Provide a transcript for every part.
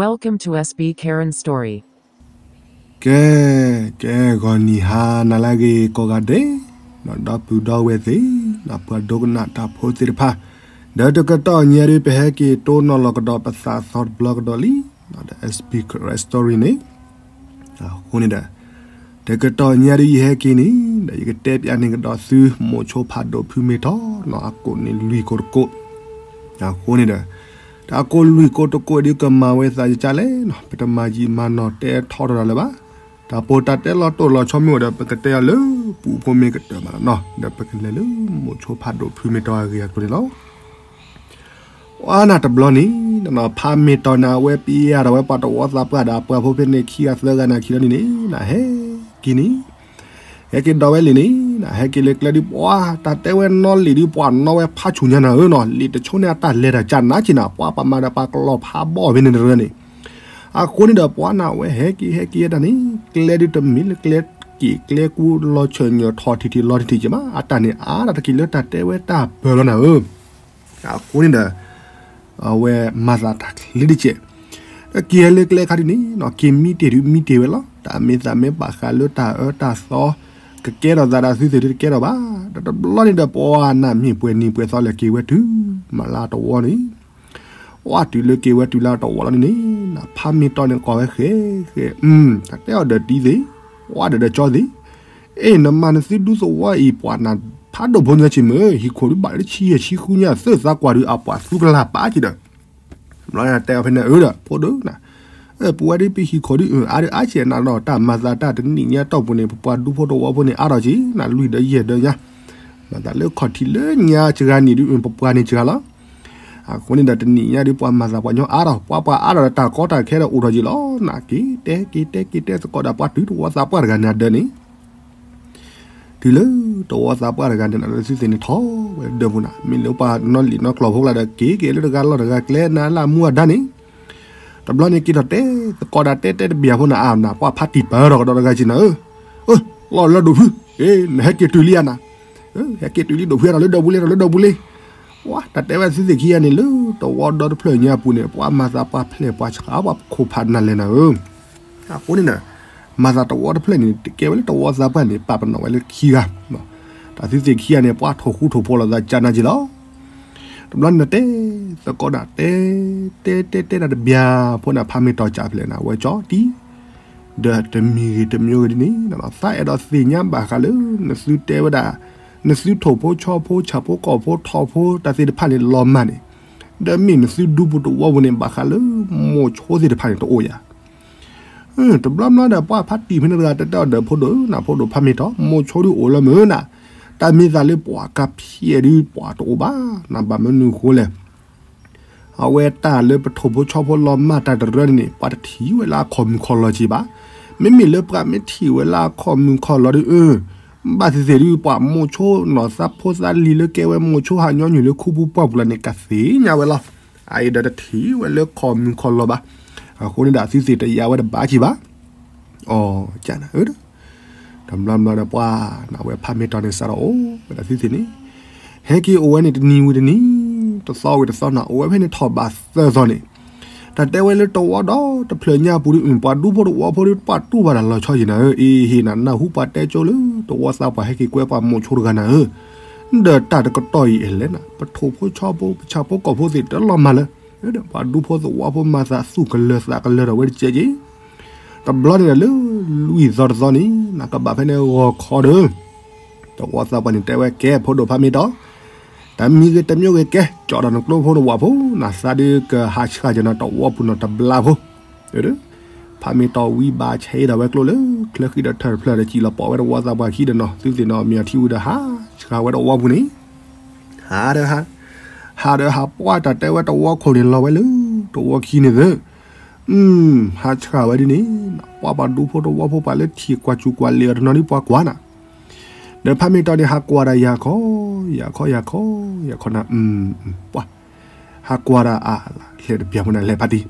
Welcome to S B Karen Story. ကဲ, ကဲ ဂီၤနံၤဟါနၤလၢအဂ့ၤကိးဂၤဒဲး, ဒီပုၢ်ဒီဝဲၢ်သ့ၣ်, ပှၤဒိကနၣ်တၢ်ဖိသ့ၣ်တဖၣ်, ဒီးတကတီၢ်ညါဒုး ပဟဲက့ၤတိၢ်နီၣ်လီၤကဒီးပသးသီတဘျီကဒီးလံ, ဒီး S B Karen Story န့ၣ်, အဃိန့ၣ်ဒီး, တကတီၢ်ညါဒုးယဟဲက့ၤန့ၣ်, ဒီးယကတဲပျးန့ၢ်ကဒီးသု မိၤဆိဖးဒိၣ်ဖုမ့ၢ်ထီၣ်နီၤ အကိးန့ၣ်လွံၢ်ကိးတကိး, အဃိန့ၣ်ဒီး, တၢ်ကိးလွံၢ်ကိးတကိးဒုးကမၤဝဲသးယကလဲၣ်နီၤ ပတမၤယံာ်မၤနီၢ်တဲထီထီၣ်တၢ်လၢၤဘၣ်, တၢ်ပိာ်တၢ်တဲလီၤတိၢ်လီၤဆီမ့ၢ်အိၣ်ဒီး ပကတဲအီၤလၢပူဖိမ့ၢ်ကတၢၢ်မးလီၤနီၤ ဒီးပကလဲၤလၢမိၤဆိဖးဒိၣ်ဖုမ့ၢ်ထီၣ်အဂ့ၢ်အကျိၤန့ၣ်လီၤ. ပှၤနၤတဘျီန့ၣ်, ဖးမ့ၢ်တီၢ်န့ၣ် အဝဲပျဲယၤဒီးဝဲပှၤတဝီသးပှၢ်ဒီးအပှၤဖိဖဲန့ၣ်ခံဂၤသၢဂၤန့ၣ်ခံလီၤန့ၣ်န့ၣ်, နဟဲက့ၤန့ၣ်, ဟဲက့ၤဒီးဝဲလံာ်န့ၣ်, ဟဲက့ၤလၢကျဲဒုးပှၤ တၢ်တဲဝဲနီၣ်လံာ်ဒုးပှၤနီၣ်ဝဲဖးဆူၣ်ညါနၤဧၢနီၤ လံာ်တဆိန့ၣ်အတၢ်လဲၤတၢ်ကၢ်နးက့ၤနၤ ပှၤပမၤဒီးပှၤကလီၤဖးဘီၣ်ဖဲန့ၣ်တရၢန့ၣ်, အဃိန့ၣ်ဒီးပှၤနၤဝဲဟဲက့ၤဟဲက့ၤတၢ်န့ၣ်, ကျဲဒုးတမ့ၢ်လၢကျဲက့ၤကျဲကူလီၤဆၢၣ်ညၣ်ထီၣ်ထံၣ်ထံၣ်လီၤထံၣ်ထံၣ်က့ၤမး အတၢ်န့ၣ်အါတက့ၢ်လၢတၢ်တဲဝဲတၢ်ပၢၢ်လီၤနၤဧၢ အဃိန့ၣ်ဒီး, အဝဲမၤသးတၢ်ချ့တကဲး, ဒီးက့ၤဟဲလၢကျဲခါဒုးန့ၣ်နီၤ က့ၤမံတ့ၢ်ဒုးမံတ့ၢ်ဝဲလီၤ တၢ်မ့ၢ်သးမ့ၢ်ဘၣ်ဃးလၢတၢ်အၢတၢ်သီ, ကကဲထီၣ်သးဒီးသုသ့ၣ်ဒုးတကဲထီၣ်ဘၣ်, ဒီးတဘျီန့ၣ်ဒီးပှၤနၤမ့ၢ်ပှဲၤနံၤပှဲၤသီလဲၤက့ၤဝဲတုၤ, မၤလၢတဝီန့ၣ် ပှၤတုၤလၢက့ၤဝဲတုၤလၢတဝီလီၤန့ၣ်န့ၣ်, ဖးမ့ၢ်တီၢ်န့ၣ်ကိးဝဲဃဲဃဲ, တၢ်တဲအီၤဒီးတံၤသ့ၣ်, ပှၤဒီးဒီးကၠီသ့ၣ်, အ့ၣ် နမၤနသုဒူသဝီအံၤ ပှၤနၤဖးဒိၣ်ဖိညါက့ၤမ့ၢ် ဟံၣ်ခိၣ်ဒုးဘၣ်လၢတဆံယဲၢ်ဆံဃုညါ သၢသးကွၢ်ဒုး အပှၤသူကလၤပာ်က့ၤဒီး, ဘျီတဲအီၤဖဲန့ၣ်အၢဒီး ဖိဒိၣ်နၤ, ပဝဲဒ်ပဟံၣ်ခိၣ်ဒုးအါဒုးအါကဲနၤဒီး တၢ်မၤသးတၢ်တနံၣ်ညါတီၢ်ပူၤန့ၣ် ပပှၤဒူဖိတဝီဖိန့ၣ် အါထီၣ်က့ၤနၤ လွံၢ်ဒီးယဲၢ်ဒီးညါ, မၤသးလၢခီၣ်ထံးလၢညါစှၤနံၣ်ဒုး ပပှၤန့ၣ်စှၤလီၤ အဃိန့ၣ်ဒီးတနံၣ်ညါဒုး ပှၤမၤသးပှၤညီအါထီၣ် ပှၤပှၤအါထီၣ်ဒီးတၢ်ကီတၢ်ခဲဒီးအိၣ်ထီၣ်က့ၤလီၤနၤ က့ၤတဲက့ၤတဲက့ၤတဲသကိးဒီးပှၤတုၤတဝီသးပှၢ်တဂၤန့ၣ်အဒၢးန့ၣ်, တုၤလၢတဝီသးပှၢ်တဂၤန့ၣ် လၢသုသ့ၣ်န့ၣ်ထီၣ်ဝဲဒၢးပူၤနၤ မ့ၢ်လၢပှၤနီၣ်လံာ်နီၣ်ကျိာ်ဖိကျါဒီး က့ၤက့ၤလၢတဂၤလီၢ်တဂၤကျဲနၤလၢအမူအဒါန့ၣ်, တဘျီန့ၣ်က့ၤထီၣ်တဲသကိးဒီးတဲတဲတဘျီဖိနၤ အါနၤ ပှၤဖးတံၢ်ပၢၢ်ထီၣ်ကဒီးတဂၤက့ၤနၤဧၢ, လီၤလၢဒိၣ်ဖု, နဟဲက့ၤတုၤလံဧါနၤ, ဟဲက့ၤတုၤလံဒိၣ်ဖု ထီၣ်လၢဒၢးပူၤလံ ထီၣ်လၢဒၢးပူၤလံ, ပှၤတၢ်တဲဝဲသုသ့ၣ်ခံဂၤန့ၣ် လၢတဝီဒီတဖျၢၣ်ညါအပူၤန့ၣ် ပှၤမၤသးပှၤဖျဲၣ်ပှၤဆှးပှၤခိၣ်ဖးနၤလဲၣ်နၤဧၢ, အဃိန့ၣ်ဒီး, မၤသးတဝီတဖျၢၣ်န့ၣ် တကဲဝဲလၢတဝီသးပှၢ်န့ၣ် ပာ်ပနီၣ်ဝဲလၢခံဂၤ, တၢ်သုသ့ၣ်ခံဂၤန့ၣ် ပှၤထိၣ်ဃူထိၣ်ဖိးလိာ်သးကၢ်နၤက့ၤလီၤ တဘျီန့ၣ်တဲ, သကိးဒၣ်တဲ, တဲတဲတဲဒၣ်တဘျီဖိန့ၣ် ဖးမ့ၢ်တီၢ်ကၢ်ဖျဲးနၤ ဝဲကၠီတံၢ်, ဒီးတမံၤဂ့ၤတမံၤဂ့ၤဒ်န့ၣ် သးအဲၣ်ဒိးသ့ၣ်ညါဘၣ်ဃးလၢ နသုတဲဝဲဒၣ်, နသုထိၣ်ဖိဆီဖိဆၣ်ဖိကီၢ်ဖိထီၣ်ဖိတၢ်သ့ၣ်တဖၣ်န့ၣ်လီၤမၢ်န့ၣ်, ဒီးမ့ၢ်နသုဒူပူၤတဝီပူၤန့ၣ် ဘၣ်ဃးလၢမိၤဆိသ့ၣ်တဖၣ်န့ၣ်တအိၣ်ယၤ တဘျီဘျီဒီး ပှၤဖးတံၢ်ဖဲန့ၣ်တဂၤတဲတဲအီၤဒီး ဖိဒိၣ်ဧၢ နဖိဒိၣ်ဖးမ့ၢ်တီၢ် မိၤဆိဒုးအိၣ်လၢမုၢ်နၤ, တၢ်မ့ၢ်သးလၢပှၤကဖျဲးဒုးပှၤတအိၣ်ဘၣ်, နဘၣ်မနုၤဃိလဲၣ်. အဝဲတၢ်လၢပထိၣ်ဖိဆီဖိလီၤမၢ်တၢ်တရၢန့ၣ်န့ၣ် ပှၤတထံၣ်ဝဲလၢအခီၣ်မုၢ်ခီၣ်လီၤက့ၤဘၣ်. မ့မ့ၢ်လၢပှၤမ့ၢ်ထံၣ်ဝဲလၢအခီၣ်မုၢ်ခီၣ်လီၤဒုး အၢ ဘၣ်သ့ၣ်သ့ၣ်ဒုး ပှၤမိၤဆိနီၢ်သးဖိသးလံၤလၢကဲဝဲမိၤဆိဟးညီနုၢ်လၢခူပူၤပှၢ်ပူၤလီၤန့ၣ် ကသ့ၣ်ညါဝဲလီၤ. အအံၤဒီးတထံၣ်ဝဲလၢခီၣ်မုၢ်ခီၣ်လီၤဘၣ်. အဃိန့ၣ်ဒီး သုသ့ၣ်တယာ်ဝဲတဘၣ်က့ၤဘၣ်. အီ ကနၤဧၢ, တဘျီဘျီဒီးပှၤ နဝဲဖးမ့ၢ်တီၢ်န့ၣ် စးထီၣ်အိၣ်ဝဲဒၣ်သုသ့ၣ်န့ၣ်, ဟဲက့ၤအိၣ်ဝဲန့ၣ် တနံၤဝံၤတနံၤ, တသီဝံၤတသီနၤ အိၣ်ဝဲဖဲန့ၣ်ထီၣ်ဘးသၢသီန့ၣ်, တၢ်တဲဝဲလၢတဝီဒီတဖျၢၣ်ညါပူၤဒုး ပှၤဒူဖိတဝီဖိဒုး ပှၤတူၢ်ဘၣ်တၢ်လီၤဆီက့ၤနၤဧၢ, အ့ဟ့ၣ်နၤ နၢ်ဟူပှၤတဲကၠိလၢ တဝီသးပှၢ်ဟဲက့ၤကွဲပှၤမိၤဆိတဂၤနၤဧၢ, ဒီးတၢ်တကတီၢ်အံၤအဲၣ်လဲၣ်နၤ ပထိၣ်ဖိဆီဖိ ပဆၣ်ဖိကီၢ်ဖိသ့ၣ်တလီၤမၢ်လၢ ပှၤဒူဖိသဝီဖိမၤသးသူၣ်ကလၢၤသးကလၢၤဒီးဝဲတကဲက့ၤ, တဘျီန့ၣ်ဒီးလၢလွံၢ်သီတသီန့ၣ် နကဘၣ်ဖဲန့ၣ်ဂီၤခီဒီး တဝီသးပှၢ်န့ၣ်တဲဝဲ ကဲ ဖိဒိၣ်ဖးမ့ၢ်တီၢ်, တမံၤဂ့ၤတမံၤဂ့ၤကဲ ကၠီဒီးနကျိဖိနဝၣ်ဖိ နသးဒုးကဟးဆှၣ်က့ၤနတဝီပူၤနီၢ်တဘျီဖိ, ဖးမ့ၢ်တီၢ်ဝံဘၣ်ဆဲးဒီးဝဲကျိလၢ ချၢဃံဒီးထၢၣ်တဖျၢၣ်ဒီးစံၣ်လီၤပီၢ်ဝဲတဝီသးပှၢ်ခံဒီးနီၢ် သုသ့ၣ်နီၣ်မ့ၢ်အထံဝံၤဒီးဟးဆှၣ်ဝဲတဝီပူၤန့ၣ်, ဟးဒီးဟး, ဟးဒီးဟးပှၢ်တၢ်တဲဝဲတဝီခိၣ်န့ၣ်လီၤဝဲလၢ တဝီခံန့ၣ်သၢ ဟးဆှၣ်ဝဲဒ်န့ၣ်, ပှၤပှၤဒူဖိတဝီဖိပှၤလၢထံၣ်ကွၢ်စူၢ်ကွၢ်လ့ၤအီၤတနီၤဒ်ပှၤကွၢ်နၤ, ဒီးဖးမ့ၢ်တီၢ်န့ၣ် ဟးကွၢ်ဒၣ်ယၤခီ, ယၤခီယၤခီ, ယၤခီနၤ, ပှၤ, ဟးကွၢ်ဒၣ်အါလၢ် လဲၤတပျၢ်ဖိနၤလဲၤဖးတံၢ်,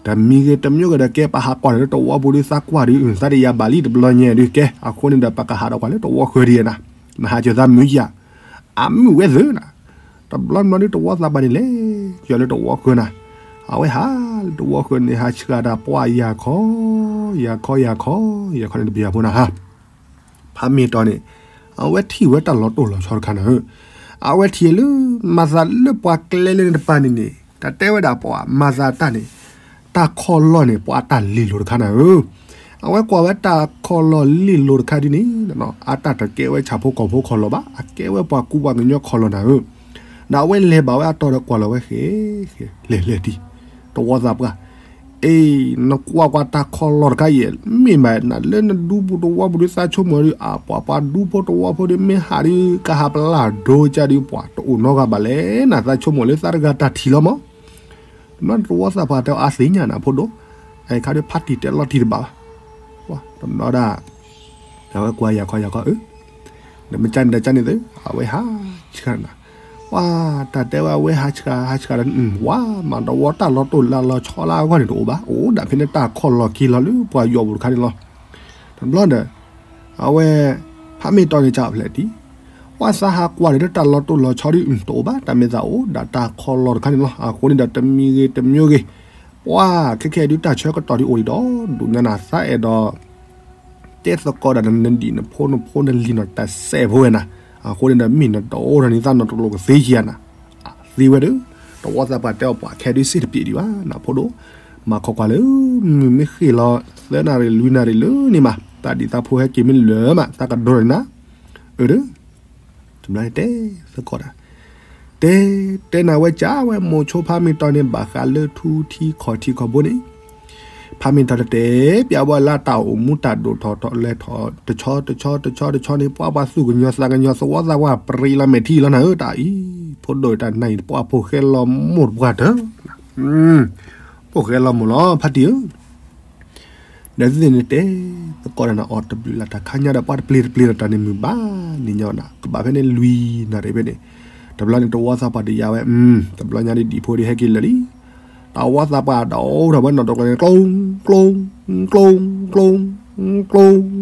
တမံၤဂ့ၤတမံၤဂ့ၤဒီးကဲပဟးကွၢ်ဒီးလၢတဝီပူၤဒုးသးကွၢ်ဒုး သးဒးယၤဘၣ်လံတဘျီညါဒုးကဲ အဃိန့ၣ်ဒီးပကဟးဒီးကွၢ်လၢတဝီဃၢၤဒံးနၤ, နဟးကၢၤသးမုာ်ယၤ, အမုာ်ဝဲသၢနၤ, တဘျီဘျီဒုးတဝီသးပှၢ်န့ၣ်လဲၤ, ယီၤလၢတဝီဃၢၤနၤ, အဝဲဟး တဝီဃၢၤန့ၣ်ဟးဆှၣ်တၢ်ပှၢ်ယၤခီ, ယၤခီယၤခီ, ယၤခီန့ၣ်တပယၤဖိနၤဟါ, ဖးမ့ၢ်တီၢ်န့ၣ် အဝဲထံၣ်ဝဲတၢ်လီၤတိၢ်လီၤဆီတခါနၤဧၢ, အဝဲထံၣ်လၢ မၤသးလၢပှၤကျဲလၢန့ၣ်တပၤန့ၣ်န့ၣ် တၢ်တဲဝဲဒၣ်ပှၤမၤသးတၢ်န့ၣ် တၢ်ခီၣ်လီၢ်န့ၣ် ပှၤအတၢ်လ့ၤလိၤတခါနၤဧၢ, အဝဲကွၢ်ဝဲတၢ်ခီၣ်လီၢ်လ့ၤလိၤတခါဒ်န့ၣ် အတၢ်တကဲဝဲဆၣ်ဖိကီၢ်ဖိခီၣ်လီၢ်ဘၣ်, အကဲဝဲပှၤကူပှၤကညီခီၣ်လီၢ်နၤဧၢ, ဒီးအဝဲလဲၤဘၣ်ဝဲအတီၤဒီးကွၢ်လီၤဝဲဃဲ, လဲၤလဲၤတံၢ်, တဝီသးပှၢ် အ့, နကွၢ်ကွၢ်တၢ်ခီၣ်လီၢ်တခါအံၤ မ့ၢ်ဘၣ်နလၢနဒူပူၤတဝီပူၤဒုးသးဆိကမိၣ်ဒုး အပှၤပှၤဒူဖိတဝီဖိဒုး မ့ၢ်ဟးဒုး ကဟးပလၢ်ဒိကၢ်ဒုး ပှၤတအိၣ်နီတဂၤဘၣ်လဲၣ်, နသးဆိကမိၣ်လၢသးတဂၤတၢ်ထံၣ်လီၤမး, တဘျီန့ၣ်တဝီသးပှၢ်တဲအီၤ အသ့ၣ်ညါနၤဖိဒိၣ်, အခါဒုးဖးတံၢ်တဲလီၤတံၢ်တဘၣ်ဘၣ်, တဘျီဒၣ် အဝဲကွၢ်ယၤခီယၤခီအၢ, ဒီးမ့ၢ်ကန့ၣ်ဒီးကန့ၣ်သ့, အဝဲဟးဆှၣ်နၤ, ပှၤတၢ်တဲဝဲအဝဲဟးဆှၣ်ဟးဆှၣ်ဒီး ဝၤမၤတဝီတၢ်လီၤတိၢ်လီၤဆီလၢအဂီၢ်န့ၣ်တအိၣ်ဘၣ်, အိၣ်ဒၣ်ဖဲန့ၣ်တၢ်ခီၣ်လီၢ်ခံလီၤလၢပှၤယီၤပူၤတခါန့ၣ်လီၤ, တဘျီဒီး အဝဲ ဖးမ့ၢ်တီၢ်န့ၣ်ကဖျဲးတံၢ်, ပှၤသးဟးကွၢ်ဒီးတၢ်လီၤတိၢ်လီၤဆီဒုး တအိၣ်ဘၣ်, တၢ်မ့ၢ်သးအိၣ်ဒၣ်တၢ်ခီၣ်လီၢ်တခါန့ၣ်လီၤ, အဃိန့ၣ်ဒီးတမံၤဂ့ၤတမံၤဂ့ၤ, ပှၤခဲခဲဒုးတၢ်ဆၢကတီၢ်ဒုးအိၣ်ဒံးဒီး ဒိၣ်ညါနၤသးအဲၣ်ဒိး တဲသကိးဒၣ်နဒံၣ်နဖိနဖိနလံၤနီၢ်တၢ်စဲးဖိဝဲနၤ, အဃိန့ၣ်ဒီးမ့ၢ်နတအိၣ်ဒီးန့ၣ်သးနီၢ်တလိၣ်ကသ့ဧါနၤ, သ့ဝဲဒီး တဝီသးပှၢ်တဲအီၤပှၤခဲဒုးစ့ၢ်တပျဲးဒံးဘၣ် နဖိဒိၣ်, မၤခီကွၢ်လၢ မုၢ်မ့ၢ်ဃ့ၢ်လီၤ သၢနၣ်ရံၣ်လွံၢ်နၣ်ရံၣ်လၢန့ၣ်မး တၢ်ဒံၣ်သးဖိဟဲက့ၤမ့ၢ်လၢာ်မး သးကဒိးန့ၣ်နၤ, အၢ ဒီး တဘျီန့ၣ်တဲသကိးဒၣ်, တဲ တဲနၤဝဲကၢ်ဝဲမိၤဆိဖးမ့ၢ်တီၢ်န့ၣ် ဘၣ်ဃးလၢထူထံခီၣ်ထံခီၣ်ဘိန့ၣ်, ဖးမ့ၢ်တီၢ်တတဲ ပျးဝဲလၢတၢ်အိၣ်မူတၢ်ဒိၣ်ထီၣ်ထီၣ်လဲၤထီၣ် တဆီတဆီတဆီတဆီန့ၣ် ပှၤပှၤသူၣ်ကညီၤသးကညီၤသဝီသးပှၢ်ပြံလီၤမဲာ်ထံလီၤနၤဧၢ တၢ်အံၤ, ဖိဒိၣ်တၢ်နၤအံၤ ပှၤဖိၣ်ဃဲလီၤမိၢ်တပှၢ်တၢၢ် ဖိၣ်ဃဲလီၤမိၢ်လီၤ ဖါတံၢ်ဧၢ, ဒီးသ့ၣ်န့ၣ်တဲသကိးဒီးနၤအီၤတဘျုးလၢ်တၢ်ခါညါဒီး ပှၤတပျ့ၤတပျ့ၤဒီးတၢ်န့ၣ်မုာ်ဘၣ်န့ၣ်ညီနၤ ကဘၣ်ဖဲန့ၣ်လွံၢ်နၣ်ရံၣ်ဖဲန့ၣ်, တဘျီန့ၣ်တဝီသးပှၢ်ဒံးယါဝဲ, တဘျီညါဒ်ဒံၣ်ဖိဒ်ဟဲက့ၤလၢာ်လံ, တဝီသးပှၢ်ဒီးအိၣ်ဒီးဝဲနီၢ်တကျိၤန့ၣ် ကျိ ကျိ ကျိ ကျိ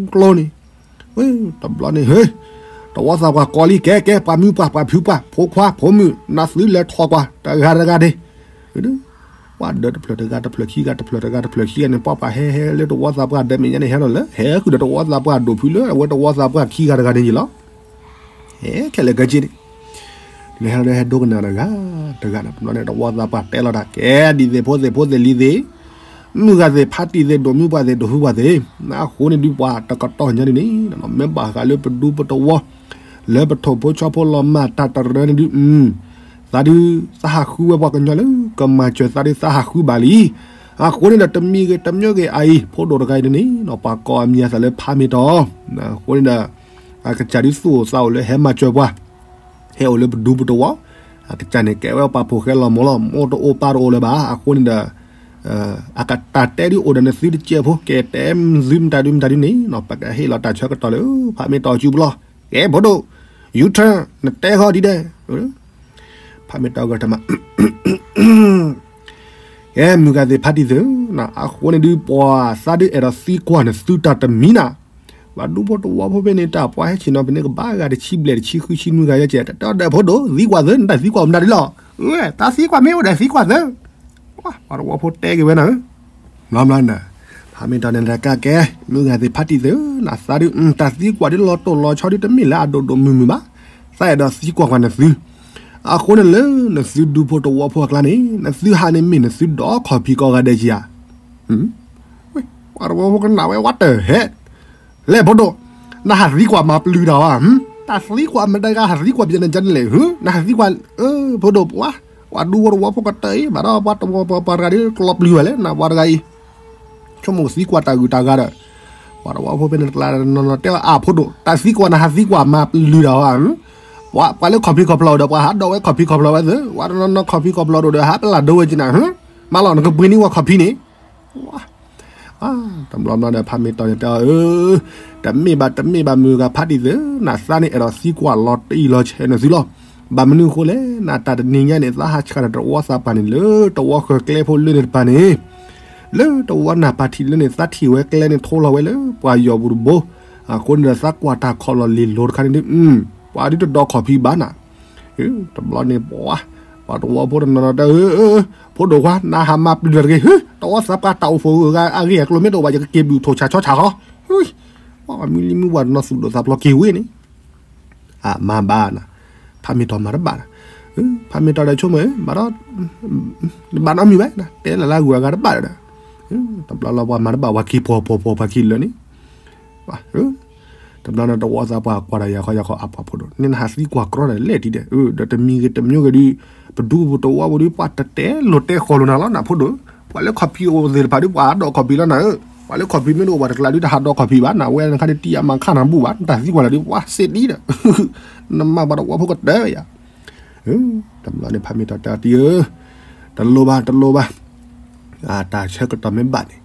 ကျိန့ၣ်, တဘျီန့ၣ် ဟ့ တဝီသးပှၢ်ကိးလံ ကဲ ကဲ ပှၤမုၢ်ပှၢ် ပှၤဖုပှၢ် ဖိခွါ ဖိမုၣ် နသုလဲၤထီၣ်ကွၢ် တဂၤတဂၤဒ့ ပှၤဒၢးတဖျၢၣ်တဂၤ တဖျၢၣ်ခံဂၤ တဖျၢၣ်တဂၤ တဖျၢၣ်ခံဂၤန့ၣ် ပှၤပှၤဟဲဟဲလၢတဝီသးပှၢ်ဒၢးမဲာ်ညါန့ၣ် ဟဲလီၤလၢ ဟဲဃုာ်ဒီးတဝီသးပှၢ်ဒိၣ်ဖုလၢအဝဲတဝီသးပှၢ်ခံဂၤတဂၤန့ၣ်ယံၤလီၤ. ဟဲခဲလၢာ်ခဲဆ့န့ၣ် လဲၤဟဲလီၤဒီးဟဲဒိကနၣ်တဂၤတဂၤန့ၣ် တဘျီန့ၣ် တဝီသးပှၢ်တဲလီၤတၢ် ကဲ ဒ်သ့ၣ်ဖိသ့ၣ်ဖိသ့ၣ်လံၤသ့ၣ် မုၢ်ဂၤသ့ၣ်ဖါတံၢ်သ့ၣ် ဒိၣ်မုၢ်ပှၢ်သ့ၣ် ဒိၣ်ဖုပှၢ်သ့ၣ် အဃိန့ၣ်ဒုး ပှၤတကတီၢ်ညါဒ်န့ၣ် မ့ၢ်ဘၣ်ဃးလၢပဒူပတဝီ လၢပထိၣ်ဖိဆီဖိလီၤမၢ်တၢ်တရၢန့ၣ်ဒုး သးဒုး သးဟးဃုဝဲပှၤကညီလၢ ကမၤစၢၤသးဒုးသးဟးဃုဘၣ်လံ. အဃိန့ၣ်ဒီး တမံၤဂ့ၤတမံၤဂ့ၤအအံၤ ဖိဒိၣ်တဂၤအံၤန့ၣ် ပှၤကိးအမံၤအသးလၢဖးမ့ၢ်တီၢ် အဃိန့ၣ်ဒီး အကစၢ်ဒုးသူၣ်အိၣ်သးအိၣ်လၢဟဲမၤစၢၤပှၤ ဟဲအိၣ်လၢပဒူပတဝီ အကစၢ်န့ၣ်ကဲဝဲပှၤဖိၣ်ဃဲလီၤမိၢ်လီၤ မိၢ်တအိၣ်ပၢ်တအိၣ်လၢၤဘၣ်. အဃိန့ၣ်ဒီး အကတၢ်တဲဒုးအိၣ်ဒီးနသုတကဲးဖိ ကဲတဲသုမတၤဒုးမတၤဒုးန့ၣ် ပကဟ့ၣ်လီၤတၢ်ဆၢကတီၢ်လၢ ဖးမ့ၢ်တီၢ်စုပူၤလီၤ. ကဲဖိဒိၣ် ယူထၢၣ် နတဲဃီဒ်ဒဲး ဖးမ့ၢ်တီၢ်ကတၢၢ်မး ကဲ မုၢ်ဂၤသ့ၣ်ဖးတံၢ်သ့ၣ်ဧၢ, အဃိန့ၣ်ဒုး ပှၤသးဒုးအဲၣ်ဒိးသံကွၢ်နသုတၢ်တမံၤနၤ, ပှၤဒူဖိတဝီဖိဖဲန့ၣ် တၢ်ပှၤဟဲဆ့ၣ်နီၤဖဲန့ၣ် ကဘၣ်ဂၤတဆံဘျဲၣ်တဆံဃုဆံနွံဂၤယဲၢ်ကဲး တၢ်ဒီးဖိဒိၣ် သံကွၢ်သ့ၣ် နတၢ်သံကွၢ်မတၤဒ်လီၤ, တၢ်သံကွၢ်မ့ၢ်အိၣ်ဒီးသံကွၢ်သ့ၣ်, ပှၤတဝီဖိတဲက့ၤဝဲနၤဧၢ ဘျီဘျီန့ၣ် ဖးမ့ၢ်တီၢ်န့ၣ်တကးကဲ မုၢ်ဂၤသ့ၣ်ဖးတံၢ်သ့ၣ်ဧၢ, နသးဒုး တၢ်သံကွၢ်ဒုးလီၤတိၢ်လီၤဆီဒုးတမ့ၢ်လၢအဒိၣ်ဒိၣ်မုၢ်မုၢ်ဘၣ်, သးအဲၣ်ဒိးသံကွၢ်ကွၢ်နသု, အဃိန့ၣ်လၢနသုဒူဖိတဝီဖိအကျါန့ၣ် နသုဟးန့ၣ်မ့ၢ်နသုဒီးခီၣ်ဖံးကိးဂၤဒဲးဧါ, ပှၤတဝီဖိကနၣ်ဝဲဝဲတဟဲ လဲၣ်ဖိဒိၣ်, နဟးသံကွၢ်မၤပျုၤတၢ်ဧါ, တၢ်သံကွၢ်မတၤဂၤဟးသံကွၢ်ပျဲန့ၣ်ကန့ၣ်လဲၣ်, နဟးသံကွၢ်, ဖိဒိၣ်ပှၤ, ပှၤဒူဖိတဝီဖိကတၢၢ်အံၤ ဘၣ်ဒီးပှၤတဝီပှၤတဂၤဒ်ကျီပျုၤဘၣ်လဲၣ် နပှၤတဂၤအံၤ, ဆိကမိၣ်သံကွၢ်တၢ်ဂုၤတၢ်ဂၤဒီး, ပှၤတဝီဖိဖဲန့ၣ်တကျါနီၢ်နီၢ်တဲအီၤ အါဖိဒိၣ် တၢ်သံကွၢ်နဟးသံကွၢ်မၤပျုၤတၢ်ဧါ, ပှၤလၢခီၣ်ဖံးခီၣ်ဖျီၣ်ဒီး ပှၤဟးဒိးဝဲခီၣ်ဖံးခီၣ်ဖျီၣ်ဝဲသ့ၣ် ပှၤတနီၤနီၤခီၣ်ဖံးခီၣ်ဖျီၣ်ဒိၣ်ဒီး ဟးပလၢ်ဒိဝဲကနၣ်, မၤလီၤ နကပှ့ၤန့ၢ်ဝဲခီၣ်ဖံးန့ၣ် တဘျီဘျီဒီး ဖးမ့ၢ်တီၢ်န့ၣ်တဲအီၤ, တမ့ၢ်ဘၣ် တမ့ၢ်ဘၣ် မုၢ်ဂၤဖးတံၢ်သ့ၣ်ဧၢ, နသးန့ၣ်အဲၣ်ဒိးသံကွၢ်လီၤတံၢ်လီၤဆဲးနသုလီၤ. ဘၣ်မနုၤအဃိလဲၣ်, နတၢ်တနံၤညါန့ၣ် သးဟးဆှၣ်ဒီးတဝီသးပှၢ်န့ၣ် လၢတဝီဃၢၤကျဲဖိလၢန့ၣ်တပၤန့ၣ်, လၢတဝီနၢ်ပၢ်ထံးလၢန့ၣ် သးထံၣ်ဝဲကျဲန့ၣ် ထိလီၤဝဲလၢပှၤယီၤပူၤတဘိ, အဃိန့ၣ်ဒီး သးကွၢ်တၢ်ခီၣ်လီၢ်လ့ၤလိၤတခါန့ၣ်ဒုး, ပှၤဒုးတဒီးခီၣ်ဖံးဘၣ်နၤ တဘျီန့ၣ် ပှၤ ပှၤတဝီဖိတနီၤနီၤတဲ, ဖိဒိၣ်ခွါ နဟးမၤပျုၤတၢ်တဂ့ၤ, တဝီသးပှၢ်တၢ်အိၣ်ဖှိၣ်အဂၤအဂ့ၢ်အကျိၤမ့ၢ်တအိၣ်ဘၣ် ယကက့ၤဘျုးထိၣ်ဆၣ်ဆီဆၣ်ဟီ, ပှၤမံလံမုၢ်ဝါတနီၤသူၣ်ဒိၣ်သးဖျိးက့ၤဝံၤန့ၣ်, အမၤဘၣ်နၤ, ဖးမ့ၢ်ထီၣ်မၤတဘၣ်နၤ, ဖးမ့ၢ်ထီၣ်ဒီးဆိကမိၣ်, ဘၣ်ဒီး, တဘၣ်နီတမံၤဘၣ်, တဲလၢ်လၢဂုၤအဂၤတဘၣ်ဒီး, တဘျီလီၤပှၤမၤတဘၣ် ပှၤက့ၤဖှီၣ်ဖှီၣ်ဖှီၣ် ပှၤက့ၤလၢာ်န့ၣ် တဘျီန့ၣ်တဝီသးပှၢ်ကွၢ်ဒီးယၤခီယၤခီ အပှၤဖိဒိၣ် န့ၣ်နဟးသံကွၢ်ကြီဒီးလဲၣ်ထံဒီး, ဒီးတမံၤဂ့ၤတမံၤဂ့ၤဒီး, ပဒူပူၤတဝီပူၤဒီး ပှၤတတဲလိာ်တဲဃီၤလိာ်နၤလီၤနၤဖိဒိၣ်, ပှၤလၢခီၣ်ဖံးအိၣ်သ့ၣ်တဖၣ်ဒီး ပှၤဒိးခီၣ်ဖံးလီၤနၤဧၢ, ပှၤလၢခီၣ်ဖံးမ့ၢ်တအိၣ်ဘၣ်တကျါဒီး တဟးဒိးခီၣ်ဖံးဘၣ်နၤ, ဝဲနခါန့ၣ်တံၢ်အမၤခါနၤဘူၣ်ဘၣ်, နတၢ်သံကွၢ်လၢာ်ဒီး ပှၤစ့ၢ်ဒံဒီး, နမၤပှၤတဝီဖိကတၢၢ်ယၤ တဘျီန့ၣ်ဖးမ့ၢ်ထီၣ်တဲအီၤတံၢ်ဧၢ, တလိၤဘၣ် တလိၤဘၣ်, တၢ်ဆၢကတီၢ်မ့ၢ်ဘၣ်န့ၣ်,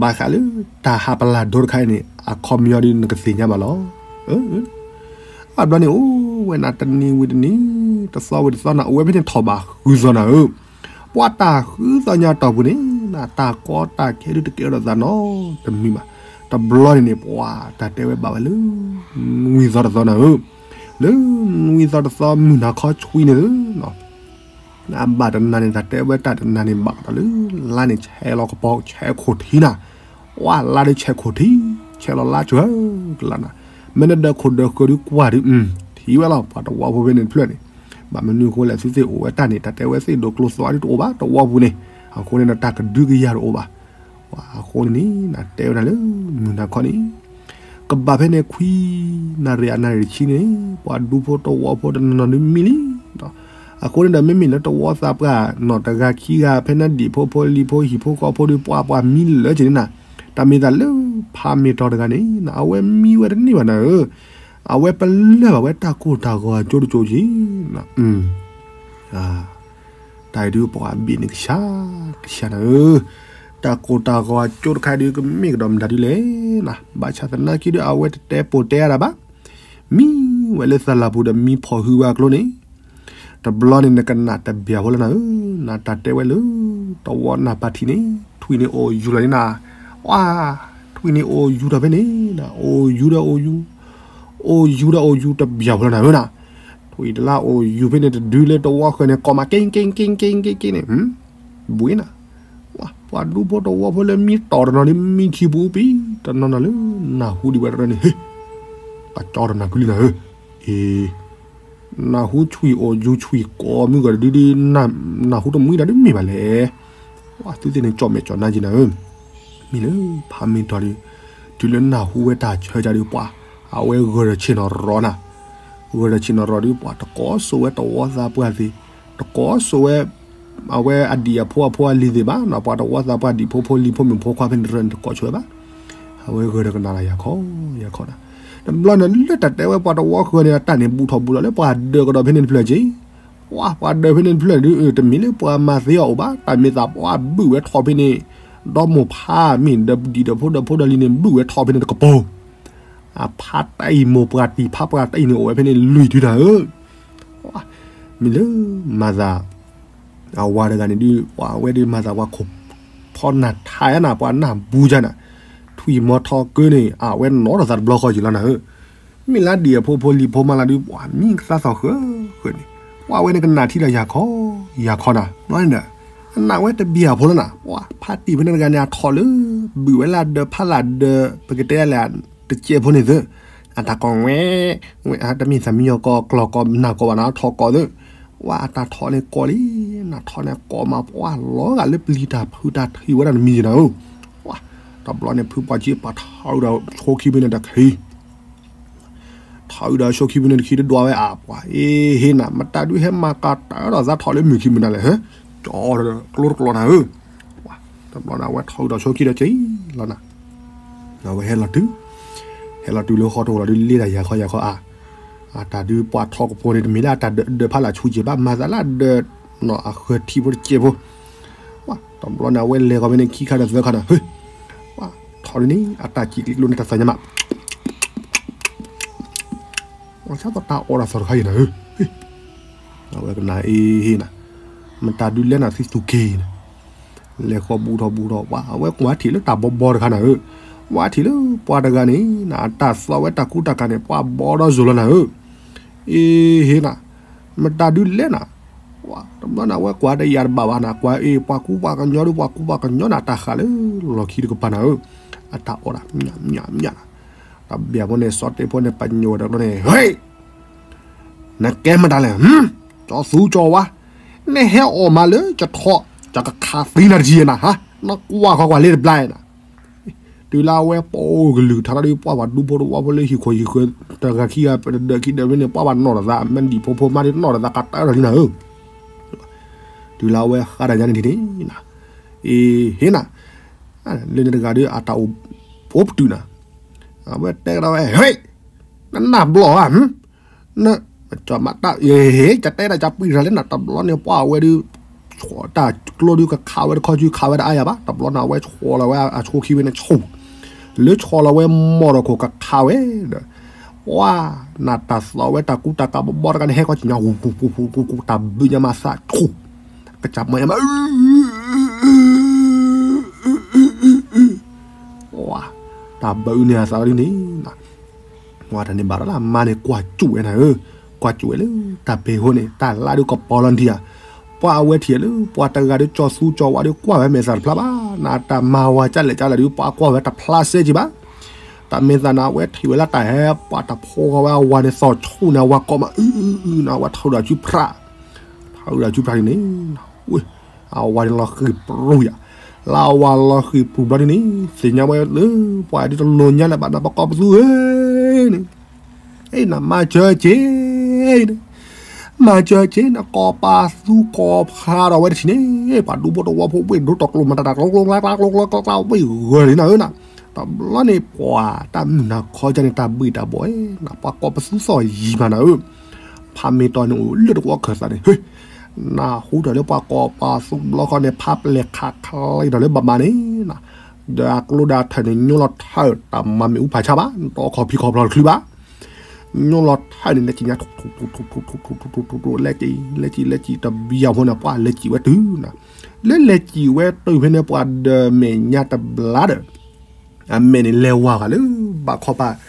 ဘၣ်ဃးလၢတၢ်ဟးပလၢ်ဒိတခါအံၤန့ၣ် အခီပညီဒီးနကသ့ၣ်ညါဘၣ်လီၤ. အဘျီန့ၣ်အိၣ်ဝဲနၤတနံၤဝံၤတနံၤ, တသီဝံၤတသီနၤ, အိၣ်ဝဲဖဲန့ၣ်ထီၣ်ဘးဃုသီနၤဧၢ, ပှၤတၢ်ဃုသီညါတီၢ်ပူၤန့ၣ် နတၢ်ကီတၢ်ခဲဒုးတကဲထီၣ်သးနီတမံၤဘၣ်, တဘျီန့ၣ်န့ၣ် ပှၤတၢ်တဲဝဲဘၣ်ဝဲလၢ နွံသီတသီနၤဧၢ, လၢနွံသီတသီမုၢ်နၤခီဆွံန့ၣ်ဧၢ, အဘၣ်တနၤန့ၣ် တၢ်တဲဝဲတၢ်တနၤန့ၣ် ဘၣ်ကဒီးလၢ လါန့ၣ်ဆဲးလီၤကပီၤ ဆဲးခိၣ်ထံနၤ, ဝါလါဒီးဆဲးခိၣ်ထံ, ဆဲးလီၤလါစှၤကလါနၤ, မ့ၢ်နဒၢးခိၣ်ဒၢးဃၢၤဒုးကွၢ်ဒုး, ထံၣ်ဝဲလီၤ ပှၤတဝီဖိဖဲန့ၣ်တဖျၢၣ်န့ၣ်, ဘၣ်မနုၤအဃိလဲၣ်သုသ့ၣ်အိၣ်ဝဲတၢ်န့ၣ် တၢ်တဲဝဲသ့ၣ်ဒိးကျိသီဒုးတအိၣ်ဘၣ် တဝီပူၤန့ၣ်, အဃိန့ၣ်ဒီးတၢ်ကဒုကယၤတအိၣ်ဘၣ် ပှၤအဃိန့ၣ်န့ၣ် နတဲဝဲဒၣ်လၢ မုၢ်နၤခီန့ၣ် ကဘၣ်ဖဲန့ၣ်ခွံ နၣ်ရံၣ်အနၣ်ရံၣ်တဆံန့ၣ် ပှၤဒူဖိတဝီဖိတနီၤနီၤဒုးမံလံ, အဃိန့ၣ်ဒီး မ့မ့ၢ်လၢတဝီသးပှၢ်နီၢ်တဂၤခံဂၤ ဖဲနဒံၣ်ဖိဖိလံၤဖိဟံၣ်ဖိဃီဖိဒီး ပှၤပှၤမံလၢာ်က့ၤန့ၣ်နၤ, တၢ်မ့ၢ်သးလၢ ဖးမ့ၢ်ထီၣ်တဂၤန့ၣ် အဝဲမံဝဲတန့ၢ်ဘၣ်နၤဧၢ, အဝဲပလၢၢ်ဘၣ်ဝဲတၢ်ကိၢ်တၢ်ဂီၤအကၠိတကၠိက့ၤ တၢ်အံၤဒုးပှၤဘ့ၣ်န့ၣ်ကဆှါ, ကဆှါနၤဧၢ, တၢ်ကိၢ်တၢ်ဂီၤအကၠိတခါဒုးကမ့ၢ်ကဒီးမတၤဒုလဲၣ်, ဘၣ်ဆၣ်သနာ်က့ဒီး အဝဲတတဲပိာ်တဲအါဒၣ်ဘၣ်, မံဝဲလၢသးလၢ်ပူၤဒီးမံဖီၣ်ဟုဝဲအကျိန့ၣ်, တဘျီန့ၣ်နကနၣ်တဘျီဖိလၢနၤဧၢ, နတၢ်တဲဝဲလၢ တဝီနၢ်ပၢ်ထံးန့ၣ် ထွံၣ်န့ၣ်အိၣ်ယူၤလီၤန့ၣ်နၤ, ထွံၣ်န့ၣ်အိၣ်ယူၤထီၣ်ဖဲန့ၣ်နၤ, အိၣ်ယူၤဒီးအိၣ်ယူၤ အိၣ်ယူၤဒီးအိၣ်ယူၤတဘျီဖိလၢနၤဧၢနၤ, ထွံၣ်တလါအိၣ်ယူၤဖဲန့ၣ်တဒုလၢတဝီဃၢၤန့ၣ် ကိးမးက့က့က့က့က့န့ၣ်, ဘှံးနၤ, ပှၤဒူဖိတဝီဖိလၢမံတီၤတနီၤန့ၣ် မံခံပူၤပံၤ တနီၤနီၤလၢ နၢ်ဟူဒံးဝဲတရၢန့ၣ် ဟ့ၣ်, ပှၤကၠီတနီၤကလုၢ်နၤဧၢ, အ့ နၢ်ဟူဆွံၣ်အိၣ်ယူၤဆွံၣ်ကိးမုၢ်ဂီၤတဒုဒု, နၢ်ဟူတမှံဒၣ်ဒုမ့ၢ်ဘၣ်လဲၣ်, သုသ့ၣ်န့ၣ်ကၠီၣ်မဲာ်ကၠီၣ်နါက့နၤဧၢ, မ့ၢ်လၢဖးမ့ၢ်ထီၣ်ဒီး, တုၤလၢနၢ်ဟူဝဲတၢ်ဆၢကၢ်ဒီးပှၤ, အဝဲဂဲၤဒီးဆ့ၣ်နီၤရီနၤ, ဂဲၤဒီးဆ့ၣ်နီၤရီဒီးပှၤတကိးစိဝဲတဝီသးပှၢ်သ့ၣ်, တကိးစိဝဲ အဝဲအဒံၣ်အဖိအဖိအလံၤသ့ၣ်ဘၣ်နီၤ, ပှၤတဝီသးပှၢ်ဒံၣ်ဖိဖိလံၤဖိမုၣ်ဖိခွါဖဲန့ၣ်တရၢန့ၣ် တကိးဆိဝဲဘၣ်, အဝဲဂဲၤဒီးကနၣ်လၢယၤခီ, ယၤခီနၤ, တဘျီန့ၣ်လၢတၢ်တဲဝဲပှၤတဝီဃၢၤန့ၣ် တၢ်န့ၣ်ဘူးထီၣ်ဘူးလီၤလၢပှၤဒၢးကဒီးဖဲန့ၣ်တဖျၢၣ်က့ၤ, ပှၤဒၢးဖဲန့ၣ်တဖျၢၣ်ဒုး တမ့ၢ်လၢပှၤမၤသ့အီၤအိၣ်ဘၣ်, တၢ်မ့ၢ်သးပှၤဘုၣ်ဝဲထီၣ်ဖဲန့ၣ်, ဒီမိၢ်ဖးမ့ၢ်ဒၢးဒံၣ်ဒီးဖိဒီးဖိဒီးလံၤန့ၣ် ဘုၣ်ဝဲထီၣ်ဖဲန့ၣ်တကပၤ အဖါတၢ်အံၤမိၢ်ပှၢ်တံၢ်ဖါပှၢ်တၢ်အံၤန့ၣ် အိၣ်ဝဲဖဲန့ၣ်လွံၢ်တုၤနၤဧၢ, မ့ၢ်လၢမၤသး အဝၤတဂၤန့ၣ်ဒုး ပှၤဝဲဒုးမၤသးပှၤခိၣ်ဖီနၢ်ထါယါနၤ ပှၤနၢ်ဘူးယါနၤ, ထွံၣ်မီၤထီၣ်ကၢန့ၣ် အဝဲနီၣ်ထီၣ်သးတဘျီဃီက့ၤလီၤနၤဧၢ, မ့ၢ်လၢဒံၣ်အဖိဖိလံၤဖိမးလၢဒုး ပှၤမံကသါသီၣ်ဃၢဃၢန့ၣ်, ပှၤဝဲန့ၣ်ကနၣ်ထံလီၤယၤခီ, ယၤခီနၤ, ဘျီန့ၣ်ဒီး အနၢ်ဝဲတဘျီဖိလီၤနၤ, ပှၤဖါတံၢ်ဖဲန့ၣ်တဂၤန့ၣ် အထီၣ်လၢ ဘုၣ်ဝဲလၢဒၢးဖးလၢဒၢး ပကတဲလဲၣ် တကဲဖိန့ၣ်သု, အတၢ်ကိးဝဲ, ဝဲတမ့ၢ်သးမံယီၤကိးကျီၢ်ကိးနၢ်ကိးဘၣ်နၤ ထီၣ်ကိးသု, ပှၤအတၢ်ထီၣ်န့ၣ်ကိးလံ, နၢ်ထီၣ်န့ၣ်ကိးမး ပှၤလီၤဂာ်လၢပျံၤတၢ်ဖုးတၢ်ထံၣ်ဝဲဒၣ်တမံၤယံၤနၤဧၢ, တဘျီန့ၣ်ဖုပှၤက့ပာ်ထီၣ်ဒီးဆိခံဖဲန့ၣ်တခံ ထီၣ်အုးဒီးဆိခံဖဲန့ၣ်တခံတဒွးဝဲအပှၤ, အ့ဟ့နၤ မတၤဒုးဟဲမၤကၤတၢ်ဒီးသးထီၣ်လၢမုၢ်ခံမုၢ်နၤလဲၣ်, ကၠီကျိတကျိနၤဧၢ, တဘျီန့ၣ်အဝဲထီၣ်အုးဒီးဆိခံဒီးက့ၤလီၤနၤ, အဝဲဟဲလီၤတုၤ, ဟဲလီၤတုၤလၢဃီတအိၣ်လီၤဒုးလ့တၢ်ယၤခီယၤခီအါ, အတၢ်ဒုးပှၤထီၣ်ကပီၤန့ၣ် တမ့ၢ်လၢအတၢ်ဒၢးဖးလၢဆူၣ်က့ၤဘၣ် မၤသးလၢအဒၢး, အဃၢၤထံဖိတကဲဖိ, တဘျီန့ၣ် အဝဲလဲၤဃီၤဖဲန့ၣ်ခံခါဒီးသၢခါနၤ, ဟ့, ထီၣ်ဒ်န့ၣ် အတၢ်စံးက့ၤကျိန့ၣ်တၢ်သးညါမး ဆၣ်သီတၢ်အီၣ်တၢ်သီၣ်တခါအံၤနၤဧၢ, အဝဲကနၣ်အ့ဟ့နၤ, မတၤဒုးလဲၣ်နၤသံသူၣ်က့ၤနၤ, လဲၤဃီၤဘူးထီၣ်ဘူးထီၣ် ပှၤအဝဲကွၢ်ထံၣ်လၢတၢ်ဘီဘီတခါနၤဧၢ, ကွၢ်ထံၣ်လၢပှၤတဂၤန့ၣ် နအတၢ်သီၣ်ဝဲတၢ်ကူတၢ်ကၤန့ၣ် ပှၤဘီဒီးစိၤလီၤနၤဧၢ, အ့ဟ့နၤ, မတၤဒုးလဲၣ်နၤ, တဘျီန့ၣ် အဝဲကွၢ်တယၤတဘၣ်ဘၣ်နၤ, ကွၢ်အ့ၣ် ပှၤကူပှၤကညီဒီး ပှၤကူပှၤကညီနၤ တၢ်ဃးလၢလီၢ်ခံတကပၤနၤဧၢ, အတၢ်အီၣ်ဒၣ် မၠၣ်မၠၣ်မၠၣ်နၤ, တၢ်ဘၣ်ဖိန့ၣ် စီၤတဲဖိန့ၣ် ပညိၣ်ဝဲတဘျီန့ၣ်, ဟ့ၣ် နကဲမတၤလဲၣ်, ကၠီသူကၠီဝါ, နဟဲအီၣ်မးလၢကထီၣ် ကကခးသံနၤတထံၣ်နၤ, နကွၢ်ဃီကွၢ်လၢတဘျီနၤ, တုၤလၢအဝဲပိာ်ကလုၢ်ထါထီၣ်ဒီး ပှၤဘၣ်ဒူဖိတဝီဖိလၢဟံၣ်ခိၣ်ဟံၣ်ဃၢၤ တဂၤခံဂၤ ပတဒၢးခံဒၢးဝဲန့ၣ် ပှၤဘၣ်နီၢ်တသး မ့ၢ်ဒံၣ်ဖိဖိမါဒ်နီၢ်တသး ကတၢၢ်ထီၣ်လံနၤဧၢ, တုၤလၢအဝဲဃါတၢ်ညါန့ၣ်ထံၣ်န့ၣ်, အ့ ဟ့ၣ်နၤ, လၢန့ၣ်တဂၤဒီး အတၢ်အိၣ်ပတုာ်နၤ, အဝဲတဲကဒီးဝဲ ဟ့ၣ် နနၢ်ဘျီဧါ, န ကမတၢ် ဟ့ၣ် ကတဲဒၣ်ကပှံၢ်တၢ်လၢနၤ တဘျီန့ၣ် ပှၤအဝဲဒုး တၢ်ကျိဒုးကခးဝဲတခီဆူ ခးဝဲတအါယၤဘၣ်, တဘျီန့ၣ် အဝဲဆီၣ်လီၤဝဲအဆိခံဝဲန့ၣ်ဆူၣ်, လၢဆီၣ်လီၤဝဲမီၢ်ဒီးခိၣ်ကခးဝဲဒီး, ပှၤ နတၢ်သီၣ်ဝဲတၢ်ကူတၢ်ကးဘီဘီတဂၤန့ၣ် ဟဲခီကညီ တၢ်ဘုးညါမးသးဆူၣ်, ကစၢ်မၤညါမး တၢ်ဘုးန့ၢ်အသးလီၤဒ်န့ၣ်, ဝဲတၢ်န့ၣ်ဘၣ်ဒီးလၢအမါန့ၣ် ကွၢ်ကၠူၣ်ဝဲနၤဧၢ, ကွၢ်ကၠူၣ်ဝဲလၢတၢ်ဘၣ်ဖိန့ၣ် တၢ်လါဒုးကပီၤလီၤနထံၣ်ဧါ, ပှၤအဝဲထံၣ်လၢ ပှၤတဂၤဒီးကၠီသူကၠီဝါဒီးကွၢ်ဝဲမဲာ်သၣ်တဖျါဘၣ်, နတၢ်မၤဝၤကၢ်လဲၣ်ကၢ်လဲၣ်ဒီး ပှၤကွၢ်ဝဲတဖျါစဲက့ဘၣ်, တၢ်မဲာ်သၣ်န့ၣ် အဝဲထံၣ်ဝဲလၢတၢ်ဟဲ ပှၤတဖိဃီဝဲအဝၤန့ၣ် သီၣ်ဆူၣ်န့ၣ် အဝၤကိးမးအုအုအုန့ၣ် အဝဲထီၣ်ဒၣ်ဆူဖြး, ထီၣ်ဒၣ်ဆူဖြးန့ၣ် အဝၤန့ၣ်လီၤဃံၤပရူၢ်ယၤ, လၢအဝၤလီၤဃံၤပရူၢ်ဘျီဒ်န့ၣ် သ့ၣ်ညါဝဲလၢ ပှၤဒုးတလိၤညါလၢၤဘၣ်နၤ ပှၤကိးပသူဧၢန့ၣ်, အ့ၣ် နမၤစၢၤက့ၤန့ၣ်, မၤစၢၤက့ၤ နကိးပသူကိးဖးဒီးဝဲတထံၣ်န့ၣ်, ပှၤဒူဖိတဝီဖိဝ့ၢ်ဒိၣ်တီၤကျိၤမၤတၢ်တၢ်ကျိကျိကျါကျါ ကျိကျိကျါကျါ ဝ့ၢ်ဂၢၢ်လံနၤဧၢနၤ, တဘျီန့ၣ် ပှၤတၢ်မုၢ်နၤခီကၢ်န့ၣ် တၢ်ဘှံးတၢ်ဘှီၣ်နၤ ပှၤကိးပသူသီၣ်ယံၤမးနၤဧၢ ဖးမ့ၢ်တီၢ်န့ၣ်အိၣ်လၢတဝီခၢၣ်သးန့ၣ် ဟ့ၣ်, နၢ်ဟူထီၣ်လၢပှၤကိးပသူဘျီဃီန့ၣ် ဖးပျဲၢ်ခးချံထီၣ်လၢဘၣ်ဘၣ်န့ၣ်, ဒီးအကျိဒီးအထၢၣ်န့ၣ် ညိလီၤထၢၣ် တၢ်မၤမ့ၣ်အူဖးဆါဘၣ် နတအီၣ်ခီၣ်ဖံးခီၣ်ဖျီၣ်တချုးဘၣ်, ညိလီၤထၢၣ်န့ၣ် လဲၤစံၣ်ညါ ထူထူထူထူထူထူထူထူ လဲၤစံၣ် လဲၤစံၣ် လဲၤစံၣ်တဘျီအဃိန့ၣ် ပှၤလဲၤစံၣ်ဝဲတုၤနၤ, လၢလဲၤစံၣ်ဝဲတုၤဖဲန့ၣ် ပှၤဒၢးမဲာ်ညါတဘျီဒီး အမဲာ်န့ၣ်လဲၤဝါဃာ်လၢ ဘၣ်ခီပၤ လၢ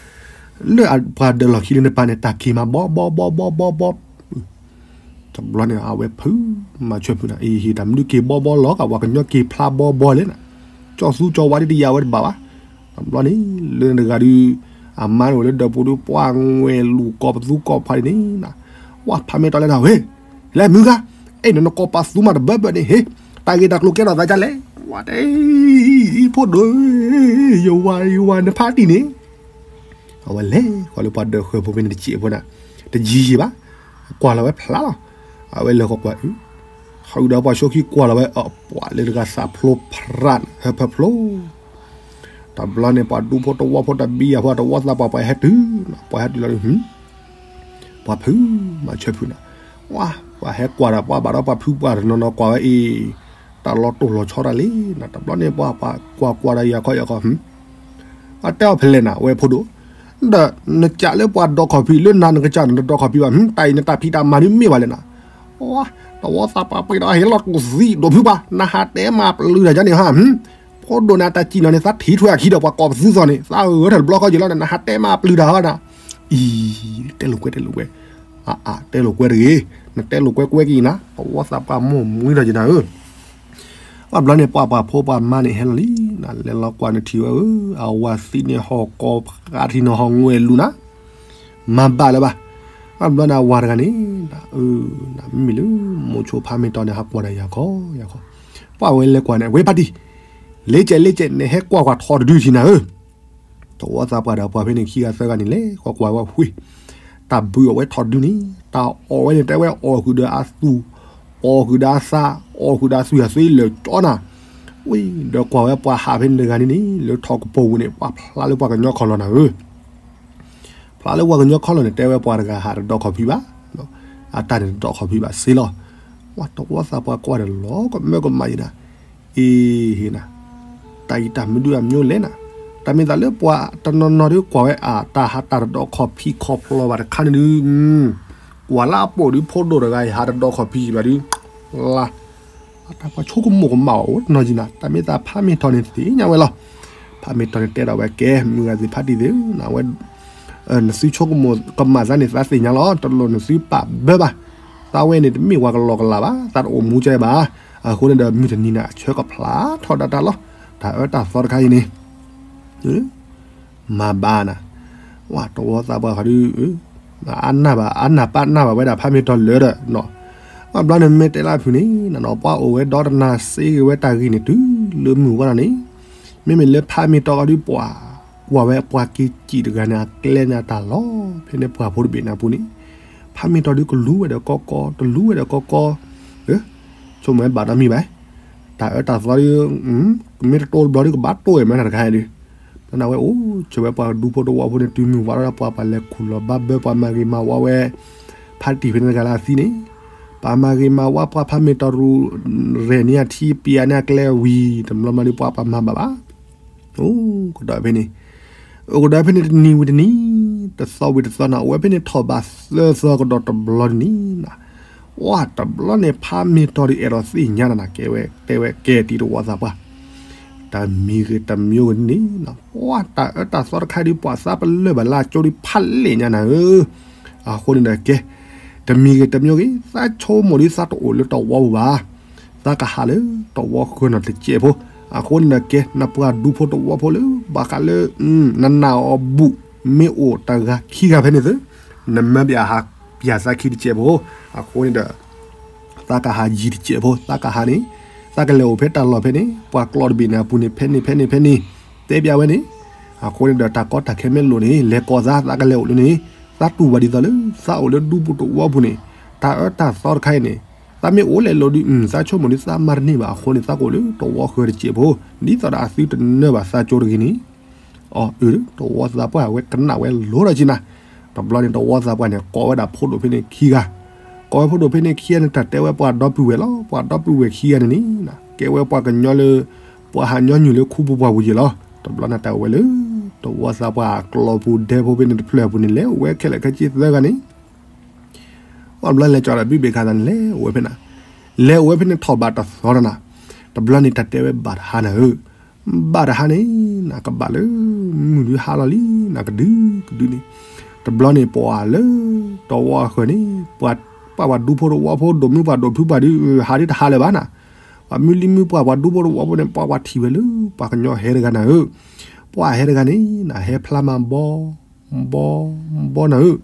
ပှၤဒၢးလီၢ်ခံလၢန့ၣ်ပၤန့ၣ် တၢ်က့ၤမးဘီဘီဘီဘီဘီဘီ, တဘျီန့ၣ် အဝဲဖုး မၤဆၢဖုးနၤ အံၤ ဟ့ၣ် တၢ်မနုၤက့ၤဘီဘီလီၤ ကဝၤကညီက့ၤဖျါဘီဘီလဲၣ်နၤ, ကၠီသူကၠီဝါဒ်တယာ်ဝဲတဘၣ်ဘၣ်, တဘျီန့ၣ် လၢတဂၤဒုး အမါန့ၣ်အိၣ်လၢဒၢးပူၤဒုး ပှၤငွဲၢ်လူၤကိးပသူကိးဖးဒ်န့ၣ်နၤ, ဝဲဖးမ့ၢ်တီၢ်လဲၤဒၣ်ဝဲ လဲၤမုၢ်ဂၤ, အဲၣ် နနကိးပသူမးတဘၢဘၢန့ၣ် ဟ့ၣ် တၢ်ဂ့ၢ်တၢ်ကျိၤကဲထီၣ်သးဒ်လဲၣ်, ဝဲတဲ ဖိဒိၣ် ယဝၤ ယဝၤ နဖးတံၢ်န့ၣ်, အဝဲလဲၤဃီၤလၢပှၤဒၢးဃၢၤဖိဖဲန့ၣ်တစဲးဖိနၤ, တယံၤယံၤဘၣ်, ကွၢ်လီၤဝဲဖျါလီၤ, အဝဲလဲၤဃီၤကွၢ်အုး, ဃုာ်ဒီးပှၤဆိခံကွၢ်လီၤဝဲ အပှၤလၢတဂၤသးဖျိဖရၣ် ဟၢဖၢဖျိ တဘျီန့ၣ် ပှၤဒူဖိတဝီဖိတဘံယၤဖိတဝီသးပှၢ် ပှၤဟဲတုၤနၤ ပှၤဟဲတုၤလီၤဒုး ပှၤဖုး မၤဆၢဖုးနၤ, ဝဲ ပှၤဟဲကွၢ်ဒီးပှၤဘၣ်ဒီးပှၤဖုးပှၤတနီၤနီၤကွၢ်ဝဲအံၤ, တၢ်လီၤတိၢ်လီၤဆီတၢ်လံနၤ, တဘျီန့ၣ် ပှၤကွၢ်ကွၢ်ဒီးယၤခီယၤခီ, အတဲအီၤဖဲလဲၣ်နၤ ဝဲဖိဒိၣ်, ဒီးနကးလၢပှၤဒိးခီၣ်ဖံးလၢနၤ နကစၢ်နတဒိးခီၣ်ဖံးဘၣ်, တၢ်အံၤနတၢ်ဖံးတၢ်မၤဒုးမ့ၢ်ဘၣ်လဲၣ်နၤ, ဝဲ တဝီသးပှၢ်ပှဲၤဒီးဟဲလီၤတူာ်သံဒိးဖုးပှၤ နဟးတဲမၤပျုၤတၢ်ယါန့ၣ်ဟါ ဖိဒိၣ်န့ၣ် အတၢ်စံၣ်နီၤန့ၣ် သးထံၣ်ထွဲအခံဒီးပှၤကိးပသူသီၣ်န့ၣ် သးဂၢၢ်ထၢၣ်တဘျီဃီယံၤလီၤန့ၣ် နဟးတဲမၤပျုၤတၢ်ဟီနၤ, အံၤ တဲလိာ်ကွဲ တဲလိာ်ကွဲ, အအ တဲလိာ်ကွဲတဂ့ၤ, နတဲလိာ်ကွဲကွဲက့ၤနၤ တဝီသးပှၢ်မိၢ်မှံထီၣ်က့ၤနၤဧၢ, ဘၣ်ဘျီန့ၣ် ပှၤပှၤဖိပှၤမါန့ၣ်ဟဲလီၤလံ, နလဲၤလီၤကွၢ်နထံၣ်ဝဲဧၢ, အဝၤသံန့ၣ်ဟီၣ်ကိးဖးထံနီၤဟီၣ်ငွဲၢ်လူၤနၤ မၤဘၣ်လၢၤဘၣ်, ဘၣ်ဘျီန့ၣ် အဝၤတဂၤန့ၣ်, မ့မ့ၢ်လၢ မိၤဆိဖးမ့ၢ်တီၢ်န့ၣ် ဟးကွၢ်ဒီးယၤခီယၤခီ, ပှၤဝဲလဲၤကွၢ်န့ၣ် ဝဲဖးတံၢ်, လ့ကဲးလ့ကဲး နဟဲကွၢ်ကွၢ်ထီၣ်တဒုထံၣ်နၤဧၢ, တဝီသးပှၢ်ဒီးပှၤဖဲန့ၣ်ခံဂၤသၢဂၤန့ၣ် လဲၤကွၢ်ကွၢ်ဝဲဝ့ၢ်, တၢ်ဘုးအီၣ်ဝဲထီၣ်တဒုန့ၣ် တၢ်အီၣ်ဝဲန့ၣ် တဲဝဲအီၣ်ဃုာ်ဒီးအသူၣ်, အီၣ်ဃုာ်ဒီးအသး, အီၣ်ဃုာ်ဒီးအသွံၣ်အသွံၣ်လၢာ်ကၠီနၤ, ဝ့ၢ် ဒီးကွၢ်ဝဲပှၤဟးဖဲန့ၣ်တဂၤန့ၣ်န့ၣ် လၢထီၣ်ကပိာ်ပူၤန့ၣ် ပှၤဖျါလၢပှၤကညီခီၣ်လီၢ်နၤဧၢ ဖျါလၢပှၤကညီခီၣ်လီၢ်န့ၣ် တဲဝဲပှၤတဂၤဟးတဒိးခီၣ်ဖံးဘၣ်, အတၢ်န့ၣ်တဒိးခီၣ်ဖံးဘၣ်စ့လီၤ, ဝဲတဝီသးပှၢ်ကွၢ်ဒီးလီၤကမၢကမၣ်ယံၤနၤ, အ့ ဟ့ၣ်နၤ, တၢ်အံၤတၢ်မနုၤအမံၤလဲၣ်နၤ, တၢ်မ့ၢ်သးလၢပှၤတနီၤနီၤဒုးကွၢ်ဝဲအါ တၢ်ဟးတၢ်တဒိးခီၣ်ဖံးခီၣ်ဖျီၣ်ဘၣ်တခါန့ၣ်ဒုး, ကွၢ်လၢအပိာ်ဒုးဖိဒိၣ်တဂၤအံၤ ဟးတဒိးခီၣ်ဖံးဘၣ်ဒုး, လၢ အတၢ်ပှၤဆိကမိၣ်ကမၣ်အီၤအိၣ်တနီၤယံၤနၤ, တၢ်မ့ၢ်သးဖးမ့ၢ်ထီၣ်န့ၣ်သ့ၣ်ညါဝဲလီၤ, ဖးမ့ၢ်ထီၣ်န့ၣ်တဲဒီးဝဲကဲ မုၢ်ဂၤသ့ၣ်ဖးတံၢ်သ့ၣ်နၤဝဲ, နသုဆိကမိၣ်ကမၣ်သးန့ၣ် သးသ့ၣ်ညါလီၤ, တလိၣ်နသုပာ်ဘၢဘၣ် သးဝဲန့ၣ်တမ့ၢ်ပှၤကလီကလးဘၣ်, သးတအိၣ်မူကဲဘၣ်. အဃိန့ၣ်ဒီး မုၢ်တနံၤန့ၣ် အဆၢကဖျါထီၣ်ဒၣ်တၢ်လီၤ. တၢ်အၢတၢ်သီတခါအံၤန့ၣ် မၤဘၣ်နၤ, ဝဲတဝီသးပှၢ်ဃီဒုး အနၢ်ဘၣ် အနၢ်ပၢ်နၢ်ဘၣ်ဝဲဒၣ်ဖးမ့ၢ်တီၤလၢာ်ဒီးနီၤ. ဘၣ်ဘျီန့ၣ် မ့ၢ်တဲလၢဖုးန့ၣ်နီၤ ပှၤအိၣ်ဝဲဒီတနၤစ့ဂ့ၤဝဲတၢ်ဂ့ၢ်န့ၣ် တုၤလၢမုၢ်ဝါလီၤန့ၣ်, မ့မ့ၢ်လၢဖးမ့ၢ်တီၤဃီဒုး ပှၤကွၢ်ဝဲပှၤက့ၤစံၣ်တဂၤန့ၣ် အကျဲန့ၣ်အတၢ်လီၤ. ဖဲန့ၣ်ပှၤဖိတဘ့ၣ်န့ၣ်အပူၤန့ၣ် ဖးမ့ၢ်တီၤဒုးကလူၤဝဲဒီးကီကီ တလူၤဝဲဒီးကီကီ ဆိကမိၣ်ဝဲဘၣ်နီတမံၤဘၣ်. တၢ်အၢတၢ်သီဒုး မ့ၢ်တတိတဘျီဒုးကဘၣ်တိၢ်ဝဲမ့ၢ်တၢ်တခါအံၤဒုး, ဘၣ်နဝဲအိၣ်ဆိးဝဲပှၤဒူဖိတဝီဖိန့ၣ် တုၤမုၢ်ဝါလီၤဒီး ပှၤပှၤလဲၤခူၣ်လီၤဘၣ်ဘၢ ပှၤမၤဂ့ၤမၤဝါဝဲ ဖါတံၢ်ဖဲန့ၣ်တဂၤလၢအသံန့ၣ်, ပှၤမၤဂ့ၤမၤဝါပှၤဖးမ့ၢ်တီၤရူၤ ရဲၣ်န့ၢ်အထံပျံၤန့ၢ်အကျဲဝံၤ တဘျီဘျီဒုး ပှၤပှၤမၤဘၣ်ဘၣ် အိၣ်ကဒီးဖဲန့ၣ်, အိၣ်ကဒီးဖဲန့ၣ်တနံၤဝံၤတနံၤ, တသီဝံၤတသီနၤ အိၣ်ဝဲဖဲန့ၣ်ထီၣ်ဘးသၢသီကဒီးတဘျီတနံၤ, ဝဲတဘျီန့ၣ် ဖးမ့ၢ်တီၤဒုး အဲၣ်ဒိးသ့ၣ်ညါနၤနၤ ကဲဝဲတဲဝဲကဲတံၤတဝီသးပှၢ်, တမံၤဂ့ၤတမံၤဂ့ၤန့ၣ်, ဝဲတၢ်အၢတၢ်သီတခါဒုး ပှၤသးပလၢၢ်ဘၣ်လၢအကၠိဒုးဖးလဲၣ်ညါနၤဧၢ, အဃိန့ၣ်ဒီးကဲ တမံၤဂ့ၤတမံၤဂ့ၤ သးဆိကမိၣ်ဒုးသးတအိၣ်လၢတဝီပူၤဘၣ် သးကဟးလၢတဝီဃၢၤနီၤတစဲးဖိ, အဃိန့ၣ်ဒီးကဲ နပှၤဒူဖိတဝီဖိလၢ ဘၣ်ဃးလၢ နနာ်အီၤဘူၣ် မ့ၢ်အိၣ်တဂၤခံဂၤဖဲန့ၣ်သု, နမၢပၠးဟးပၠးသးခံတစဲးဖိ, အဃိန့ၣ်ဒီး သးကဟးယံၤတစဲးဖိ သးကဟးန့ၣ်, သးကလဲၤအိၣ်ဖဲတၢ်လီၢ်ဖဲန့ၣ် ပှၤကျီတဘ့ၣ်န့ၣ်အပူၤန့ၣ် ဖဲန့ၣ်ဖဲန့ၣ်ဖဲန့ၣ်, တဲပၠးဝဲန့ၣ်, အဃိန့ၣ်ဒီး တၢ်ကီတၢ်ခဲမ့ၢ်လိာ်န့ၣ် လဲၤကိးသး သးကလဲၤအိၣ်လၢန့ၣ်, သးတူၢ်ဘၣ်ဒ်သိးလၢ သးအိၣ်လၢဒူပူၤတဝီပူၤန့ၣ်, တၢ်အၢတၢ်သီတခါအံၤန့ၣ်, သးမ့ၢ်အိၣ်လဲၤလိၤဒုး သးဆိကမိၣ်ဒုးသးမၤတန့ၢ်ဘၣ် အဃိန့ၣ် သးကအိၣ်လၢတဝီဃၢၤတစဲးဖိ, ဒ်သိးဒီးအသုတနၢဘၣ်သးကၠိတဂ့ၤန့ၣ် အီၤအၢ တဝီသးပှၢ်ဝဲကနၣ်ဝဲလိၤဒီးက့နၤ, တဘျီန့ၣ် တဝီသးပှၢ်န့ၣ် ကိးဝဲဒၣ်ဖိဒိၣ်ဖဲန့ၣ်ခံဂၤ, ကိးဝဲဖိဒိၣ်ဖဲန့ၣ်ခံဂၤန့ၣ် တၢ်တဲဝဲပှၤဒီပုၢ်ဝဲၢ်လီၤ, ပှၤဒီပုၢ်ဝဲၢ်ခံဂၤန့ၣ်န့ၣ်, ကဲဝဲပှၤကညီလၢ ပှၤဟးညီနုၢ်လၢခူပူၤပှၢ်ပူၤယဲၢ်လီၤ, တဘျီန့ၣ် တၢ်အိၣ်ဝဲလၢ တဝီသးပှၢ်အကျီပူၤဒဲဖိဖဲန့ၣ်တဖျၢၣ်အပူၤန့ၣ် လဲၤအိၣ်ဝဲခဲလၢာ်ခဲဆ့သၢဂၤန့ၣ် ပှၤဘျီလဲၤကၠီတၢ်ဘုဘ့ၣ်ခါသးန့ၣ် လဲၤအိၣ်ဝဲဖဲန့ၣ်, လဲၤအိၣ်ဝဲဖဲန့ၣ်ထီၣ်ဘးတသီဒီးနၤ, တဘျီန့ၣ် တၢ်တဲဝဲဘၣ်တဟါနၤဧၢ, ဘၣ်တဟါန့ၣ် နကဘၣ်လၢ မုၢ်ဒုးဟါလီၤလံ နကဒုကဒုန့ၣ်, တဘျီန့ၣ် ပှၤလၢ တဝီအဃၢၤန့ၣ် ပှၤပှၤဒူဖိတဝီဖိ ဒိၣ်မုၢ်ပှၢ်ဒိၣ်ဖုပှၢ်ဒုး ဟးဒုးတဟါလၢၤဘၣ်နၤ, ပှၤမုၢ်လံမုၢ်ပှၢ် ပှၤဒူဖိတဝီဖိန့ၣ် ပှၤပှၤထံၣ်ဝဲလၢ ပှၤကညီဟဲတဂၤနၤဧၢ, ပှၤဟဲတဂၤန့ၣ် နဟဲဖျါမၤဘီ ဘီ ဘီနၤဧၢ,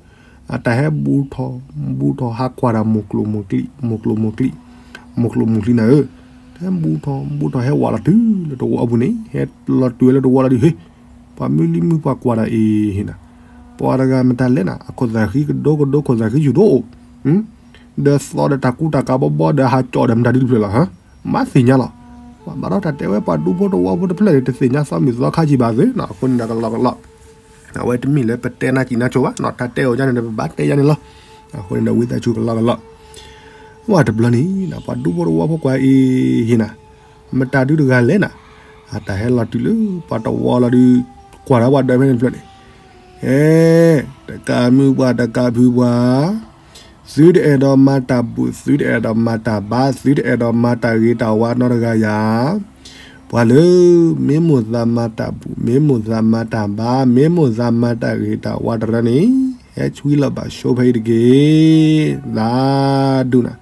အတၢ်ဟဲဘူးထီၣ် ဘူးထီၣ် ဟးကွၢ်တၢ်မိၢ်ကျိၣ်မိၢ်ကျံ မိၢ်ကျိၣ်မိၢ်ကျံ မိၢ်ကျိၣ်မိၢ်ကျံနၤဧၢ, တဟဲဘူးထီၣ် ဘူးထီၣ် ဟဲဝးလီၤတုၤလၢတဝီအပူၤန့ၣ် ဟဲလီၤတုၤဝဲလၢတဝီလီၤဒုး ဟ့ၣ် ပှၤမုၢ်လံမုၢ်ပှၢ်ကွၢ်တၢ်အံၤဟ့ၣ်နၤ, ပှၤတဂၤမတၤလဲၣ်နၤ အခိၣ်သၣ်ဃံကဒိကဒိ ခိၣ်သၣ်ဃံယူၤဒိအိၣ်, ဒီးသီဒီးတၢ်ကူတၢ်ကးဘီဘီ ဒီးဟးကၠီၣ်ဒီးမတၤဒုတဖျၢၣ်လီၤ, မၤသ့ၣ်ညါလီၤ, ဘၣ်ဒီးတၢ်တဲဝဲပှၤဒူဖိတဝီဖိတဖျၢၣ်န့ၣ် တသ့ၣ်ညါသီမုၢ်သီခါကံဘၣ်သုနီၤ, အဃိန့ၣ်ဒီးကလီကလီ အဝဲတမ့ၢ်လၢပတဲနါစံးနါဆိဘၣ်နီၤ, တၢ်တဲအီၤယါန့ၣ်ဒီး ပဘၣ်တဲယါန့ၣ်လီၤ, အဃိန့ၣ်ဒီးဝံသးစူၤကလီကလီ, ဝဲတဘျီန့ၣ် ပှၤဒူဖိတဝီဖိကွၢ်အံၤဟ့ၣ်နၤ, မတၤဒုတဂၤလဲၣ်နၤ, အတၢ်ဟဲလီၤတုၤလၢ ပှၤတဝီလီၤဒုး ကွၢ်ဒီးပှၤဒၢးဖဲန့ၣ်တဖျၢၣ်န့ၣ် ဟဲ, တကးမုၢ်ပှၢ်တကးဖုပှၢ်, သုတအဲၣ်ဒိးမၤတၢ်ဘူၣ် သုတအဲၣ်ဒိးမၤတၢ်ဘါ သုတအဲၣ်ဒိးမၤတၢ်ဂ့ၤတၢ်ဝါနီတဂၤယၤ, ပှၤလၢ မ့ၢ်မိၣ်သးမၤတၢ်ဘူၣ် မ့ၢ်မိၣ်သးမၤတၢ်ဘါ မ့ၢ်မိၣ်သးမၤတၢ်ဂ့ၤတၢ်ဝါတရၢန့ၣ် ဟဲဆှံလီၤဘၣ်ဆိဖဲအံၤတက့ၢ်, သးဒူၣ်နၤ,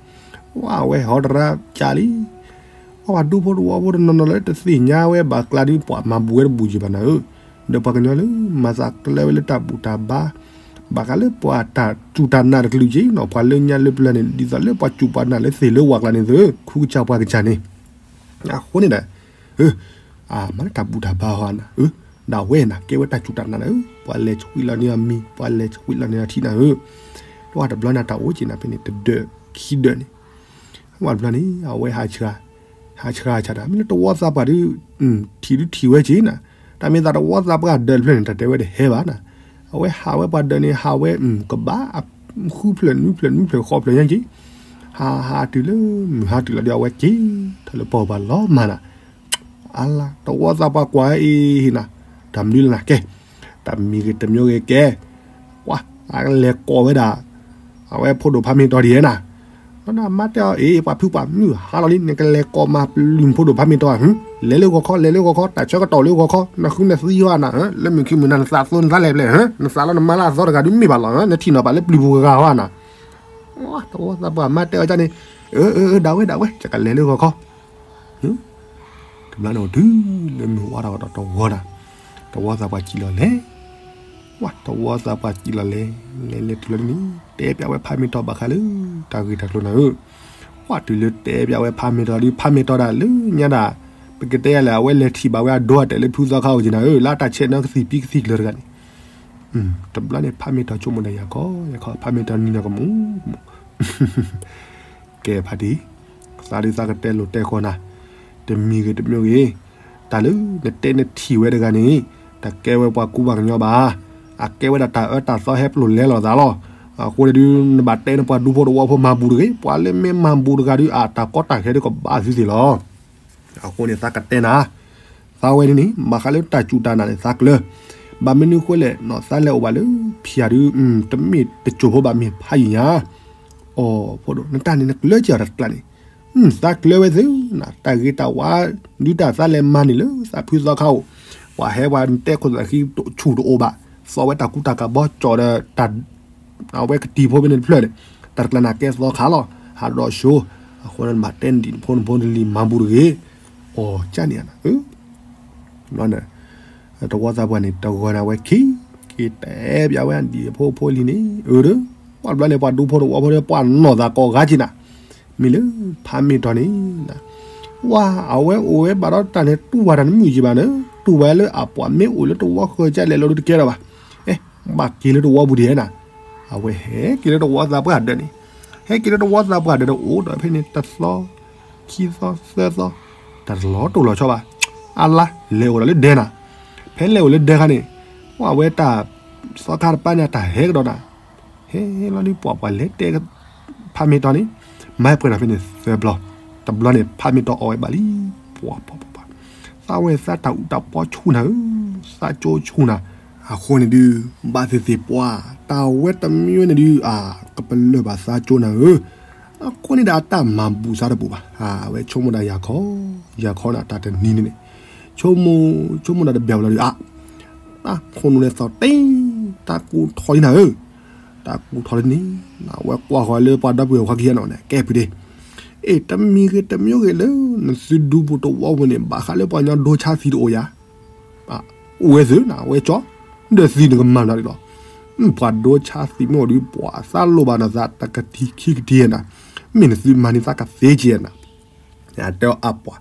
ဝဲဟီတရၢကၢ်လံ ပှၤဒူဖိတဝီဖိတနီၤနီၤလၢတသ့ၣ်ညါဝဲဘၣ်ကျါဒုး ပှၤမၤဘူးဝဲတဘူးက့ဘၣ်နၤဧၢ, ဒီးပှၤကညီလၢ မၤသးကျၢဝဲလၢတၢ်ဘူၣ်တၢ်ဘါ, ဘၣ်ဃးလၢပှၤတၢ်စူၢ်တၢ်နာ်တကလုာ်က့နီၤ, ပှၤလၢညါလၢပျၢၤန့ၣ် ဒ်သိးလၢပှၤစူၢ်ပှၤနာ်လၢသ့ၣ်လၢဝၤကျါန့ၣ်သု, ခူကစၢ်ပှၤကစၢ်န့ၣ်, အဃိန့ၣ်ဒီး အမၤလၢတၢ်ဘူၣ်တၢ်ဘါဟီနၤ, ဒၣ်ဝဲနၤ ကဲဝဲတၢ်စူၢ်တၢ်နာ်နၤဧၢ, ပှၤလဲၤဆှံလီၤန့ၢ်အမံၤ ပှၤလဲၤဆှံလီၤန့ၢ်အထံနၤဧၢ, တဝီတဘျီန့ၣ် တၢ်အိၣ်က့နၤဖဲန့ၣ် တဒၢးခံဒၢးန့ၣ် ဝဲတဘျီန့ၣ် အဝဲဟးဆှါ, ဟးဆှါဆါတၢ် မ့ၢ်လၢတဝီသးပှၢ်ဒုး, ထံၣ်ဒုးထံၣ်ဝဲက့နၤ, တၢ်မ့ၢ်သးတဝီသးပှၢ်ဒၢးတဖျၢၣ်န့ၣ် တၢ်တဲဝဲတဟဲဘၣ်နၤ, အဝဲဟးဝဲပှၤဒၢးန့ၣ် ဟးဝဲ ကဘၣ် ဃုဖျၢၣ်နွံဖျၢၣ်နွံဖျၢၣ် ဃိးဖျၢၣ်ညါက့, ဟးဟးတုၤလၢ မုၢ်ဟါတုၤလီၤဒီး အဝဲက့ၤထီၣ်လၢပှၢ်ပူၤဘၣ်လီၤမၢ်နၤ အလါ တဝီသးပှၢ်ကွၢ်အံၤဟ့ၣ်နၤ, တၢ်မနုၤလဲၣ်နၤ ကဲ, တၢ်မံၤဂ့ၤတမံၤဂ့ၤကဲ, ကွၢ် အကလဲၤကိးဝဲဒၣ်, အဝဲဖိဒိၣ်ဖးမ့ၢ်တီၤဒ်လဲၣ်နၤ, ဒီးနမါတဲအီၤ အ့ ပှၤဖုပှၤမုၢ်ဟါလီၤလံ နကလဲၤကိးမၤပျုၢ်ဖိဒိၣ်ဖးမ့ၢ်တီၤဧါ, လဲၤလၢဂီၤခီ လဲၤလၢဂီၤခီ တၢ်ဆၢကတီၢ်လၢဂီၤခီ နဃုနသံဟီနၤ, လၢမုၢ်ခံမုၢ်နၤ နသးသိနသးလဲၣ်ပျဲၢ်, နသးလီၤနမါလၢအသီတဂၤဒုးမ့ၢ်ဘၣ်လီၤ, နထံၣ်နီၤပာ်လၢပျုၢ်ပူၤဂၤဂၤဟီနၤ တဝီသးပှၢ်မါတဲအီၤဒ်န့ၣ်, အၢ အၢ အၢ ဒၣ်ဝဲ ဒၣ်ဝဲ ယကလဲၤလၢဂီၤခီ, တဘျီန့ၣ်အိၣ်တုၤလၢမုၢ်ဝါထီၣ်ကဒီးတဂီၤနၤ, တဝီသးပှၢ်စံၣ်လီၤလဲၤ, ဝဲ တဝီသးပှၢ်စံၣ်လီၤလဲၤ, လဲၤလဲၤတုၤလီၤဒ်န့ၣ် တဲပျးဝဲဖးမ့ၢ်တီၤဘၣ်ဃးလၢ တၢ်ဂ့ၢ်တၢ်ကျိၤနၤဧၢ, ဝဲတုၤလၢတဲပျးဝဲဖးမ့ၢ်တီၤဒီး ဖးမ့ၢ်တီၤဒၣ်လၢညါဒၣ်, ပကတဲယၤလဲၣ် အဝဲလဲၤထံၣ်ဘၣ်ဝဲအဒိအတဲာ်လၢဖုသီခါအိၣ်က့ၤနၤဧၢ, လၢတၢ်ဆဲးနီၣ်ကသံၣ်ပံကသံၣ်ကျၢၤတဂၤန့ၣ်, တဘျီန့ၣ် ဖးမ့ၢ်တီၤဆိကမိၣ်ဒၣ်ယၤခီ, ယၤခီ ဖးမ့ၢ်တီၤနံၤနီၢ်ကမူၣ်ကမူၣ် ကဲဖးဒံ, သးဒုးသးကတဲလိာ်တဲဃီနၤ, တမံၤဂ့ၤတမံၤဂ့ၤ, တၢ်လၢနတဲနထံၣ်ဝဲတဂၤန့ၣ်, တကဲဝဲပှၤကူပှၤကညီဘၣ်, အကဲဝဲဒၣ်တၢ်အၢတၢ်သီဟဲပျိာ်လဲလီၤသးလီၤ, အဃိန့ၣ်ဒုး နဘၣ်တဲနပှၤဒူဖိတဝီဖိမၤဘူၣ်တဂ့ၤ, ပှၤလၢမ့ၢ်မၤဘူၣ်တဂၤဒုး အတၢ်ကီတၢ်ခဲဒုးကဘၣ်သုသ့ၣ်လီၤ. အဃိန့ၣ်သးကတဲနၤ, သးဝဲန့ၣ်န့ၣ် ဘၣ်ဃးလၢတၢ်စူၢ်တၢ်နာ်န့ၣ် သးကျၢၤ, ဘၣ်မနုၤဃိလဲၣ်နီၤ သးလဲၤအိၣ်ဘၣ်လၢဖၠၣ်ဒုး, တမ့ၢ်တစိၢ်ဖိဘၣ်မ့ၢ်ဖးယံာ်ညါ, အိ ဖိဒိၣ် နတၢ်န့ၣ်နကျၢၤက့ၤအီၤတၢ်တကျါန့ၣ်, သးကျၢၤဝဲသု, တၢ်ဂ့ၤတၢ်ဝါ, ဒုးတၢ်သးလဲၤမၤန့ၢ်လၢသးဖုသီခါအိၣ်, ပှၤဟဲပှၤနတဲခိၣ်သးဃံဆူၣ်တအိၣ်ဘၣ်, သီဝဲတၢ်ကူတၢ်ကးဘီကၠီၣ်ဒီးတၢ် အဝဲကတံၤဖိဖဲန့ၣ်တဖျၢၣ်န့ၣ်, တၢ်တကျါန့ၣ်ကဲသီခါလီၤ, ဟးဒီးဆိ, အဃိန့ၣ်နဘၣ်တဲနဒံၣ်နဖိနဖိနလံၤမၤဘူၣ်တဂ့ၤ, အိ ကန့ၣ်, တဝီသးပှၢ်န့ၣ် တဂီၤန့ၣ် အဝဲခံက့ၤတဲပျးဝဲဒံၣ်အဖိဖိလံၤန့ၣ်, အၢ ဒီး ပှၤတဘျီန့ၣ် ပှၤဒူဖိတဝီဖိဒီး ပှၤနီၢ်သးကိးဂၤက့ၤနၤ, မ့ၢ်လၢဖးမ့ၢ်တီၤန့ၣ် ဝါ အဝဲအိၣ်ဝဲဘၣ်ဒီးတၢ်န့ၣ် တူၢ်ဝဲတၢ်န့ၣ်မုာ်ယံၤဘၣ်န့ၣ်, တူၢ်ဝဲလၢအပှၤမ့ၢ်အိၣ်လၢတဝီဃၢၤကလဲၣ်လီၤဒုးတကဲထီၣ်ဘၣ်, အဲ ဘၣ်က့ၤလၢတဝီပူၤဒံးနၤ, အဝဲဟဲက့ၤလၢတဝီသးပှၢ်ဒၢးန့ၣ်, ဟဲက့ၤလၢတဝီသးပှၢ်ဒၢးဒီးအိၣ်ဒီးဖဲန့ၣ် တသီ, ခံသီ, သၢသီ, တၢ်တလီၤတိၢ်လီၤဆီဘၣ်, အလါ လဲၤအိၣ်ဒီးလၢဒဲနၤ, ဖဲလဲၤအိၣ်လၢဒဲခါန့ၣ်, ဝဲတၢ် သီခါတပၤန့ၣ် တၢ်ဟဲကဒီးနၤ, ဟဲလီၤဒုး ပှၤပှၤလဲၤတဲ ဖးမ့ၢ်တီၤန့ၣ်, မၤပှဲၤဒီးဖဲန့ၣ်သၢဘျီ, တဘျီန့ၣ် ဖးမ့ၢ်တီၤအီၣ်ဝဲဘၣ်လံ, ပှၤပှၤပှၤပှၤ, သးဝဲသးတၢ်အူတၢ်ပီဆူၣ်နၤဧၢ, သးကၠိဆူၣ်နၤ, အဃိန့ၣ်ဒုး ဘၣ်သ့ၣ်သ့ၣ်ပှၤ, တၢ်ဝဲတမံၤဝဲန့ၣ်ဒုး အကပလၢၢ်ဘၣ်သးကၠိနၤဧၢ, အဃိန့ၣ်ဒီးအတၢ်မၤဘူၣ်သးတပူၤဘၣ်, အဝဲဆိကမိၣ်ဒၣ်ယၤခီ, ယၤခီန့ၣ် တၢ်တနံၤန့ၣ်န့ၣ်, ဆိကမိၣ်, ဆိကမိၣ်ဒၣ်တဘျီလီၤဒုး အ တၢ်ခိၣ်နူာ်န့ၣ်သီၣ်တ့ၢ်, တၢ်ကူၣ်ထီၣ်လံနၤဧၢ, တၢ်ကူၣ်ထီၣ်လံန့ၣ်, အဝဲကွၢ်ဃီၤလၢပှၤဒီပုၢ်ဝဲၢ်ခွါခံဂၤန့ၣ် ကဲဖုဒ့, အ့ တမံၤဂ့ၤတမံၤဂ့ၤလၢ နသုဒူပူၤတဝီပူၤန့ၣ် ဘၣ်ဃးလၢပှၤကညီဒိဆါသံတအိၣ်ယၤ, အိၣ်ဝဲသုနၤ အဝဲကၠီ, ဒီးသံနကမၤနၤဒ်လီၤ, ပှၤဒိဆါသံမ့ၢ်အိၣ်ဒုး ပှၤသးလိၣ်ဘၣ်နၤသးတကထံၣ်ခံကထံၣ်နၤ, မ့ၢ်နသုမၤန့ၢ်သးကသ့က့ၤနၤ တဲအပှၤ,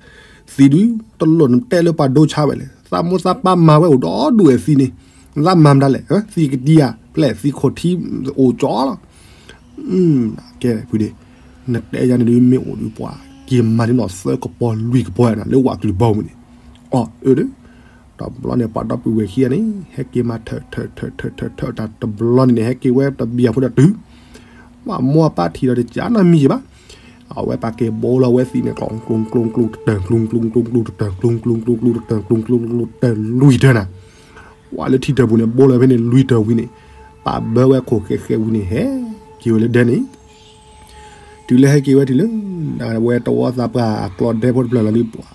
သံဒုး တလိၣ်နတဲလၢပှၤဒိဆါဝဲလဲၣ်, သးမိၢ်သးပၢ်မၤဝဲအိၣ်ဒီဒူၣ်ဝဲသံန့ၣ်, သးမၤမတၤလဲၣ်, သံကတံၤဧါ, ဖျဲၣ်သံခိၣ်ထံအိၣ်ကၠီလီၤ, ကဲဖုဒ့, နတဲယၤန့ၣ်ဒုး မ့ၢ်အိၣ်ဒုးပှၤ က့ၤမၤန့ၢ်နီၢ်သၢကပီၤလွံၢ်ကပီၤနၤ လၢဝးကလုၢ်ဘီမုၢ်န့ၣ်, အီၣ်အၢဒုး တဘျီန့ၣ် ပှၤဒီပုၢ်ဝဲၢ်ခံဂၤန့ၣ် ဟဲက့ၤမၤထၢၣ်ထၢၣ်ထၢၣ်ထၢၣ်ထၢၣ်ထၢၣ်တၢ်တဘျီန့ၣ်န့ၣ် ဟဲက့ၤဝဲတဘျီဖိဒီးတုၤ ပှၤမိၢ်ပၢ်ထံၣ်ဒီးတကးနီတမံၤဘၣ်, အဝဲပာ်က့ၤဘိလီၤဝဲသံးန့ၣ် ကျိၤကျိၤကျိၤကျိၤ တတၢၢ်ကျိၤကျိၤကျိၤကျိၤ တတၢၢ်ကျိၤကျိၤကျိၤကျိၤ တတၢၢ်ကျိၤကျိၤကျိၤ တတၢၢ်လွံၢ်တၢၢ်နၤ, ပှၤလၢထံတၢၢ်ပူၤန့ၣ် ဘိလီၤဖဲန့ၣ်လွံၢ်တၢၢ်ဝံၤန့ၣ်, ပာ်ဘၢဝဲခိၣ်ဃဲဃဲဝံၤန့ၣ် ဟဲက့ၤဝဲလၢဒဲန့ၣ် တုၤလၢဟဲက့ၤဝဲတုၤလၢ အဝဲတဝီသးပှၢ်အကျီၢ်ဒဲဖိတဖျၢၣ်လီၤဒုးပှၤ,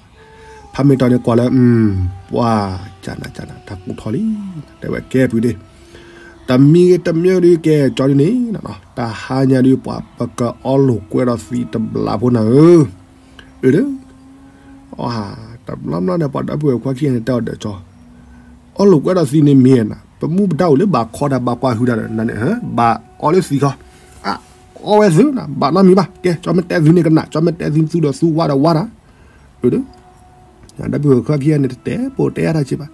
ဖးမ့ၢ်တီၤန့ၣ်ကွၢ်လၢ ပှၤ ကနၤကနၤ တၢ်ကူၣ်ထီၣ်လံ, တဲဝဲကဲပုၢ်ဒ့, တမံၤဂ့ၤတမံၤဒုးကဲကၠီဒုးန့ၣ်, တဟါညါဒုးပှၤ ပကအီလိာ်ကွဲဒီးသံးတဘျီဖိနၤဧၢ, အၢဒုး တဘျီဘျီန့ၣ် ပှၤဒီပုၢ်ဝဲၢ်ခွါခံဂၤန့ၣ် တဲအီၤဒီးကၠီ, အီလိာ်ကွဲဒီးသံးန့ၣ်မ့ၢ်နၤ, ပမူပဒါအိၣ်လၢဘၣ်ခီတၢ်ဘၣ်ကွၢ်ဟုၣ်တၢ်ဒီးနၤန့ၣ် ဘၣ်အီလၢသံးခီ, အီဝဲသုနၤ ဘၣ်နီတမံၤဘၣ်, ကဲ ကၠီမ့ၢ်တဲသုန့ၣ်ကနၣ်, ကၠီမ့ၢ်တဲသုသုဒီးသုဝါဒီးဝါတၢ်, အၢဒုး ဒီပုၢ်ဝဲၢ်ခွါခံဂၤန့ၣ် တတဲပိာ်တဲအါတၢ်စ့ၢ်ဘၣ်,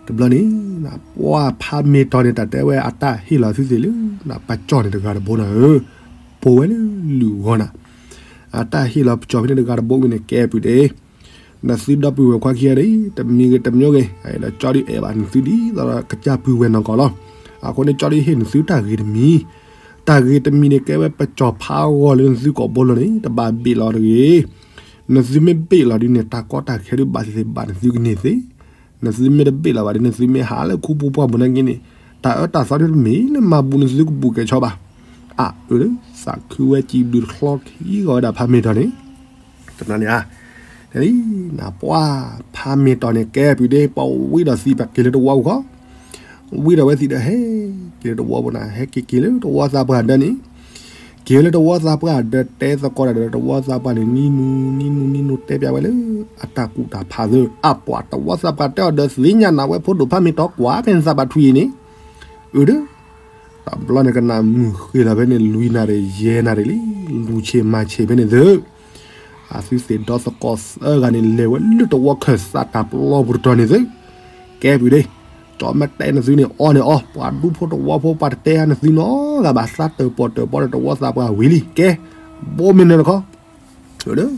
တဘျီန့ၣ် ပှၤဖးမ့ၢ်တီၤန့ၣ် တၢ်တဲဝဲအတၢ်ဟ့ၣ်လီၤသုသ့ၣ်လၢ ပကၠီၣ်န့ၣ်တဂၤတဘိနၤဧၢ, ပိာ်ဝဲလၢလုၢ်ဂီၢ်နၤ, အတၢ်ဟ့ၣ်လီၤပကၠီၣ်ဖဲန့ၣ်တဂၤတဘိဝံၤန့ၣ် ကဲပုၢ်ဒ့, နသုဒီပုၢ်ဝဲၢ်ခွါခံဂၤန့ၣ် တမံၤဂ့ၤတမံၤဂ့ၤ ဒီးကၠီဒုးအဲၣ်ဘၣ်နသုဒ်သိးဒီးကစၢ်ပုၢ်ဝဲၢ်နီၢ်ကီၢ်လီၤ, အဃိန့ၣ်ကၠီဒုးဟ့ၣ်နသုတၢ်ဂ့ၤတမံၤ, တၢ်ဂ့ၤတမံၤန့ၣ် ကဲဝဲပကၠီၣ်ဖးဂီၤလၢနသုကိာ်ဘိလီၤန့ၣ် တဘၣ်ဘ့ၣ်လီၤတဂ့ၤ, နသုမ့ၢ်ဘ့ၣ်လီၤဒုးန့ၣ် တၢ်ကီတၢ်ခဲဒုးဘၣ်သ့ၣ်သ့ၣ်ဘၣ်နသုကန့ၢ်သ့, နသုမ့ၢ်တဘ့ၣ်လီၤဘၣ်ဒုး နသုမ့ၢ်ဟးလၢခူပူၤပှၢ်ပူၤနာ်က့န့ၣ်, တၢ်အၢတၢ်သီဒုးတမ့ၢ်လၢမၤဘူၣ်နသုကဘူၣ်ကဲဆီဘၣ်, အၢ သးခုဝဲစံးဘျုးတချီခံဂီၤဝဲဒၣ်ဖးမ့ၢ်တီၤန့ၣ်, တနီၤန့ၣ်ဧါ, နပှၤဖးမ့ၢ်တီၤန့ၣ် ကဲပုၢ်ဒ့ ပှၤဝံဒီးသံးပာ်က့ၤလၢတဝီပူၤခီ, ဝံဒီးဝဲသံးဒီးဟဲက့ၤလၢတဝီပူၤနၤ ဟဲက့ၤက့ၤလၢတဝီသးပှၢ်ဒၢန့ၣ်, က က့ၤလၢတဝီသးပှၢ်ဒီးတဲသကိးတၢ်ဒီးတဝီသးပှၢ်န့ၣ် နံၤနူနံၤနူနံၤနူတဲပၠးဝဲလၢ အတၢ်ကူၣ်တၢ်ဖးသ့ၣ် အပှၤတဝီသးပှၢ်တဲအီၤဒီးသ့ၣ်ညါနၤဝဲ ဖိဒိၣ်ဖးမ့ၢ်တီကွၢ်ဖဲန့ၣ်သးဘၣ်ထွံအံၤန့ၣ် အၢ ဒီး တဘျီန့ၣ်ကနၣ်မုၢ်ဃ့လီၤဖဲန့ၣ် လွံၢ်နၣ်ရံၣ်ယဲၢ်နၣ်ရံၣ်လံ လူၤဆ့ၣ်မၤဆ့ၣ်ဖဲန့ၣ်သ့ၣ် အသုသ့ၣ်ဒီသကိးသၢဂၤန့ၣ် လဲၤဝဲလၢတဝီခၢၣ်သးတၢ်ပျီပူၤတတီၤန့ၣ်သ့ၣ် ကဲပုၢ်ဒ့ ကၠီမ့ၢ်တဲနသုန့ၣ် အီန့ၣ်အီ ပှၤဒူဖိတဝီဖိပှၤတတဲအါနသုနီတဂၤဘၣ် သးတၢၣ်ပီၣ်တၢၣ်ပီဒီးတဝီသးပှၢ်ဝံၤလံ ကဲ ဘိမ့ၢ်နၢၤတခီ ဒီး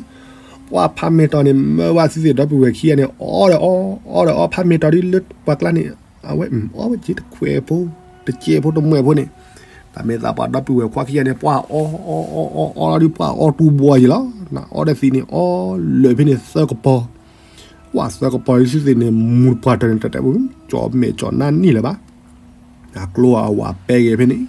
ပှၤဖးမ့ၢ်တီၤန့ၣ် မၢဝဲသုသ့ၣ်ဒီပုၢ်ဝဲၢ်ခံဂၤန့ၣ် အီဒီးအီ အီဒီးအီ ဖးမ့ၢ်တီၤဒ်လၢပှၤကျါန့ၣ် အဝဲအီဝဲက့ၤတခွဲးဖိ တကဲးဖိတမှဲးဖိန့ၣ် တၢ်မ့ၢ်သးပှၤဒီပုၢ်ဝဲၢ်ခွါခံဂၤန့ၣ် ပှၤအီအီအီအီအီလီၤဒ်ပှၤအီတူၢ်ဘှီယံၤလီၤ အီဒီးသံးန့ၣ် အီလၢာ်ဖဲန့ၣ်သၢကပီၤ ပှၤသၢကပီၤဒ်သုသ့ၣ်န့ၣ် မူတပှၢ်တၢၢ်န့ၣ် တၢ်တဲဝဲ ကၠီမဲာ်ကၠီနါနံၣ်လၢၤဘၣ် အကျိအဝၤပဲဂ့ၤဖဲန့ၣ်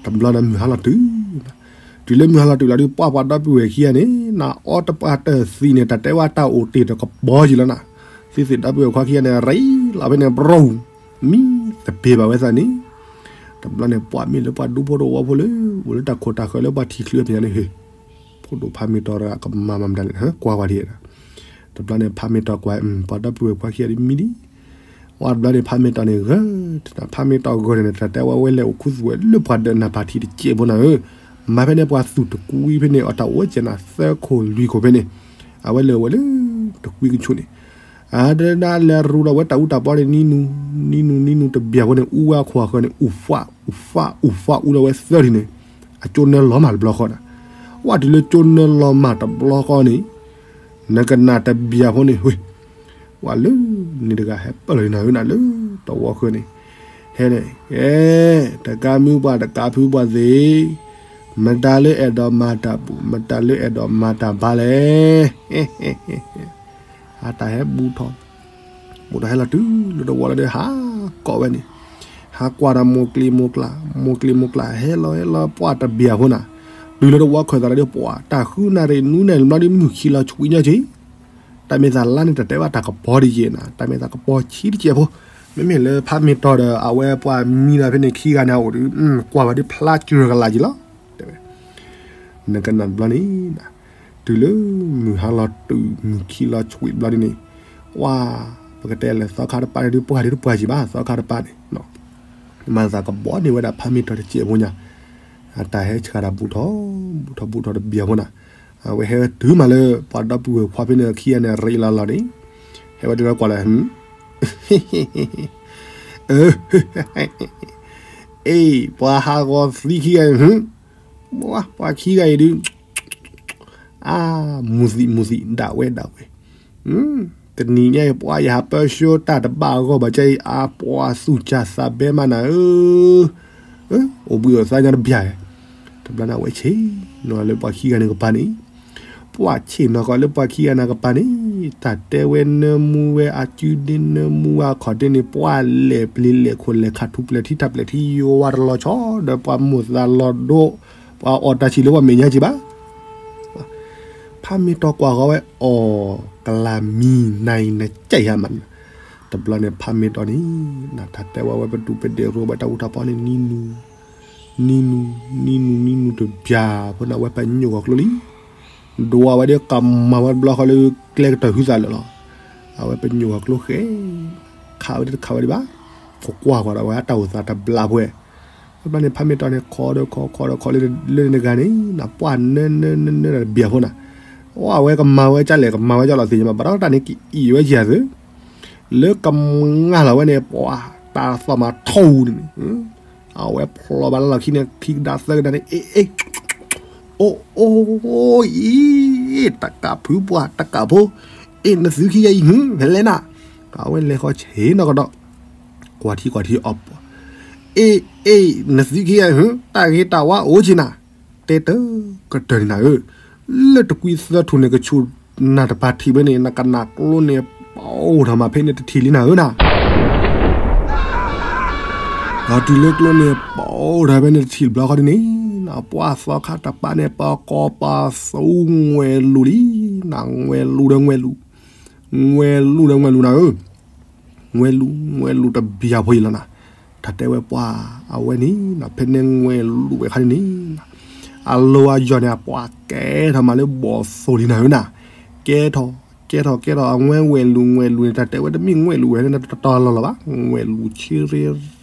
တဘျီန့ၣ်မုၢ်ဟါလီၤတုၤ တုၤလၢမုၢ်ဟါလီၤတုၤလီၤဒ်ပှၤပှၤဒီပုၢ်ဝဲၢ်ခံဂၤန့ၣ် နအီတပှၢ်တၢၢ်သံးန့ၣ် တၢ်တဲဝဲတၢ်အိၣ်တ့ၢ်တကပီၤယံၤလီၤနၤ သုသ့ၣ်ဒီပုၢ်ဝဲၢ်ခွါခံဂၤန့ၣ် ရ့လီၤဖဲန့ၣ် ဘြူၤ မံသပ့ၤဘၣ်ဝဲသးန့ၣ် တဘျီန့ၣ် ပှၤမ့ၢ်လၢပှၤဒူဖိတဝီဖိလၢ အိၣ်လၢတၢ်ခိၣ်တၢ်ဃၢၤလၢပှၤထံၣ်ချုးအမဲာ်ညါန့ၣ် ဟ့ၣ် ဖိဒိၣ်ဖးမ့ၢ်တီၤတဂၤကမၤမၤမတၤလဲၣ် ကွၢ်ကွၢ်ထံၣ် တဘျီန့ၣ် ဖးမ့ၢ်တီၤကွၢ် ပှၤဒီပုၢ်ဝဲၢ်ခွါခံဂၤဒ်မံဒံး ဝံၤတဘျီန့ၣ် ဖးမ့ၢ်တီၤန့ၣ်ဂၢၢ် ဖးမ့ၢ်တီၤဂၢၢ်န့ၣ် တၢ်တဲဝဲဝဲလဲၤအိၣ်ခူသူၣ်ဝဲလၢပှၤဒၢးနၢ်ပၢၢ်ထံးတကဲးဖိနၤဧၢ မၤဖဲန့ၣ်ပှၤသူၣ်တကွံဖဲန့ၣ် အတၢ်အိၣ်ဝဲကဲနၤသၢခိၣ်လွံၢ်ခိၣ်ဖဲန့ၣ် အဝဲလဲၤအိၣ်ဝဲလၢတကွံကဆူးန့ၣ် အဒၣ်လဲၤရူလီၤဝဲတၢ်အူတၢ်ပီန့ၣ် နံၤနူ နံၤနူ နံၤနူတဘျီဖိန့ၣ် အူဝဲအခိၣ်အဃၢၤန့ၣ် အူဖး အူဖး အူဖး အူလီၤဝဲသၢထံၣ်န့ၣ် အကၠိနၢလီၤမၢ်တဘျီဃီနၤ ဝံၤတုၤလၢကၠိနၢလီၤမၢ်တဘျီဃီန့ၣ် နကနၣ်တဘျီဖိန့ၣ် ဝံၤ ဝံၤလၢန့ၣ်တဂၤဟဲပၢၢ်လီၤနၤဧၢနၤလၢတဝီဃၢၤန့ၣ် ဟဲန့ၣ် အဲ တကးမုၢ်ပှၢ်တကးဖုပှၢ်သ့ၣ် မတၤလၢအဲၣ်ဒိးမၤတၢ်ဘူၣ် မတၤလၢအဲၣ်ဒိးမၤတၢ်ဘါလဲၣ် အတၢ်ဟဲဘူးထီၣ် ဘူးထီၣ်ဟဲလီၤတုၤလၢတဝီလီၤဒီး ဟးကိးဝဲန့ၣ် ဟးကွၢ်ဒီးမိၢ်ကျ့မိၢ်ကျး မိၢ်ကျ့မိၢ်ကျး ဟဲလီၤဟဲလီၤပှၢ်တဘျီဖိနၤ တုၤလၢတဝီခၢၣ်သးလီၤဒီး ပှၢ်တၢ်ဃုနၣ်ရံၣ်နွံနၣ်ရံၣ်ဘျီဒီး မုၢ်ခံလီၤဆှံညီက့ၤ တၢ်မ့ၢ်သးလါန့ၣ် တၢ်တဲဘၣ်တၢ်ကပီၤတယဲၢ်နၤ တၢ်မ့ၢ်သးကပီၤဆံတကဲးဖိ မ့မ့ၢ်လၢဖးမ့ၢ်တီၤဒီး အဝဲပှၤမံလီၤဖဲန့ၣ်ခံဂၤန့ၣ်အိၣ်ဒီး ကွၢ်ဝဲဒ်ဖျါစှၤကလာ်က့ၤလီၤ တဲဝဲ နကနၣ်တဘျီန့ၣ် တုၤလၢမုၢ်ဟါလီၤတုၤ မုၢ်ခံလီၤဆှံဘျီဒ်န့ၣ် ဝါ ပကတဲလၢသီခါတပၤန့ၣ်ဒ် ပှၢ်ဒ်တပှၢ်ကံၤဘၣ် သီခါတပၤန့ၣ် မၤသးကဘီန့ၢ်ဝဲဒၣ်ဖးမ့ၢ်တီၤတစဲးဖိညါ အတၢ်ဟဲဆှၣ်တၢ်ဘူးထီၣ် ဘူးထီၣ်ဘူးထီၣ်တဘျီဖိနၤ အဝဲဟဲတုၤမးလၢ ပှၤဒီပုၢ်ဝဲၢ်ခွါဖဲန့ၣ်ခံဂၤန့ၣ် ရ့လီၤလီၤန့ၣ် ဟဲဝဲဒ်လၢကွၢ်လၢ အ့ ပှၤဟးဂီၤသံခံဂၤအံၤ ပှၤခံဂၤအံၤဒုး အါ မူၤသံးမူၤသံး ဒၣ်ဝဲဒၣ်ဝဲ တနံၤညါအံၤ ပှၤယဟးပၢဆှၢတၢ်တဘၣ်အဂီၢ်ဘၣ် ကဲအံၤ အါ ပှၤသူၣ်စၢ်သးဘဲမးနၤဧၢ အိၣ်ဘှံးအိၣ်သါညါတဘျီ တဘျီန့ၣ် အဝဲဆ့ၣ်နီၤလၢပှၤခံဂၤန့ၣ်ကပၤန့ၣ် ပှၤဆ့ၣ်နီၤကီးလၢပှၤခံဂၤန့ၣ်ကပၤန့ၣ် တၢ်တဲဝဲနၢမူဝဲအစုဒ့နၢမူဝဲအခီၣ်ဒ့န့ၣ် ပှၤလဲၤပျံၤလဲၤခိၣ်လဲၤခးထူပျဲၤထံတၢ်ပျဲၤထံယွၤတလီၤဆီ ဒီးပှၤမိၢ်သးလီၤဒိ ပှၤအီၣ်တၢ်ဆံးလၢပှၤမဲာ်ညါက့ၤဘၣ် ဖးမ့ၢ်တီၤကွၢ်ဃီဝဲအီၤ ကလၤမံၤနၤအံၤနကဲယၤမး တဘျီန့ၣ်ဖးမ့ၢ်တီၤန့ၣ် နတၢ်တဲဝဲဝဲပဒူၣ်ပဒဲးရိဝဲတၢ်အူတၢ်ပီန့ၣ် နံၤနူ နံၤနူ နံၤနူ နံၤနူတဘျီ ဖိန့ၣ် အဝဲပညိၣ်ဂီၤကျိလံ ဒွးဝဲဒီးကမၤဝဲတဘျီဃီလၢကျဲကတၢၢ်ဟုသးလၢာ်လီၤ အဝဲပညိၣ်ဂီၤကျိဃဲ ခးဝဲဒၣ်တခးဝဲဒံးဘၣ် ကကွၢ်ကွၢ်ဒီးဝဲအတၢ်အိၣ်သးတဘျီဖဲ တဘျီန့ၣ် ဖးမ့ၢ်တီၤန့ၣ် ခီဒီးခီခီဒီးခီလၢန့ၣ်တဂၤန့ၣ် နပှၢ်နၢနၢနၢနၢတဘျီဖိနၤ အဝဲကမၤဝဲကလဲၣ် ကမၤဝဲကလီၤသ့ၣ်ညါမး ဘၣ်ဒီးတၢ်န့ၣ်ကအံးဝဲက့ၤအသု လၢကမၤလီၤဝဲန့ၣ် ပှၤတၢ်သီၣ်မၤထီၣ်န့ၣ် အဝဲဖျိဘၣ်လၢလီၢ်ခံန့ၣ် ခံကဒါသၢကဒါန့ၣ် အ့ အ့ အိၣ် အိၣ် အ့ တကးဖုပှၢ် တကးဖိ အ့ နသုခံဂၤအံၤ ဟူ ဖဲလဲၣ်နၤ အဝဲလဲၤဃီဆ့ၣ်နီၤကဒီး ကွၢ်ထံကွၢ်ထံအီၣ်ပှၤ အ့ အ့ နသုခံဂၤအံၤ ဟူ တၢ်ဂ့ၤတၢ်ဝါအိၣ်က့ၤနၤ တဲတၢ်ကတၢၢ်န့ၣ်နၤဧၢ လၢတကွံသၢထူၣ်န့ၣ် ကဆူၣ်နၢ်တပၤထံၣ်ဝဲန့ၣ် နကနၣ်ကျိန့ၣ် ပအိၣ်ထီၣ်မးဖဲန့ၣ်တထံၣ်လံနၤဧၢနၤ ဒီးတုၤလၢကျိန့ၣ် ပအိၣ်ထီၣ်ဖဲန့ၣ်တထံၣ်တဘျီဃီဒ်န့ၣ် နပှၢ်သီခါတပၤန့ၣ် ပကိးပသူငွဲၤလူၤလံ နငွဲၤလူၤဒီးငွဲၤလူၤ ငွဲၤလူၤဒီးငွဲၤလူၤနၤဧၢ ငွဲၤလူၤ ငွဲၤလူၤတဘျီဖိအံၤလီၤနၤ တၢ်တဲဝဲပှၢ်အဝဲန့ၣ် ဖဲန့ၣ်ငွဲၤလူၤဝဲခါန့ၣ်န့ၣ် အလိၤအယီၢ်န့ၣ် အပှၤကဲထီၣ်မးလၢဘီၣ်သိၣ်လံနၤဧၢနၤ, ကဲထီၣ် ကဲထီၣ် ကဲထီၣ် အဝဲဝဲၢ်လူၤ ဝဲၢ်လူၤန့ၣ် တၢ်တဲဝဲတမ့ၢ်ဝဲၢ်လူၤဝဲၢ်န့ၣ် တတီၤလီၤလီၤဘၣ်, ဝဲၢ်လူၤဆံရ့ရၣ်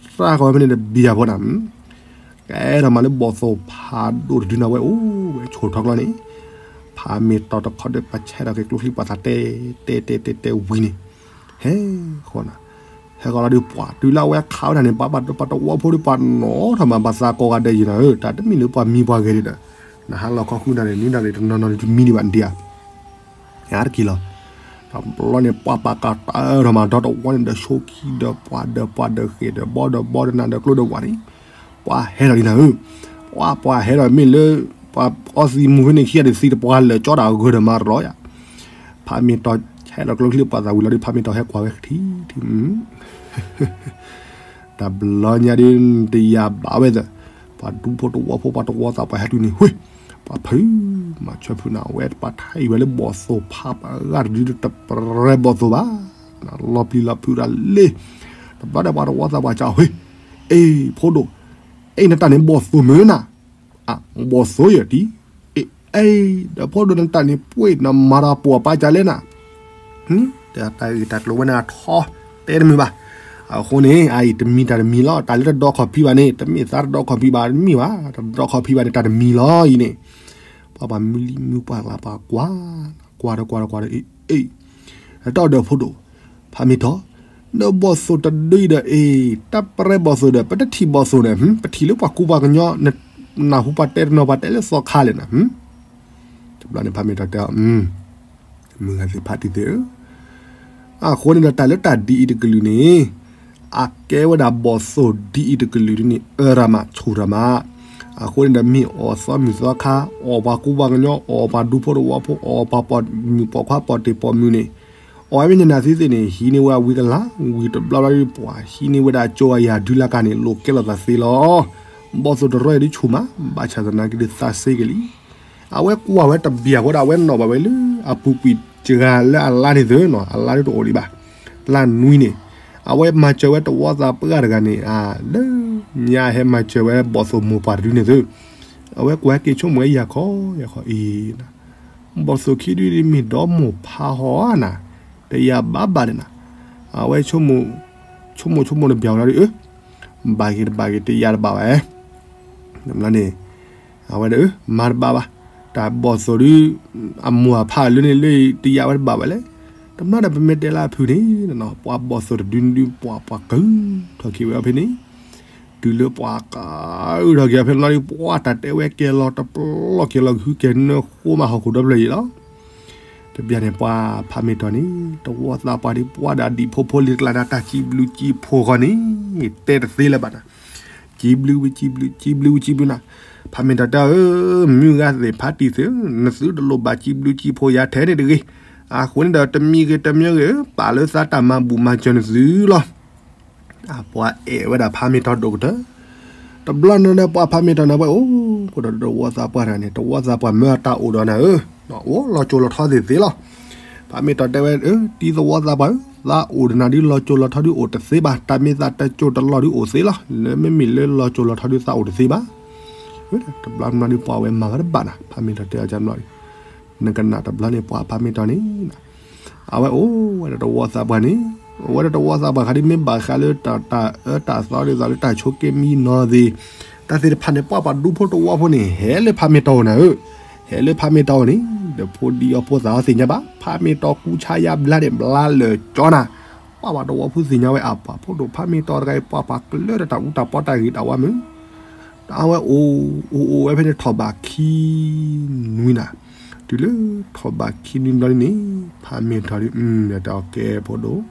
ဃီဝဲဖဲန့ၣ်တဘံၣ်အဖိနၤ ကဲထီၣ်မးလၢဘီၣ်သိၣ်ဖးဒိၣ်တဒုနၤဝဲအိၣ်ဝဲဆိးထီၣ်ကျီန့ၣ်, ဖးမ့ၢ်တီၤတခီဒီး ပှၤဆဲးထီၣ်က့ၤကျိချံပှၤသးတဲ တဲတဲတဲတဲဝံၤန့ၣ်, ဟဲဃီနၤ, ဟဲဃီလီၤဒုးပှၤတုၤလၢအဝဲခးဝဲဒၣ်န့ၣ် ပှၤဘၣ်ဒိပှၤတဝီဖိဒီးပှၤနီၤထီၣ်မး ပှၤသးကိးဂၤဒဲးယံၤနၤဧၢ, တၢ်တမ့ၢ်လၢပှၤမံပှၤဂဲၤဒံးဒီး, နဟးလီၤခီဃုနၤန့ၣ် နွံနၤန့ၣ် တနီၤနီၤန့ၣ်တမံဒံးဘၣ်ဒံးဧါ အါတက့ၢ်လီၤ. တဘျီန့ၣ် ပှၤပာ်ကးတၢ်ထီၣ်မးဒီတဝီန့ၣ်ဒီး ဆိခံဒီးပှၤဒီးပှၤဒီးဃဲၤဒီးဘီဒီးဘီဒီးနၤဒီးကျိဒီးဝၤန့ၣ်, ပှၤဟဲထီၣ်လံနၤဧၢ, ပှၤပှၤဟဲထီၣ်မ့ၢ်လၢ, ပှၤအီသံးမူဖဲန့ၣ်ခံဂၤဒီးသံတပှၤလၢာ်ကၠီတၢ်အဂၢၢ်ဒီးမၤတရီယၤ, ဖးမ့ၢ်တီၤဆဲးလီၤကျိချံပှၤသးဝံၤလီၤဒီး ဖးမ့ၢ်တီၤဟဲကွၢ်ဝဲထံထံ တဘျီညါဒ်တယာ်ဘၣ်ဝဲသ့ၣ်, ပှၤဒူဖိတဝီဖိပှၤတဝီသးပှၢ်ဟဲတုၤန့ၣ် ဟ့ၣ်, ပှၤဖုး, မၤဆၢဖုးနၤဝဲ ပှၤထံၣ်ဝဲလၢဘီၣ်သိၣ်ဖးပှၤဂၤတဒုတပရဲဘီၣ်သိၣ်ဘၣ်, လီၤပျံၤလီၤဖုးတၢ်လ့, တဘျီဒီးပှၤတဝီသးပှၢ်ကးဟ့ၣ်, အ့ၣ်ဖိဒိၣ်, အ့ၣ်နတၢ်န့ၣ်ဘီၣ်သိၣ်မုၢ်နၤ ဘီၣ်သိၣ်ယဲၢ်တံၢ်, အ့ၣ်, ဒီးဖိဒိၣ်နတၢ်န့ၣ်ပှ့ၤနမၤတၢ်ပိာ်ပာ်ကလဲၣ်နၤ, တၢ်ဂ့ၢ်တၢ်ကျိၤဝဲန့ၣ်အထီတဲတမုာ်ဘၣ်, အဃိန့ၣ် အအံၤတမံၤတၢ်တမံၤလီၤ, တၢ်လၢတဒီခီၣ်ဖံးဘၣ်န့ၣ် တမ့ၢ်သးတဒီခီၣ်ဖံးဘၣ်တမ့ၢ်ဘၣ်, တဒီခီၣ်ဖံးဘၣ်န့ၣ်တၢ်တမံၤလီၤအံၤန့ၣ်, ပှၤပှၤမုၢ်လံမုၢ်ပှၢ်လၢပှၤကွၢ်, ကွၢ်ဒီးကွၢ်ဒီးကွၢ်ဒီး အ့ၣ်, တၢ်ဒီးဖိဒိၣ်, ဖးမ့ၢ်တီၤ, နဘီၣ်သိၣ်တဒုအံၤဒီးအ့ၣ် တၢ်ပရဲဘီၣ်သိၣ်ဒီး ပတထံၣ်ဘီၣ်သိၣ်န့ၣ် ပထံၣ်လၢပှၤကူပှၤကညီ, နၢ်ဟူပှၤတဲတနီၤပှၤတဲလၢသီခါလဲၣ်နၤ, တဘျီန့ၣ်ဖးမ့ၢ်တီၤတဲအီၤ, မုၢ်ဂၤသ့ၣ်ဖးတံၢ်သ့ၣ်ဧၢ, အဃိန့ၣ်ဒီးတၢ်လၢတၢ်ဒ်အံၤတကလုာ်န့ၣ်, အကဲဝဲဒၣ်ဘီၣ်သိၣ်ဒ်အံၤတကလုာ်ဒ်န့ၣ် အၢရၤမးဆူၣ်ရၤမး, အဃိန့ၣ်ဒီးမ့ၢ်အီၣ်သီမုၢ်သီခါ, အီၣ်ပှၤကူပှၤကညီ, အီၣ်ပှၤဒူဖိတဝီဖိ, အီၣ်ပှၤပိာ်မုၣ်ပိာ်ခွါပိာ်တ့ၢ်ပိာ်မုၣ်န့ၣ်, အီၣ်ဝဲမ့ၢ်နနၢ်သ့သ့ၣ်န့ၣ် ဟံးန့ၢ်ဝဲအဝံၤကလါ, ဝံၤတဘျီဘျီဒ်ပှၤဟံးန့ၢ်ဝဲဒၣ်ကၠိအယၤဒုလၢကါန့ၣ် လိးကဲလိာ်သးသ့လီၤ. ဘီၣ်သိၣ်တရီအံၤဒ်ဆူၣ်မး, ဘၣ်ဆၣ်သနာ်က့ဒ်သးစ့ကလံ, အဝဲကွၢ်ဝဲတဘျီဃီဒီး အဝဲနီၣ်ဘၣ်ဝဲလၢအပူၤကွံာ်စှၤလၢအလါန့ၣ်သု, အလါဒ်တအိၣ်ဒံးဘၣ်, လါနွံန့ၣ်, အဝဲမၤစၢၤဝဲတဝီသးပှၢ်တဂၤန့ၣ်, လၢညါဟဲမၤစၢၤဝဲဘီၣ်သိၣ်မိၢ်ပှၢ်တဒုန့ၣ်သု, အဝဲကွၢ်က့ၤဆိကမိၣ်ဝဲယၤခီယၤခီအံၤ, ဘီၣ်သိၣ်ခံဒုဒ်မ့ၢ်ဒီမိၢ်ဖးဟီဧါနၤ, တယာ်ဘၣ်ဘၣ်န့ၣ်နၤ, အဝဲ ဆိကမိၣ်ဆိကမိၣ်တဘျီဃီဒီး, ဘၣ်ဂ့ၤတဘၣ်ဂ့ၤ တယာ်တဘၣ်ဘၣ်ဧါ, န့ၣ်, အဝဲဒီး, မၤတဘၣ်ဘၣ်, တၢ်ဘီၣ်သိၣ်ဒု, အမိၢ်အဖးလၢန့ၣ်လၢ တယာ်ဝဲတဘၣ်ဘၣ်လဲၣ်, တဘျီဒီးပမ့ၢ်တဲလၢအဖုၣ်န့ၣ်, ပှၤဘီၣ်သိၣ်တဒုဒု ပှၤပှၤကုၢ်ထီၣ်က့ၤဝဲအီၤဖဲန့ၣ်, တုၤလၢပှၤကုၢ်ထီၣ်က့ၤအီၤဖဲန့ၣ်လီၤဒီး ပှၤတၢ်တဲဝဲကဲလီၤတပျီကဲလီၤကဟုကဲနၢဃိမးဟီၣ်ခိၣ်ဒီဖျၢၣ်အံၤလီၤ. တဘျီန့ၣ်ပှၤဖးမ့ၢ်တီၤန့ၣ် တဝီသးပှၢ်ဒ်ပှၤဒၣ်ဒံးဖိဖိလံၤတကျါန့ၣ် တၢ်စံးဘျုးစံးဖှိၣ်ဃီန့ၣ် တဲတသ့လၢၤဘၣ်နၤ, စံးဘျုးဝံၤစံးဘျုး စံးဘျုးဝံၤစံးဘျုးနၤ, ဖးမ့ၢ်တီၤတဲအီၤ ဧၢ, မုၢ်ဂၤသ့ၣ်ဖးတံၢ်သ့ၣ်ဧၢ, နသုတလိၣ်ဘၣ်စံးဘျုးစံးဖှိၣ်ယၤထဲန့ၣ်တဂ့ၤ, အဃိန့ၣ်ဒီးတမံၤဂ့ၤတမံၤဂ့ၤဧၢ, ပာ်လၢသးတၢ်မၤဘူၣ်မၤစၢၤနသုလီၤ. အပှၤအဲၣ်ဝဲဒၣ်ဖးမ့ၢ်တီၤဒိၣ်ကတၢၢ်, တဘျီန့ၣ်ဒီးပှၤဖးမ့ၢ်တီၤန့ၣ်ဝဲအိၣ်, ဃိဒီးတဝီသးပှၢ်တဂၤန့ၣ် တဝီသးပှၢ်မၢအတၢ်အိၣ်ဒီးနၤဧၢ, အိၣ်လီၤစိၤလီၤထီသ့ၣ်သ့လီၤ. ဖးမ့ၢ်တီၤတဲဝဲ, ဧၢ, တံၤသဝီသးပှၢ်ဧၢ, သးအိၣ်ဒီးနၤဒ်လီၤစိၤလီၤထီဒ်အိၣ်တသ့ဘၣ်, တၢ်မ့ၢ်သးတစိၤတလီၢ်ဒ်အိၣ်သ့လီၤ, လၢမ့မ့ၢ်လၢလီၤစိၤလီၤထီဒ်သးအိၣ်တသ့ဘၣ်. တဘျီန့ၣ်ဒ်ပှၤဝဲမၤဝဲတဘၣ်နၤ, ဖးမ့ၢ်တီၤတဲအီၤကဘျီ, နကနၣ်တဘျီန့ၣ်ပှၤဖးမ့ၢ်တီၤန့ၣ် အဝဲအိၣ်ဝဲဒီးတဝီသးပှၢ်န့ၣ်, အိၣ်ဝဲဒီးတဝီသးပှၢ်ခါဒ်မ့ၢ်ဘၣ်ဃးလၢတၢ်အၢတၢ်သီဒ်သိးလၢတၢ်ဆိးက့မံနီၤသ့ၣ်, တၢ်သ့ၣ်တဖၣ်န့ၣ် ပှၤပှၤဒူဖိတဝီဖိန့ၣ် ဟဲလၢဖးမ့ၢ်တီၤအိၣ်နၤဧၢ, ဟဲလၢဖးမ့ၢ်တီၤအိၣ်န့ၣ်, ဒီးဖိဒံအီဖိသၣ်အီသ့ၣ်ညါဘၣ်, ဖးမ့ၢ်တီၤကူဆါယါဘျါန့ၣ် ဘျါလၢာ်ကၠီနၤ, ပှၤပှၤတဝီဖိသ့ၣ်ညါဝဲအပှၤဖိဒိၣ် ဖးမ့ၢ်တီၤတဂၤအံၤ ပှၤပှၤကလၢဒီးတၢ်အူတၢ်ပီတၢ်ဂ့ၤတၢ်ဝါမုၢ် အဝဲအိၣ်အိၣ်အိၣ်ဝဲဖဲန့ၣ်ထီၣ်ဘးခံနွံနၤ, တုၤလၢထီၣ်ဘးခံနွံဘျီန့ၣ် ဖးမ့ၢ်ထီၣ်ဒ်, တဲအီၤကဲဖိဒိၣ်,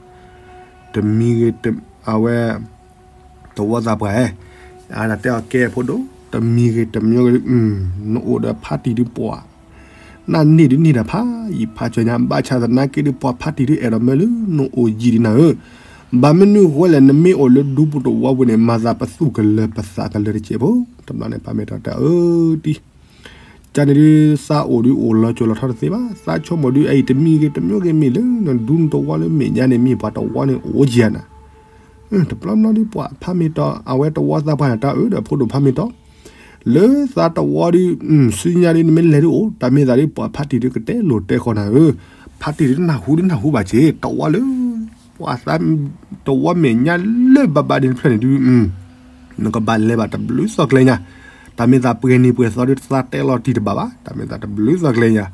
တမံၤဂ့ၤ, အဝဲ, တဝီသးပှၢ်ဧၢ, တဲအီၤကဲဖိဒိၣ်, တမံၤဂ့ၤတမံၤဂ့ၤဒ်, နအိၣ်ဒီးဖးတံၢ်ဒ်ပှၤ နန့ၢ်ဒ်န့ၢ်တၢ်ဖးယံာ်ဖးစၢၤညါ, ဘၣ်ဆၣ်သနာ်က့ဒ်ပှၤဖးတံၢ်ဒ်အဲၣ်ဒိးမၢလၢနအိၣ်ယံာ်ဒ်နၤဧၢ, ဘၣ်မနုၤဃိလဲၣ် နမ့ၢ်အိၣ်လၢဒူပူၤတဝီပူၤန့ၣ် မၤသးပသူၣ်ကလၢၤပသးကလၢၤတစဲးဖိ, တဘျီန့ၣ် ဖးမ့ၢ်တီၤတဲအီၤ ဧၢတံၤ, ကန့ၣ်ဒ်သးအိၣ်ဒ်အိၣ်လီၤစိၤလီၤထီတသ့ဘၣ်, သးဆိကမိၣ်ဒ်အံၤ တမံၤဂ့ၤတမံၤဂ့ၤမ့ၢ်လၢ နဒူနတဝီလၢမဲာ်ညါန့ၣ် မ့ၢ်ပှၤတဝီန့ၣ်အိၣ်ယံာ်နၤ တဘျီဘျီဒ်ပှၤဖးမ့ၢ်တီၤ အဝဲတဝီသးပှၢ်န့ၣ် တဲအီၤ ဧၢ ဒီးဖိဒိၣ်ဖးမ့ၢ်တီၤ, လၢသးတဝီဒုး ဆူညါဒုး နမ့ၢ်လဲၤဒုးအိၣ် တၢ်မ့ၢ်သးဒုး ပှၤဖးတံၢ်ဒုးကတဲလိာ်တဲဃီနၤဧၢ, ဖးတံၢ်ဒုးနၢ်ဟူဒုးနၢ်ဟူဘၣ်က့ၤ တဝီလၢ ပှၤသး တဝီမဲာ်ညါလၢဘၣ်ဘၣ်ဒ်နဖျၢၣ်န့ၣ်ဒုး နကဘၣ်လဲၤဘၣ်တဘျုးသီကျဲညါ, တၢ်မ့ၢ်သးပှဲၤနံၤပှဲၤသီဒုး သးတဲလီၤတံၢ်တဘၣ်ဘၣ်, တၢ်မ့ၢ်သးတဘျုးသီကျဲညါ,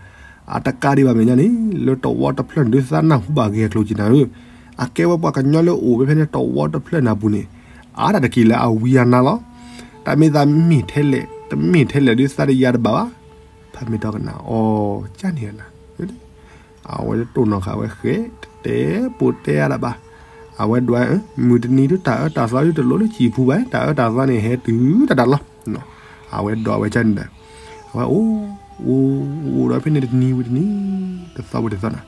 အတကးဒံးဘၣ်မဲာ်ညါန့ၣ် လၢတဝီတဖျၢၣ်န့ၣ်ဒုး သးနၢ်ဟူဘၣ်ဂ့ၤအကျိၤက့ၤနၤဧၢ, အကဲဝဲပှၤကညီလၢအိၣ်ဝဲဖဲန့ၣ်တဝီတဖျၢၣ်နၢ်ပူၤန့ၣ် အါတၢ်တက့ၢ်လၢအဝံအနါလီၤ. တၢ်မ့ၢ်သးမ့ၢ်ထဲလဲၣ် တမ့ၢ်ထဲလဲၣ်ဒုး သးတယၤတဘၣ်ဘၣ်. ဖးမ့ၢ်တီကနၣ်အီၤကၢ်န့ၣ်နၤ, အဝဲတတိၢ်နီၣ်ဃာ်ဝဲဃဲ တတဲပိာ်တဲအါဒၣ်ဘၣ်. အဝဲဒွး မုၢ်တနံၤဒုး တၢ်အၢတၢ်သီဒုး တလိၣ်လၢကံၢ်ပူၤဘၣ်, တၢ်အၢတၢ်သီန့ၣ် ဟဲတုၤတၢ်တၢ်လီၤ. အဝဲဒွးဝဲကၢ်န့ၣ်ဒီး အဝဲအိၣ် အိၣ် အိၣ်ဒီးဖဲန့ၣ်တနံၤဝံၤတနံၤ တသီဝံၤတသီနၤ,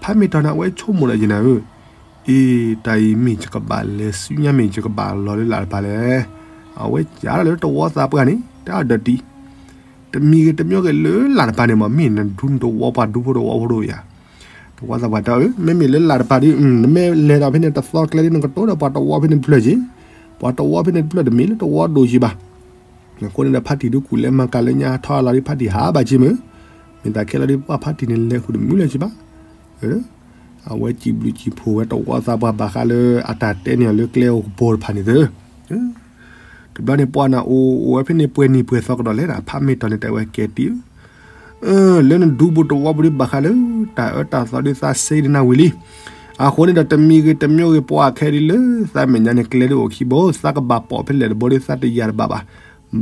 ဖးမ့ၢ်တီန့ၣ် အဝဲဆိကမိၣ်ဒီးက့ၤနၤဧၢ, အ့ တၢ်အံၤမ့ၢ်ယကဘၣ်လဲၤဆူညါ မ့ၢ်ယကဘၣ်လီၤလၢလၢ်တပၤလဲၣ်. အဝဲကးလၢတဝီသးပှၢ်န့ၣ် တၢ်ဒီးတံၢ် တမံၤဂ့ၤတမံၤဂ့ၤလၢလၢ်တပၤန့ၣ်မး မ့ၢ်နဒူနတဝီပှၤဒူဖိတဝီဖိဒိၣ်ယၤ, တဝီသးပှၢ်တဲအီၤ မ့မ့ၢ်လၢလၢ်တပၤဒုး နမ့ၢ်လဲၤဒီးဖဲန့ၣ်တသီကျဲဒုး နကတိၤဒီးပှၤတဝီဖဲန့ၣ်တဖျၢၣ်က့ၤ, ပှၤတဝီဖဲန့ၣ်တဖျၢၣ်တမ့ၢ်လၢတဝီဒိၣ်က့ၤဘၣ်. အဃိန့ၣ်ဒီး ဖးတံၢ်ဒုးကူၣ်လဲၤမၤကၤလၢညါထီၣ်လီၤဒုး ဖးတံၢ်ဟးဘၣ်က့ၤမုၢ်, မ့ၢ်သးခဲလၢာ်ဒုး ပှၤဖးတံၢ်န့ၣ်လဲၤဃုာ်တမုၢ်လၢၤက့ၤဘၣ်. အဝဲစံးဘျုးစံးဖှိၣ်ဝဲတဝီသးပှၢ်ဘၣ်ဃးလၢအတၢ်တဲန့ၢ်အီၤလၢကျဲအိၣ်ကပီၤတဖၣ်န့ၣ်သၢ တဘျီန့ၣ် ပှၤနၤအိၣ်အိၣ်ဝဲဖဲန့ၣ်ပှဲၤနံၤပှဲၤသီကဒီးလဲၣ်ဒီး ဖးမ့ၢ်တီန့ၣ် တဲဝဲကဲတံၢ်ဧၢ, လၢနဒူပူၤတဝီပူၤဒုးဘၣ်ဃးလၢ တၢ်အၢတၢ်သီဒုးသးစ့ဒ်နၤဝံၤလံ. အဃိန့ၣ်ဒီး တမံၤဂ့ၤတမံၤဂ့ၤ ပှၤခဲဒုးလၢသးမဲာ်ညါန့ၣ် ကျဲဒုးအိၣ်ခံဘိ သးကဘၣ်ပိာ်ဖဲလဲၣ်တဘိဒုး သးတယၤတဘၣ်ဘၣ်.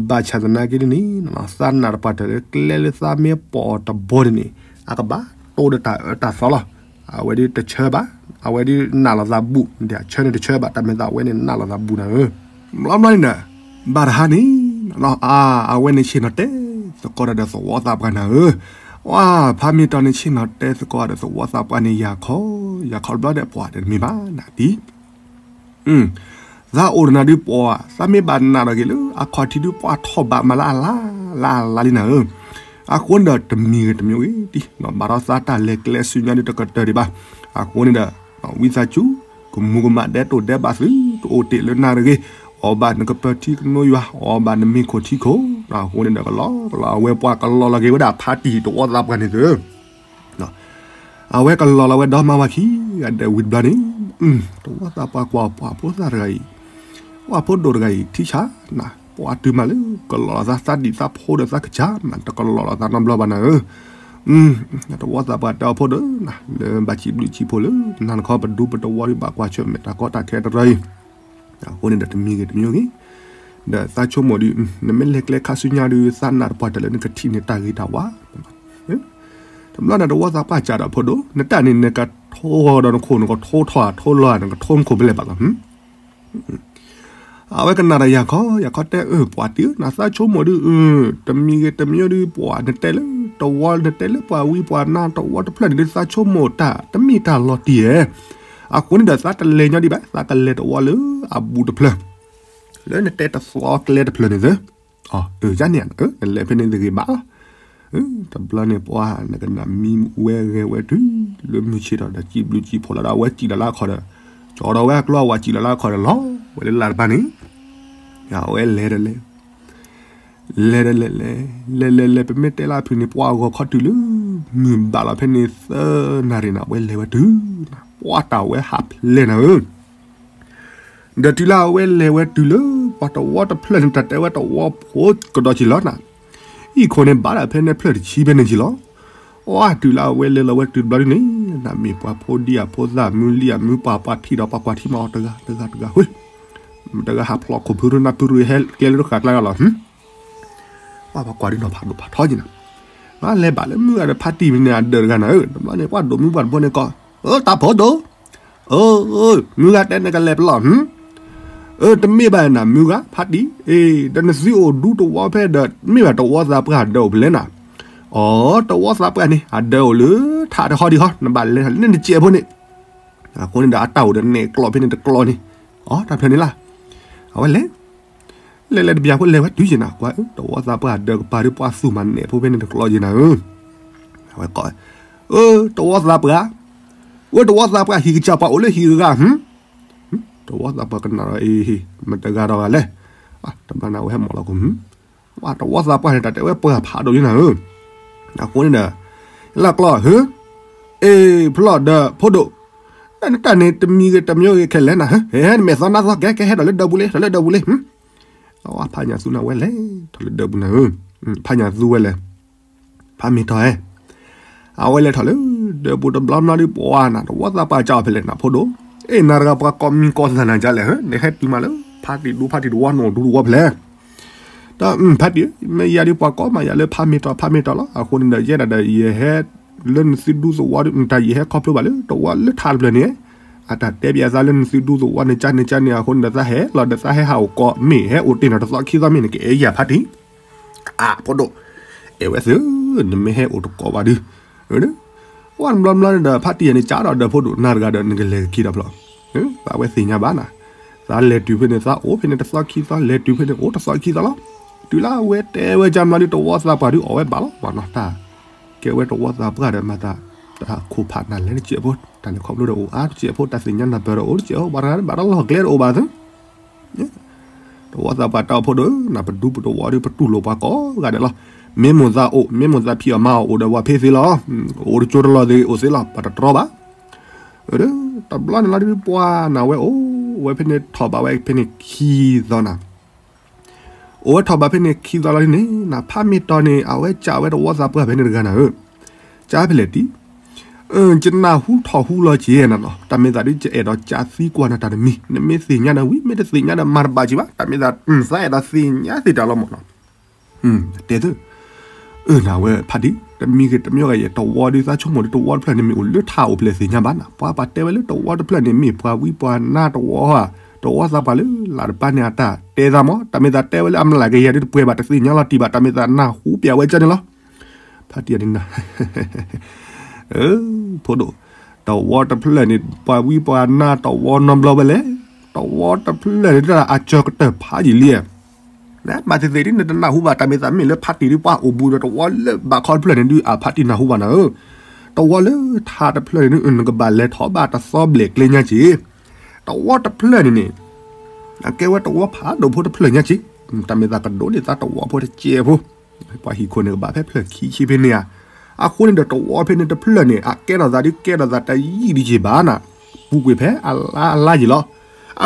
ဘၣ်ဆၣ်သနာ်က့ဒ်န့ၣ် သးနာ်တပှၢ်တၢၢ်လၢကျဲလၢသးမ့ၢ်ပိာ်အီၤတဘိန့ၣ်န့ၣ် အကဘၣ်တိၢ်ဒီးတၢ်အၢတၢ်သီလီၤ. အဝဲဒုးတဆၢဘၣ်, အဝဲဒုးနာ်လီၤသးဘူး, ဆၢန့ၣ်တဆၢဘၣ်, တၢ်မ့ၢ်သးအဝဲန့ၣ်နာ်လီၤသးဘူးနၤဧၢ. ဘျီဘျီန့ၣ်ဒီး ဘၣ်တဟါန့ၣ် အဝဲန့ၣ်ဆ့ၣ်နီၤတဲသကိးတၢ်ဒီးသဝီသးပှၢ်နၤဧၢ. ဝဲ ဖးမ့ၢ်တီန့ၣ်ဆ့ၣ်နီၤတဲသကိးဒီးသဝီသးပှၢ်န့ၣ် ယၤခီ ယၤခီတဘျီဒီး ပှၤတမ့ၢ်ဘၣ်နၤတံၢ် သးအိၣ်ဒီးနၤဒုးပှၤ သးမ့ၢ်ဘၣ်နာ်ဒီးက့ၤလၢအခီၣ်ထံးဒုးပှၤထီၣ်ဘးမးလၢအလါ လၢအလါလံနၤဧၢ. အဃိန့ၣ်ဒီးတမံၤဂ့ၤတမံၤဂ့ၤတံၢ် ဘၣ်ဒီးသးတၢ်လဲၤကျဲဆူညါဒုးတကတၢၢ်ဒံးဘၣ်. အဃိန့ၣ်ဒီး ဝံသးစူၤ ကမူၤကမၣ်ဒဲးတိၢ်ဒဲးဘးသု တအိၣ်တ့ၢ်လၢနၤတဂ့ၤ, အီၣ်ဘၣ်နကပၢၤထံကနိယွၤ အီၣ်ဘၣ်နမ့ၤခိၣ်ထံခိၣ်. အဃိန့ၣ်ဒီးကလီကလီ အဝဲပှၤကလီလီၤက့ၤဝဲဒၣ်ဖးတံၢ်တဝီသးပှၢ်န့ၣ်သု အဝဲကလီၤလီၤဝဲဒီမါဝၤခံဂၤဒဲးဝံၤတဘျီန့ၣ် တဝီသးပှၢ်ကွၢ်ပှၤဖိသၣ်တဂၤအံၤ, ပှၤဖိဒိၣ်တဂၤအံၤ ထံဆးနၤ ပှၤတုၤမးလၢကလီၤလီၤသးသးဒံၣ်သးဖိဒီးသးကစၢ်မး တကလီၤလီၤသးနီတဘျီဘၣ်နၤဧၢ. တဝီသးပှၢ်တဲအီၤဖိဒိၣ်နၤ လၢဘၣ်စံးဘျုးစံးဖှိၣ်လၢ နၤနခီပဒူပတဝီဒုးဘၣ်ကွၢ်ဆၢၣ်မဲာ်တၢ်ကီတၢ်ခဲတရၢအံၤ အဃိန့ၣ်ဒီးတမံၤဂ့ၤတမံၤဂ့ၤ, ဒီးသးဆိကမိၣ်ဒုး နမ့ၢ်လဲၤကျဲခါဆူညါဒုး သးနာ်တပှၢ်တၢၢ်လၢနကထံၣ်န့ၢ်တၢ်ဂ့ၤတၢ်ဝါ, တဘျီန့ၣ်တဝီသးပှၢ်စံးဒီးဖိဒိၣ် နတၢ်န့ၣ်နကထိဒီးနခိၣ် နကထိထီၣ်ထိလီၤ နကထိနခိၣ်ဖဲလဲၣ်ဘၣ်လီၤ. အဝဲကနၣ်ဒီးယၤခီ ယၤခီတဲအၢ ပှၤတံၢ်ဧၢ နသးဆိကမိၣ်ဒုး တမံၤဂ့ၤတမံၤဒုး ပှၤနတဲလၢ တဝီနတဲလၢပှၤဝံၤပှၤနါ တဝီတဖျၢၣ်န့ၣ်ဒုး သးဆိကမိၣ်တၢ်တမ့ၢ်တၢ်လီၤတံၢ်ဧဲ. အဃိန့ၣ်ဒီးသးတလဲၤညီဒံးဘၣ် သးကလဲၤတဝီလၢအဘူးတဖျၢၣ် လၢနတဲတသီကျဲတဖျၢၣ်န့ၣ်သၢ အၢ ယန့ၣ် နလဲၤဖဲန့ၣ်တဂ့ၤဘၣ်လီၤ. တဘျီန့ၣ်ပှၤနကနၣ်မံဝဲဂဲၤဝဲတုၤ လၢမုၢ်ဆ့ၣ်ထီၣ်ဒီးစံးဘျုးစံးဖှိၣ်လီၤဒီး အဝဲစံးလီၤလၢအခီၣ်ဒီး ကၠီဒီးဝဲအကျိအဝၤစံးလီၤလၢအခီၣ်ဒီးလီၤ ဝဲလၢလၢ်တပၤန့ၣ် အဝဲလဲၤဒီးလဲၤ လဲၤဒီးလဲၤလဲၤ လဲၤလဲၤလဲၤ ပမ့ၢ်တဲလၢအဖုၣ်န့ၣ် ပှၤဂီၤခီတုၤလၢ မုၢ်ဘၣ်လီၤဖဲန့ၣ်သၢနၣ်ရံၣ်န့ၣ် အဝဲလဲၤဝဲတုၤ ပှၤတၢ်ဝဲဟးဖျဲးနၤဧၢ ဒီးတုၤလၢအဝဲလဲၤဝဲတုၤလၢ ပှၤတဝီတဖျၢၣ်န့ၣ် တၢ်တဲဝဲတဝီဖိကဒီးက့ၤလီၤနၤ, အံၤခိၣ်န့ၣ်ဘၣ်ဒၣ်ဖဲန့ၣ်ဖျၢၣ်တဆံဖဲန့ၣ်က့ၤလီၤ. အီ တုၤလၢအဝဲလဲၤလီၤဝဲတုၤတဘျီဒ်န့ၣ် နမ့ၢ်ပှၤဖိဒံအဖိသၣ်မုၢ်လံၣ်အမုၢ်ပှၢ်ပှၤထံၣ်ဒီးပှၤကွၢ်ထံမး အီ တဂၤတဂၤတဂၤ ဟ့ တဂၤဟးဖျိးခိၣ်ဖုရူနၢ်ဖုရူဟဲကျဲလၢတဃာ်ကျါဂၤလီၤ ပှၤပှၤကွၢ်ဒ်နီၤဖးဒိၣ်ဖးထီက့ၤနၤ, လဲၤဘၣ်လၢမုၢ်ဂၤဒီးဖါတံၢ်မ့ၢ်န့ၣ်အဒၢးတဂၤနၤဧၢ တဘျီန့ၣ် ပှၤဒိၣ်မုၢ်ပှၢ်တဘိန့ၣ်ကီး, အၢ တၢ်ဖိဒိၣ်, အၢ မုၢ်ဂၤတဲနကလဲၤပလီၢ် အၢ တမ့ၢ်ဘၣ်နၤမုၢ်ဂၤ ဖါတံၢ်, ဒီးနသုအိၣ်ဒူတဝီဖဲဒီး မ့ၢ်ဘၣ်တဝီသးပှၢ်အဒၢးအိၣ်ဖဲလဲၣ်နၤ, အီ တဝီသးပှၢ်န့ၣ် အဒၢးအိၣ်လၢထးတဟီဒံးဟီ နဘၣ်လဲၤလၢနစဲးဖိန့ၣ်, အဃိန့ၣ်ဒီးအတၢ်အိၣ်ဒီးနဲၣ်ကျီၢ်ဖဲန့ၣ်တကျီၢ်န့ၣ်, အီ တၢ်ဖျၢၣ်န့ၣ်လၢ, အဝဲလဲၤ လဲၤလဲၤတဘျီဖိလဲၤဝဲတုၤက့ၤနၤ ကွၢ် တဝီသးပှၢ်အဒၢးကပၤဒုးပှၤသူၣ်မၤနဲၣ်ဖိဖဲန့ၣ်တကျီၢ်က့ၤနၤဧၢ, အဝဲကိး, အၢ တဝီသးပှၢ်, အၢ တဝီသးပှၢ် ဟံၣ်ကစၢ်ပှၤအိၣ်လၢဟံၣ်ဂၤဧါ တဝီသးပှၢ်ကနၣ်ဒီး အ့ မတဂၤဒီးဂၤလဲၣ်, တဘျီန့ၣ်အဝဲဟဲမီၢ်လီၤခိၣ်မုၢ်, ပှၤတဝီသးပှၢ်န့ၣ် တၢ်တဲဝဲပှၤဖးဒိၣ်လံနၤဧၢ, အဃိန့ၣ်ဒီး လၢကျီၢ်ဧၢ, အ့ ဖျီၣ်ဒီးဖိဒိၣ်, နတၢ်န့ၣ်တမံၤဂ့ၤတမံၤဂ့ၤခဲလၢာ်နၤဧၢ, ဟဲနမဲာ်သီနါသီကဲ ကဲဟဲဒီးလၢဒၢပူၤလံ ဒီးလၢဒၢပူၤလံ, ဖးညၣ်သူနၤဝဲလဲၣ် ထီၣ်လၢဒၢပူၤနၤဧၢ, ဖးညၣ်သူဝဲလဲၣ်, ဖးမ့ၢ်ထီၣ်ဧဲ အဝဲလဲၤထီၣ်လၢ ဒၢပူၤတဘျီဘျီဒီးပှၤနၤ တဝီသးပှၢ်ကၢ်အီၤဖဲလဲၣ်နၤဖိဒိၣ်, အ့ နၤတဂၤပှၤကိးမံၤကိးသးနၤကၢ်လဲၣ်ဧၢ, နဟဲတုၤမးလၢ ဖးတံၢ်ဒူဖးတံၢ်တဝီနအိၣ်ဒူတဝီဖဲလဲၣ်, ဒီးဖးတံၢ် မ့ၢ်ယၤဒီးပှၤကိးမးယၤလၢဖးမ့ၢ်ထီၣ် ဖးမ့ၢ်ထီၣ်လီၤ, အဃိန့ၣ်ဒီး ယဲဒၣ်ဒီးယဟဲ လၢနသုဒူသဝီဒီး တၢ်ယဟဲခီဖျိဘၣ်လၢတဝီလၢထးတဖျၢၣ်န့ၣ်, အတၢ်တဲပျးသးလၢနသုဒူသဝီန့ၣ် ကၢ်န့ၣ်ကၢ်န့ၣ် အဃိန့ၣ်ဒီးသးဟဲလီၤဒီးသးဟဲဟးအိၣ်ကိး မ့ၢ်ဟဲအိၣ်တ့ၢ်နီၣ်တသီခံသီမ့ၢ်န့ၣ် ကအဲၣ်ယၤဖးတံၢ် အၢ ဖိဒိၣ်, အဲၣ်ဝဲသ့ၣ်, နမ့ၢ်ဟဲအိၣ်တကိးဘၣ်ဒီး, ဝဲတဘျီဘျီန့ၣ်ဒီး ဖးတံၢ်ယၤန့ၣ် ကးဒီးဒီးဖိဒိၣ်နၤတဂၤဒီး နကလဲၤက့ၤဒီးဖျီၣ်, သးဝဲသ့ၣ်ညါဘၣ်နၤ, သးလဲၤတုၤဖဲန့ၣ် သးအိၣ်ဖဲန့ၣ်တသီခံသီ လဲၤတုၤဖဲန့ၣ် အိၣ်တသီခံသီလီၤ, တုၤလၢအဝဲတဲဝဲကၢ်ဘျီဒီး တဝီသးပှၢ်ဒီးအီၣ်ဝဲဘၣ်လီၤ, ပှၤနီၤတၢ် ကဲဝဲတဝီသးပှၢ်ဒီးမၤသး, တၢ်ခိၣ်ဖးနၤလဲၤတစဲးဖိ, တၢ်လဲၤခီဖျိဒီးအိၣ်အါတစဲးဖိ, တၢ်သ့ၣ်ညါနၢ်ပၢၢ်ဒီးအိၣ်တစဲးဖိ, ပှၤတဂၤဘၣ်တၢ်လီၢ်ကျဲတအိၣ်ဘၣ်သ့ တဝီသးပှၢ်တၢ်အိၣ်ဖိဒိၣ် နပဒူပတဝီဒီး ပတူၢ်လိာ်ပှၤကိးဂၤဒဲးလီၤ, မ့ၢ်မိၢ်သးအိၣ် မ့ၢ်မိၢ်သးဖံးအီၣ်မၤအီၣ်အိၣ်ဒီးပှၤဖ့သ့လီၤ, အိၣ်တကၠိတလီၢ်သ့ၣ်အိၣ်သ့လီၤ ပတတြီဘၣ်, တဘျီန့ၣ်လီၤဒီးပှၤနၤဝဲအိၣ်ဝဲဖဲန့ၣ်ထီၣ်ဘၣ်ဝဲဖဲန့ၣ်ခံသီနၤ အိၣ်ဝဲထီၣ်ဘၣ်ဖဲန့ၣ်ခံသီလီၤန့ၣ် နဖးမ့ၢ်တီၤန့ၣ် အဝဲကးဝဲတဝီသးပှၢ်ဖဲန့ၣ်တဂၤနၤဧၢ, ကးဖဲလဲၣ်တံၢ်, ယနၢ်ဟူထီၣ်ဟူလီၤက့ၤနၤနီၤ တၢ်မ့ၢ်သးဒ် ယအဲၣ်ဒိးကးသံကွၢ်နၤတၢ်တမံၤ နမ့ၢ်သ့ၣ်ညါဒီးဝံၤ မ့ၢ်တသ့ၣ်ညါဒီးမၤတဘၣ်က့ၤဘၣ် တၢ်မ့ၢ်သး သးအဲၣ်ဒိးသ့ၣ်ညါသ့ၣ်တၢ်လီၤမၢ်နီၤ တဲသ့, အၢ နဝဲဖးဒံၣ် တမံၤဂ့ၤတမံၤဂ့ၤ ယတဝီဒုးသးဆိကမိၣ်ဒုးတဝီတဖျၢၣ်န့ၣ်မ့ၢ်အိၣ်လၢထးအိၣ်ဖျဲၣ်သ့ၣ်ညါဘၣ်နၤ ပှၤပာ်တဲဝဲလၢတဝီတဖျၢၣ်န့ၣ် မ့ၢ်ပှၤဝံပှၤနါတဝီဧါ, တဝီသးပှၢ်လၢလၢ်တပၤန့ၣ် အတၢ်တဲသးမၢ် တၢ်မ့ၢ်သးတဲဝဲလၢအမျးကယၤဒုးတပှဲၤဘၣ်တသ့ၣ်ညါလီၤတံၢ်ဘၣ် တၢ်မ့ၢ်သးနၢ်ဟူပျဲဝဲကၢန့ၣ်လီၤ ဖးတံၢ်အဒန ဖိဒိၣ်, တဝီတဖျၢၣ်န့ၣ် ပှၤဝံပှၤနါတဝီနီတဘျီဝဲလဲၣ်, တဝီတဖျၢၣ်န့ၣ် တၢ်အစၢၤကတၢၢ်ဖးယံာ်လံ, မၤသ့ၣ်သ့ၣ်ဒ်နတနၢ်ဟူဘၣ် တၢ်မ့ၢ်သးမ့ၢ်လၢဖးတံၢ်ဒ်ပှၤအိၣ်ဘူးဒီးတဝီလၢဘၣ်ခီတဖျၢၣ်န့ၣ်ဒုး အဖးတံၢ်နၢ်ဟူဘၣ်နၤဧၢ, တဝီလၢထးတဖျၢၣ်န့ၣ်ဒုး နကဘၣ်လဲၤထီၣ်ဘၣ်တသီဘျဲၣ်ကျဲညါက့ၤ, တဝီတဖျၢၣ်န့ၣ်န့ၣ် အကဲဝဲတဝီဖးဒိၣ်ဖိတဖျၢၣ်ညါက့ၤ, တၢ်မ့ၢ်သးကဒိးန့ၢ်သးတဝီဖိတစဲးဖိ ပှၤဟံၣ်ခိၣ်န့ၣ်ကဘၣ်ဖဲဖျၢၣ်ခံဆံဖဲန့ၣ်ဧါ, အဃိန့ၣ်ဒီးတဝီဖဲန့ၣ်တဖျၢၣ်န့ၣ် အကဲထီၣ်သးဒ်ကဲထီၣ်သးတယံာ်ဒံးက့ၤဘၣ်နၤ, ပူၤကွံာ်ဖဲအလါအလါက့ၤလီၤ,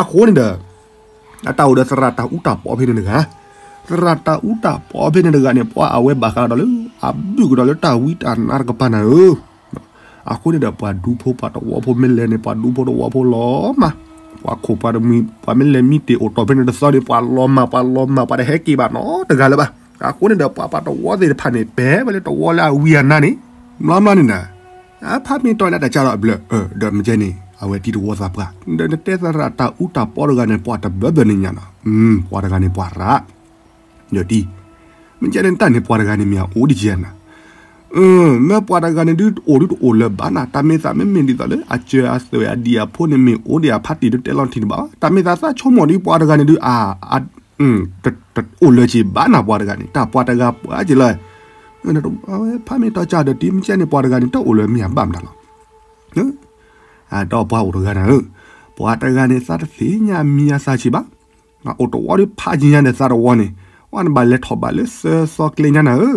အဃိန့ၣ်ဒီး အတၢ်အိၣ်ဒီးသရၣ်တၢ်အူတၢ်ပီဖဲန့ၣ်တဂၤ, သရၣ်တၢ်အူတၢ်ပီဖဲန့ၣ်တဂၤန့ၣ် ပှၤအဝဲဘၣ်ဃးဒီးလၢ အဘုၣ်ကဒီးလၢတၢ်ဝံတၢ်နါတကပၤနၤဧၢ အဃိန့ၣ်ဒီးပှၤဒူဖိပှၤတဝီဖိမ့ၢ်လဲၤန့ၣ် ပှၤဒူဖိတဝီဖိလီၤမၢ်, ပှၤခိၣ်ပှၤတမှံၤ ပှၤမ့ၢ်လဲၤမံတ့ၢ်အိၣ်တီၢ်ဖဲန့ၣ်တသီန့ၣ် ပှၤလီၤမၢ် ပှၤလီၤမၢ်ပှၤတဟဲက့ၤဘၣ်နီတဂၤလၢၤဘၣ်, အဃိန့ၣ်ဒီးပှၤပှၤတဝီသ့ၣ်တဖၣ်န့ၣ် ပဟဲဝဲလၢတဝီလၢအဝံအနါန့ၣ်, ဘျီဘျီန့ၣ်ဒီး အဖးမ့ၢ်တီၤလၢတၢ်ကၢ်လီၤအဘျၢၣ်, ဒီးမ့ၢ်ကဲန့ၣ် အဝဲတံၤတဝီသးပှၢ်, ဒီးနတဲသရၣ်တၢ်အူတၢ်ပီတဂၤန့ၣ် ပှၤတဘၢဘၢန့ၣ်ညါနီၤ, ပှၤတဂၤန့ၣ်ပှၤရၣ် ဒီးတံၤ, မ့ၢ်ကဲန့ၣ်တၢ်န့ၣ်ပှၤတဂၤန့ၣ်မ့ၢ်အအိၣ်ဒံးကဲနၤ, မ့ၢ်ပှၤတဂၤန့ၣ်ဒုးအိၣ်ဒုးတအိၣ်လၢၤဘၣ်နၤ, တၢ်မ့ၢ်သးမ့မ့ၢ်ဒ်သိးလၢ အစၢၤအသွဲၣ်အဒံၣ်အဖိန့ၣ်မ့ၢ်အိၣ်ဒံးအဖးတံၢ်ဒုးတဲလီၤထံၣ်တဘၣ်, တၢ်မ့ၢ်သးသးဆိကမိၣ်ဒ်ပှၤတဂၤန့ၣ်ဒုး အ တအိၣ်လၢၤက့ၤဘၣ်နၤပှၤတဂၤန့ၣ် တၢ်ပှၤတဂၤပှၤက့ၤလၢ, အဝဲဖးမ့ၢ်တီၤကၢ်ဒီးတံၤ မ့ၢ်ကဲန့ၣ်ပှၤတဂၤန့ၣ် တအိၣ်လၢၤမ့ၢ်အဘၣ်မတၤလီၤ, ဒီးပှၤအိၣ်တဂၤနၤဧၢ, ပှၤတဂၤန့ၣ်သးတသ့ၣ်ညါမံၤအသးက့ၤဘၣ်, အိၣ်တဝီဒီးဖးက့ၤညါဒီးသးတဝီန့ၣ်, ဝဲနဘၣ်လဲၤထီၣ်ဘၣ်လၢသၢသီကျဲညါနၤဧ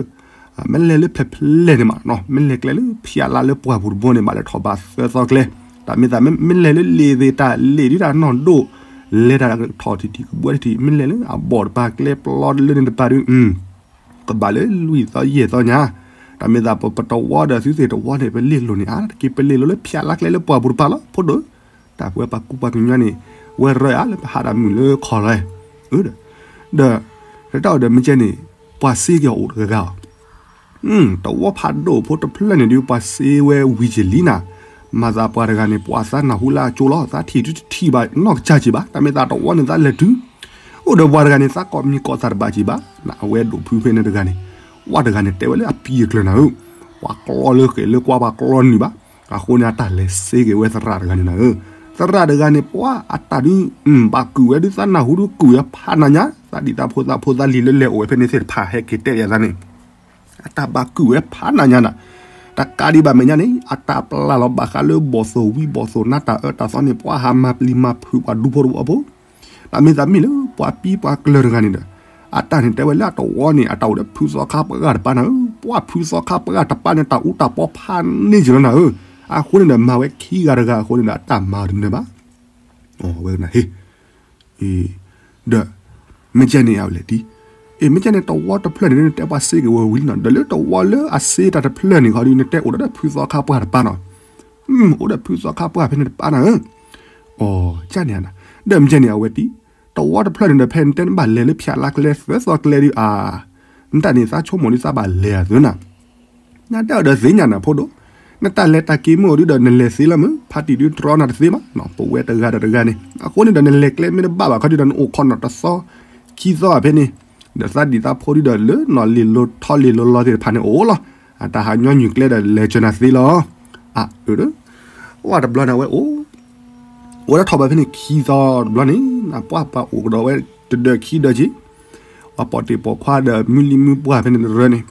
ၢ, မ့ၢ်လဲၤလၢဖဲဖဲလဲၣ်န့ၣ်မး, မ့ၢ်လဲၤကျဲလၢဖၠးလါလၢပှၢ်ပူၤတဘိန့ၣ် ဘၣ်လဲၤထီၣ်ဘၣ်သၢသီကျဲ, တၢ်မ့ၢ်သးမ့ၢ်လဲၤလၢလ့ၣ်သ့ၣ်တၢ်လ့ၣ်ဒ်တၢ်နီၢ်ဒိၣ်, လဲၤတၢ်ထီၣ်ထံၣ်ထံၣ်ကဘှဲထံၣ်ထံၣ် မ့ၢ်လဲၤလၢအဘီၣ်တပၤကျဲပျီလၢန့ၣ်တပၤဒုး ကဘၣ်လၢလွံၢ်သီယဲၢ်သီညါ, တၢ်မ့ၢ်သးပတဝီဒီးသုသ့ၣ်တဝီန့ၣ် ပလ့ၣ်လိၤန့ၣ် အါတက့ၢ်ပလ့ၣ်လိၤလၢဖၠးလါကျဲလၢပှၢ်ပူၤတပၤလီၤ ဖိဒိၣ်, တၢ်ပဝဲပှၤကူပှၤကညီန့ၣ် ဝဲရၢအါလၢပဟးတၢ်မုာ်လၢခီၣ်လီၤ, ဒီး, ဒီး, တၢ်အိၣ်ဒီးမ့ၢ်ကဲန့ၣ်, ပှၤစ့က့ၤအအိၣ်တဂၤဂၤအီၤ တဝီဖးဒိၣ်ဖိတဖျၢၣ်န့ၣ်ဒုး ပှၤစ့ဝဲဝံၤက့ၤလံနၤ, မၤသးပှၤတဂၤန့ၣ် ပှၤသးနၢ်ဟူလၢအကၠိလီၤ သးထံၣ်ဒုတထံၣ်ဘၣ်နီၢ်ကစၢ်က့ၤဘၣ် တၢ်မ့ၢ်သးတဝီန့ၣ်သးလဲၤတုၤ, အိၣ်ဒီးပှၤတဂၤန့ၣ် သးကိးမံၤကိးသးတဘၣ်က့ၤဘၣ်, နအဝဲဒိၣ်ဖုဖဲန့ၣ်တဂၤန့ၣ်, ဝဲတဂၤန့ၣ်တဲဝဲလၢအပံၤအကျၢၤနၤဧၢ, ပှၤကျီလၢဃဲၤလၢကွၢ်ပှၤကျီနုာ်ဘၣ်, အဃိန့ၣ်အတၢ်လဲၤစ့က့ၤဝဲသရၣ်တဂၤန့ၣ်နၤဧၢ, သရၣ်တဂၤန့ၣ် ပှၤအတၢ်ဒုး, ဘၣ်ကုၢ်ဝဲဒုးသးနၢ်ဟူဒုးကုၢ်ဝဲဖးနၤညါ, သးဒ်သးဖိသးဖိသးလံၤလၢလဲၤအိၣ်ဝဲဖဲန့ၣ်သ့ၣ်တဖၣ်ဟဲက့ၤတဲယၤသးန့ၣ် အတၢ်ဘၣ်ကုၢ်ဝဲဖးနၤညါနၤ, တကးဒံးဘၣ်မဲာ်ညါန့ၣ် အတၢ်ပျၢ်လီၤဘၣ်ဃးလၢဘီၣ်သိၣ်ဝံဘီၣ်သိၣ်နါတၢ်အၢတၢ်သီန့ၣ် ပှၤဟးမၤပျံၤမၤဖုးပှၤဒူဖိတဝီဖိ, တၢ်မ့ၢ်သးမ့ၢ်လၢပှၤပံပှၤကျၢၤတဂၤန့ၣ်ဒီး, အတၢ်န့ၣ်တဲဝဲလၢအတဝီန့ၣ် အတၢ်အိၣ်ဒီးဖုသီခါပှၢ်တပၤနၤဧၢ, ပှၢ်ဖုသီခါပှၢ်တပၤန့ၣ် တၢ်အူတၢ်ပီဖးန့ၢ်က့ၤလီၤနၤဧၢ, အဃိန့ၣ်ဒီး မၤဝဲခံဂၤတဂၤအဃိန့ၣ်ဒီး အတၢ်မၤတနၢၤဘၣ်, ဝဲကနၣ်ဟ့ ဒီး မ့ၢ်ကဲန့ၣ်အဝဲလဲၣ်ဒ်, အ့ မ့ၢ်ကဲန့ၣ် တဝီတဖျၢၣ်န့ၣ် နတဲပှၤစ့က့ၤဝဲဝံၤလံနီၤ, ဒီးလၢတဝီလၢအစ့တၢ်တဖျၢၣ်န့ၣ်ခီဒုး နတဲအိၣ်ဒီးဖုသီခါပှၢ်တပၤနီၤ, အိၣ်ဒီးဖုသီခါပှၢ်ဖဲန့ၣ်တပၤနၤဧၢ, အီ ကဲန့ၣ်နၤ, ဒီးမ့ၢ်ကဲန့ၣ် အဝဲဒ် တဝီတဖျၢၣ်န့ၣ်ဒီး ဖဲနတဲနဘၣ်လဲၤလၢဖၠးလါကျဲသၢသီကျဲဒုး အါ, နတၢ်န့ၣ်သးဆိကမိၣ်ဒ်သးဘၣ်လဲၤအသၢနၤ နတဲအီၤဒီးသ့ၣ်ညါနၤဖိဒိၣ်, နတၢ်လဲၤတၢ်က့ၤမ့ၢ်အိၣ်ဒုဒီး နလဲၤသ့လီၤမုၢ် ဖါတံၢ်ဒုတြီနၤတသ့ဘၣ်, ပဝဲတဂၤဒီးတဂၤန့ၣ် အဃိန့ၣ်ဒီး နလဲၤကျဲမ့ၢ်တဘၣ်ဘၣ်ခီဒုဒီး နအိၣ်ခိးနီၤတသီ ခံသီဖဲန့ၣ်, ဒီးသးဒံၣ်သးဖိဒုဒီး လၢနီၢ်လ့ၤလိၤထီလ့ၤလိၤလီၤသ့ၣ်တဖၣ်န့ၣ်အိၣ်လီၤ, အတၢ်ဟးညီနုၢ်ကျဲဒီး လဲၤကၢၤနၤသ့လီၤ, အၢ ဝဲတဘျီန့ၣ်ဝဲအိၣ် အိၣ်ဒၣ်ထီၣ်ဘၣ်ဖဲန့ၣ်ခံသီတဘျီန့ၣ် နပှၢ်ပှၤအိၣ်ကဒီးဝဲတဒၢးခံဒၢးက့ၤ, ပှၤပိာ်တ့ၢ်ပိာ်ခွါဒီးမုၢ်လံၢ်မုၢ်ပှၢ်ဖဲန့ၣ်တရၢန့ၣ်,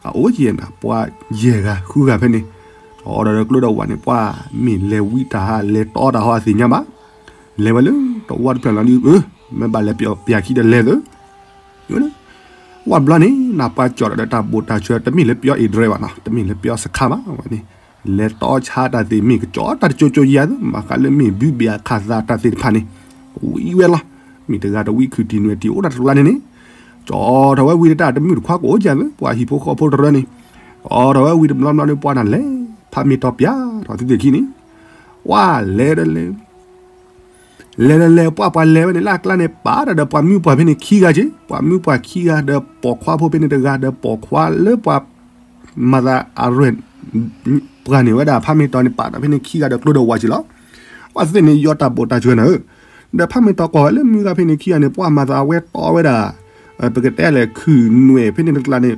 အအိၣ်က့ၤနၤ ပှၤယဲၢ်ဂၤဃုဂၤဖဲန့ၣ်, အိၣ်ဒီးကျိဒီးဝၣ်န့ၣ် ပှၢ်မ့ၢ်လဲၤဝံတၢ်ဟးလဲၤတီတၢ်ဟီအသ့ၣ်ညါဘၣ်, လဲၤဝဲလၢတဝီတဖျၢၣ်လီၤဒု မ့ၢ်ဘၣ်လဲၤပျီပျၢ်ခံဒီးလဲၤသၢ ဝဲတဘျီန့ၣ် နပှၢ်ကၠီၣ်ဒီးတၢ်ဘိၣ်တၢ်ဆၢ တမ့ၢ်လၢပျီအ့ၣ်ဒြဲဘၣ်နီၤ တမ့ၢ်လၢပျီစခါဘၣ်ဝဲန့ၣ်, လဲၤတီဆါတၢ်သ့ၣ်မ့ၢ်ကကၠီတၢ်တကၠိကၠိယၤသ့ မၤဃးလၢမ့ၢ်ဘုဘ့ၣ်အခးသးတၢ်သ့ၣ်တဖၣ်န့ၣ်, ဝံဝဲလီၤ, မ့ၢ်တဂၤတဝံခိၣ်တံၢ်နွဲၣ်တံၢ်အိၣ်တၢ်တဘျီန့ၣ်န့ၣ်, ကၠီၣ်ထီၣ်ဝဲဝံၤတၢ်တမုၢ်တခွါကအိၣ်ကၢ်သ့ ပှၤဟံၣ်ဖိဃီဖိတရၢန့ၣ်, ကၠီၣ်ထီၣ်ဝဲဝံၤတဘျီဘျီန့ၣ် ပှၢ်နၤလဲၤ ဖးမ့ၢ်တီပျၢ်ထီၣ်သုသ့ၣ်ခံန့ၣ်, ဝဲလဲၤဒီးလဲၤ လဲၤလဲၤလဲၤ ပှၢ်ပှၤလဲၤဝဲန့ၣ် လၢအကျါန့ၣ် ပာ်တၢ်ဒီးပှၤမုၢ်ပှၢ်ဖဲန့ၣ်ခံဂၤက့ၤ, ပှၤမုၢ်ပှၢ်ခံဂၤဒီးပိာ်ခွါဖိဖဲန့ၣ်တဂၤဒီးပိာ်ခွါလၢပှၤ မၤသးအရဲၣ် ပှၤန့ၣ်ဝဲဒၣ်ဖးမ့ၢ်တီန့ၣ် ပာ်တၢ်ဖဲန့ၣ်ခံဂၤဒီးကျိဒီးဝၣ်က့ၤလီၤ, ပှၢ်သ့ၣ်န့ၣ်ယီတၢ်ဘိၣ်တၢ်စၢၤနၤဧၢ, ဒီးဖးမ့ၢ်တီကွၢ်ဝဲလၢမုၢ်ဂၤဖဲန့ၣ်ခံဂၤန့ၣ် ပှၢ်မၤသးအဝဲတီဝဲဒၣ် ပကတဲလဲၣ် ခုၣ်နွဲၣ်ဖဲန့ၣ်တကျါန့ၣ်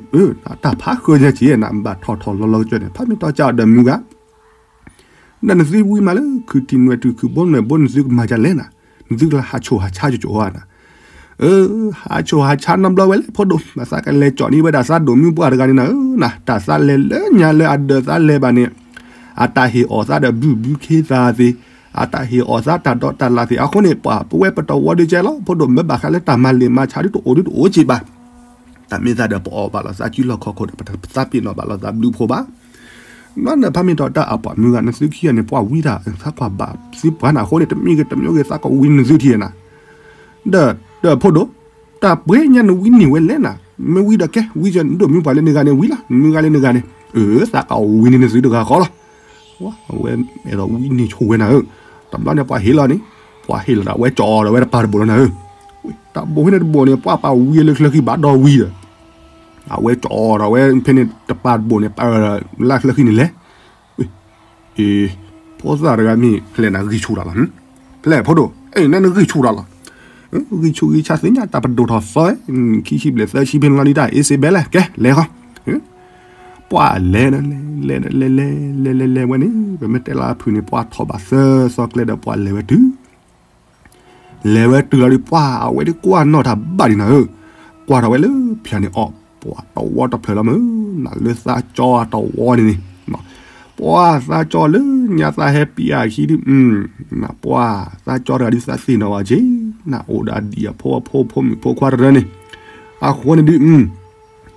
တၢ်ဖးဃၢညါက့ၤနၤ ဘၣ်ထီၣ်ထီၣ်လီၤလီၤကစၢၢ်န့ၣ် ဖးမ့ၢ်တီကးအီၤဒီးမုၢ်ဂၤ ဒီးနသုဝံမးလၢ ခုၣ်တံၢ်နွဲၣ်တံၢ် ခုၣ်ဘိနွဲၣ်ဘိ နသုကမၤဒ်လဲၣ်နၤ, နသုကလၢဟးဆိၣ်ဟးဆါကၠိကၠိဧါနၤ, အၢ ဟးဆိၣ်ဟးဆါနီတဘျီဝဲလဲၣ် ဖိဒိၣ် သးကလဲၤကၠီၣ်န့ၢ်ဝဲဒၣ်သးဒိၣ်မုၢ်ပှၢ်တဂၤန့ၣ်နၤဧၢနၤ, တၢ်သးလဲၤလၢညါလၢအဒၢးသးလဲၤဘၣ်န့ၣ်, အတၢ်ဟ့ၣ်အီၣ်သးဒီးဘုၣ်ဘုၣ်ခ့သးသ့, အတၢ်ဟ့ၣ်အီၣ်သးတၢ်ဒီးတၢ်လၢ်သ့ အဃိန့ၣ် ပှၤပဝဲပတဝီဒုကဲလီၤ ဖိဒိၣ် မ့ၢ်ဘၣ်ဃးလၢတၢ်မၤလ့ၣ်မၤဆါဒုတအိၣ်ဒုတအိၣ်က့ၤဘၣ် တၢ်မ့ၢ်သးဒီးပအီၣ်ဘၣ်လီၤသးစုလီၢ်ခီၣ်ခိၣ်ဒီး ပသးပ့ၤနီၣ်ဘၣ်လီၤသးဘျုးဖိဘၣ်, ဘျီန့ၣ်ဖးမ့ၢ်တီတၢ်အပှၤမုၢ်ဂၤ နသုခံဂၤန့ၣ် ပှၢ်ဝံတၢ် သးကွၢ်ဘၣ်သုပှၤနၤအဃိန့ၣ် တမ့ၢ်ဂ့ၤတမ့ၢ်ဂ့ၤ သးကဝံနသုထံၣ်နၤ, ဒီး ဒီးဖိဒိၣ် တၢ်ပှ့ၤညါနဝံန့ၢ်ဝဲလဲၣ်နၤ, မ့ၢ်ဝံဒီးကဲ ဝံကဲနဒိၣ်မုၢ်ပှၢ်လၢန့ၣ်ဂၤန့ၣ် ဝံလီၤ နမုၢ်ဂၤလၢန့ၣ်ဂၤန့ၣ်, အၢ သးကဝံန့ၢ်နသုတဂၤဃီလီၤ ဝဲအဲၣ်ဒိးဝံန့ၢ်ဆိဝဲနၤဧၢ, တဘျီန့ၣ်ပှၤဟ့ၣ်လီၤန့ၣ်, ပှၤဟ့ၣ်လီၤဒီးအဝဲကၠီၣ်ဒီးဝဲတပၤတဘိၣ်လီၤနၤဧၢ, တၢ်ဘိၣ်ဖဲန့ၣ်တဘိၣ်န့ၣ် ပှၤပာ်ဝံလၢချၢဃံဘၣ်ဒီဝံဒီး, အဝဲကၠီၣ်ဒီးဝဲဖဲန့ၣ်တပၤတဘိၣ်န့ၣ် ပလၢချၢဃံန့ၣ်လဲၤ, အ့ ဖိသၣ်တဂၤမ့ၢ်ဖဲလဲၣ်နၤဂံၢ်ဆူၣ်တၢ်လီၤ, ဖဲလဲၣ်ဖိဒိၣ်, အ့ နဂံၢ်ဆူၣ်တၢ်လီၤ, ဂံၢ်ဆူၣ်ဂံၢ်ဆါသ့ၣ်ညါတၢ်ပဒိၣ်ထီၣ်သီ, ခံဆံဘျဲၣ်သၢဆံဖဲန့ၣ်လီၤဒ်တၢ်အ့စ့ဘဲလဲၣ် ကဲလဲၤဃီ, ပှၢ်လဲၤဒီးလဲၤ လဲၤဒီးလဲၤလဲၤ လဲၤလဲၤလဲၤဝဲန့ၣ် ပမ့ၢ်တဲလၢအဖုၣ်န့ၣ် ပှၢ်ထီၣ်ဘၣ်သၢသီကျဲဒီးပှၢ်လဲၤဝဲတုၤ လဲၤဝဲတုၤလီၤဒီးပှၢ်အဝဲဒ်ကွၢ်နီၣ်တၢ်ဘၣ်ဒံးနၤဧၢ, ကွၢ်ထီၣ်ဝဲလၢဖၠၣ်န့ၣ်အီၤ ပှၢ်တဝီတဖျၢၣ်လီၤမုၢ် နၤလၢသးကၠီအတဝီန့ၣ်န့ၣ်, ပှၢ်သးကၠီလၢညါသးဟဲပံအခံဒုး, နၤပှၢ်သးကၠီတဂၤဒုးသးသ့ၣ်နီၣ်ဝဲက့ၤ, နၤအိၣ်ဒီးအဒံၣ်အဖိအဖိအဖိမုၣ်ဖိခွါတရၢန့ၣ်, အဃိန့ၣ်ဒုး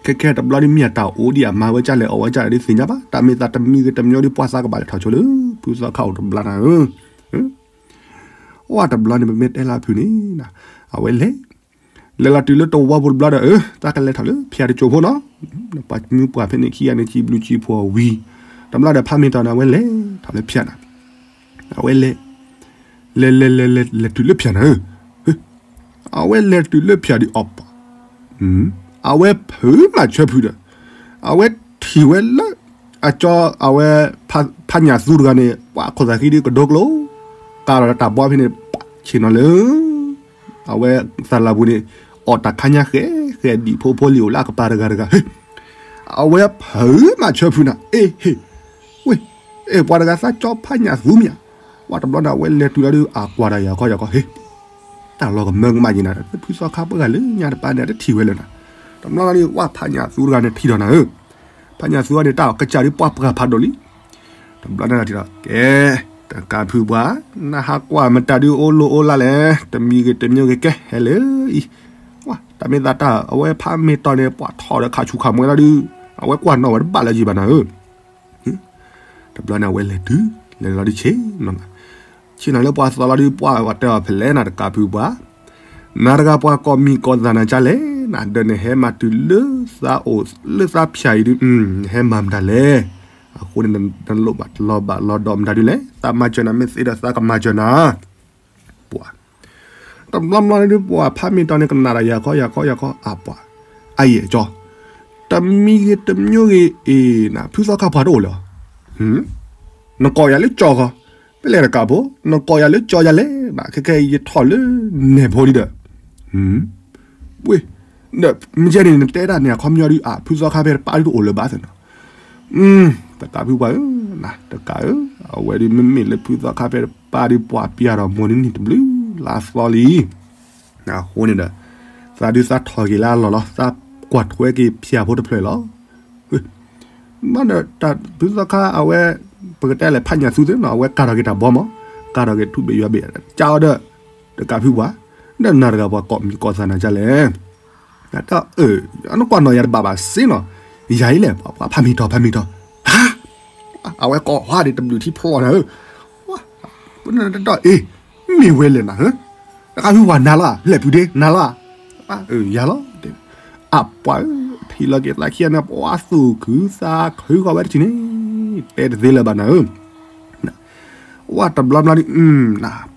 ခဲခဲတဘျီဒုးမ့ၢ်အတၢ်အိၣ်ဒံးအမၤဝဲကၢ်လဲၣ်အီၣ်ဝဲကၢ်လဲၣ် ဒုးသ့ၣ်ညါဘၣ်, တၢ်မ့ၢ်သးတမံၤဂ့ၤတမံၤဒုး ပှၢ်သးကဘၣ်လဲၤထီၣ်ဆိလၢ ဖုသီခါအိၣ်တဘျီနၤဧၢ, ဝဲတဘျီန့ၣ် ပမ့ၢ်တဲလၢအဖုၣ်န့ၣ်, အဝဲလဲၤ, လဲၤလီၤတုၤလၢတဝီပူၤတဘျီဒီး အၢ သးကလဲၤထီၣ်လၢဖၠၣ်တစိၢ်ဖိနီၤ, ပှၤမုၢ်ပှၢ်ဖဲန့ၣ်ခံဂၤန့ၣ် စံးဘျုးစံးဖှိၣ်ဝံၤ, တဘျီဒီးဖးမ့ၢ်တီၢ်န့ၣ် အဝဲလဲၤထီၣ်လၢဖၠၣ်နၤ, အဝဲလဲၤ လဲၤလဲၤလဲၤလဲၤလဲၤတုၤလၢဖၠၣ်နၤဧၢ, အဝဲလဲၤတုၤလၢဖၠၣ်ဒုးအီၣ်ပှၢ်, အဝဲဖုးမးဆၢဖုးဒီး, အဝဲထံၣ်ဝဲလၢ အကၠီအဝဲ ဖးညၣ်သူတဂၤန့ၣ် ပှၤခိၣ်သးဃံဒုးကဒိကျိ, ကးဒီးတၢ်ဘီဖဲန့ၣ် ပှၤဆ့ၣ်နီၤလၢ အဝဲသးလၢပူၤန့ၣ် အီၣ်တၢ်ခါညါဃဲးဃဲးဒံးဖိဖိလံၤအိၣ်လၢအကပၤတဂၤတဂၤ, အဝဲဖုးမးဆၢဖုးနၤ အ့ဟ့ၣ်, ဝ့ၢ်, အဲၣ်ပှၤတဂၤသးကၠီဖးညၣ်သူမ့ၢ်ဧါ, ဝဲတဘျီန့ၣ်အဝဲလဲၤတုၤလီၤဒုးအကွၢ်ဒီးယၤခီယၤခီဟ့ၣ်, တၢ်လီၤကမၢကမၣ်ယံၤနၤ ဖုသီခါပှၢ်ဂၤလၢညါတပၤန့ၣ် တထံၣ်ဝဲလၢၤနၤ, တဘျီန့ၣ်ဝဲဖးညၣ်သူတဂၤန့ၣ်ထံၣ်ဒီးနၤဧၢ, ဖးညၣ်သူန့ၣ် တၢ်ကစၢ်ဒုးပှၢ်ပှၢ်ဖးဒိၣ်လံ, တဘျီန့ၣ်ထံၣ်ဒီး ကဲ, တကးဖုပှၢ်, နဟးကွၢ်မတၤဒုးအိၣ်လိၣ်အိၣ်လၢ်လဲၣ်, တမံၤဂ့ၤတမံၤဂ့ၤကဲ ဟဲလၢအံၤ, ဝဲ တၢ်မ့ၢ်သးတၢ်အဝဲဖးမ့ၢ်တီၢ်န့ၣ် ပှၤထီၣ်ဒီးခးဆူၣ်ခးမွဲလီၤဒုး, အဝဲကွၢ်နီၣ်ဝဲတဘၣ်လၢၤယံၤဘၣ်နၤဧၢ. တဘျီန့ၣ် အဝဲလဲၤတုၤ လဲၤလီၤဒုးဆ့ၣ်နီၤ, ဆ့ၣ်နီၤလၢပှၤသီလီၤဒုး ပှၤတဲအီၤဖဲလဲၣ်နၤ တကးဖုပှၤ, နၤတဂၤပှၤကိးမံၤကိးသးနၤကလဲၣ်နၤ, ဒီးနဟဲမၤတုၤလၢသးအိၣ်လၢသးဖၠးအံၤဒုး နဟဲမၤမတၤလဲၣ်. အဃိန့ၣ် နလိၣ်ဘၣ်တလီၤဘၣ်လီၤဒီးမတၤဒုးလဲၣ်, သးမၤစၢၤနၤမ့ၢ်သ့ဒီးသးကမၤစၢၤနၤ ပှၤ တဘျီဘျီန့ၣ်ဒုး ပှၤဖးမ့ၢ်တီၢ်န့ၣ် ကနၣ်ဒီးယၤခီယၤခီယၤခီ အပှၤ အယဲၢ်ကၠီ, တမံၤဂ့ၤတမံၤဂ့ၤအံၤနၤ ဖုသီခါပှၤတအိၣ်လၢၤ, နကိးယၤလၢကၠီဃီ, ပလဲၤတကးဖိ နကိးယၤလၢကၠီယၤလဲၣ်နၤ ခဲခဲအံၤယထီၣ်လၢနဲၣ်ဖိဒံးဒီး ဝ့ၢ် ဒီးမ့ၢ်ကဲန့ၣ် နတဲတၢ်န့ၣ် အခီပညီဒုး အဖုသီခါဖဲတပၢ်ဒုးတအိၣ်လၢၤဘၣ်သနီၤ, တကးဖုပှၤဧၢ, တကးဧၢ, အဝဲဒုးမ့မ့ၢ်လၢဖုသီခါဖဲတပၢ်ဒုး ပှၤပျၢ်ဒီးမိၢ်နံၤနံၤတဘျုးလၢအသီလံ အဃိန့ၣ်ဒီး သးဒုးသးထီၣ်က့ၤလၢအလီၢ်လီၤ, သးကွၢ်ထွဲက့ၤဖၠးဖိတဖျၢၣ်လီၤ. ဘၣ်ဒီးတၢ်ဖုသီခါအဝဲ ပကတဲလဲၣ် ဖးညၣ်သူသ့နီၤ အဝဲကၤထီၣ်က့ၤတၢ်ဘီမး, ကၤထီၣ်က့ၤထူဘ့ၣ်ယွၤဘ့ၣ် ကးအီၤဒီး တကးဖုပှၤ, ဒီးနၤတဂၤပှၤကိးမံၤကိးသးနၤကလဲၣ်. နကွၢ်နီၣ်ယၤတဘၣ်ဘၣ်စ့နီၤ, ယၤအံၤလဲၣ် ပှၤဖးမ့ၢ်ထီၣ်ဖးမ့ၢ်ထီၣ်, ဟါ အဝဲကိးဟါဒံးတဘျုးထံဖျီနၤဧၢ, ပနတတီၢ်အ့ၣ် မ့ၢ်ဝဲလဲၣ်နၤဧၢ, တကးဖုပှၤနၤလီၤ လဲၤဖုဒ့နၤလီၤ, ယၤလီၤ, အပှၤဧၢ, ထံၣ်လီၤက့ၤသးခံဂၤန့ၣ် ပှၤသူၣ်ခုသးခုဃီဝဲတထံၣ်န့ၣ်, တဲတသ့လၢၤဘၣ်နၤဧၢ ဝဲတဘျီဘျီဒုး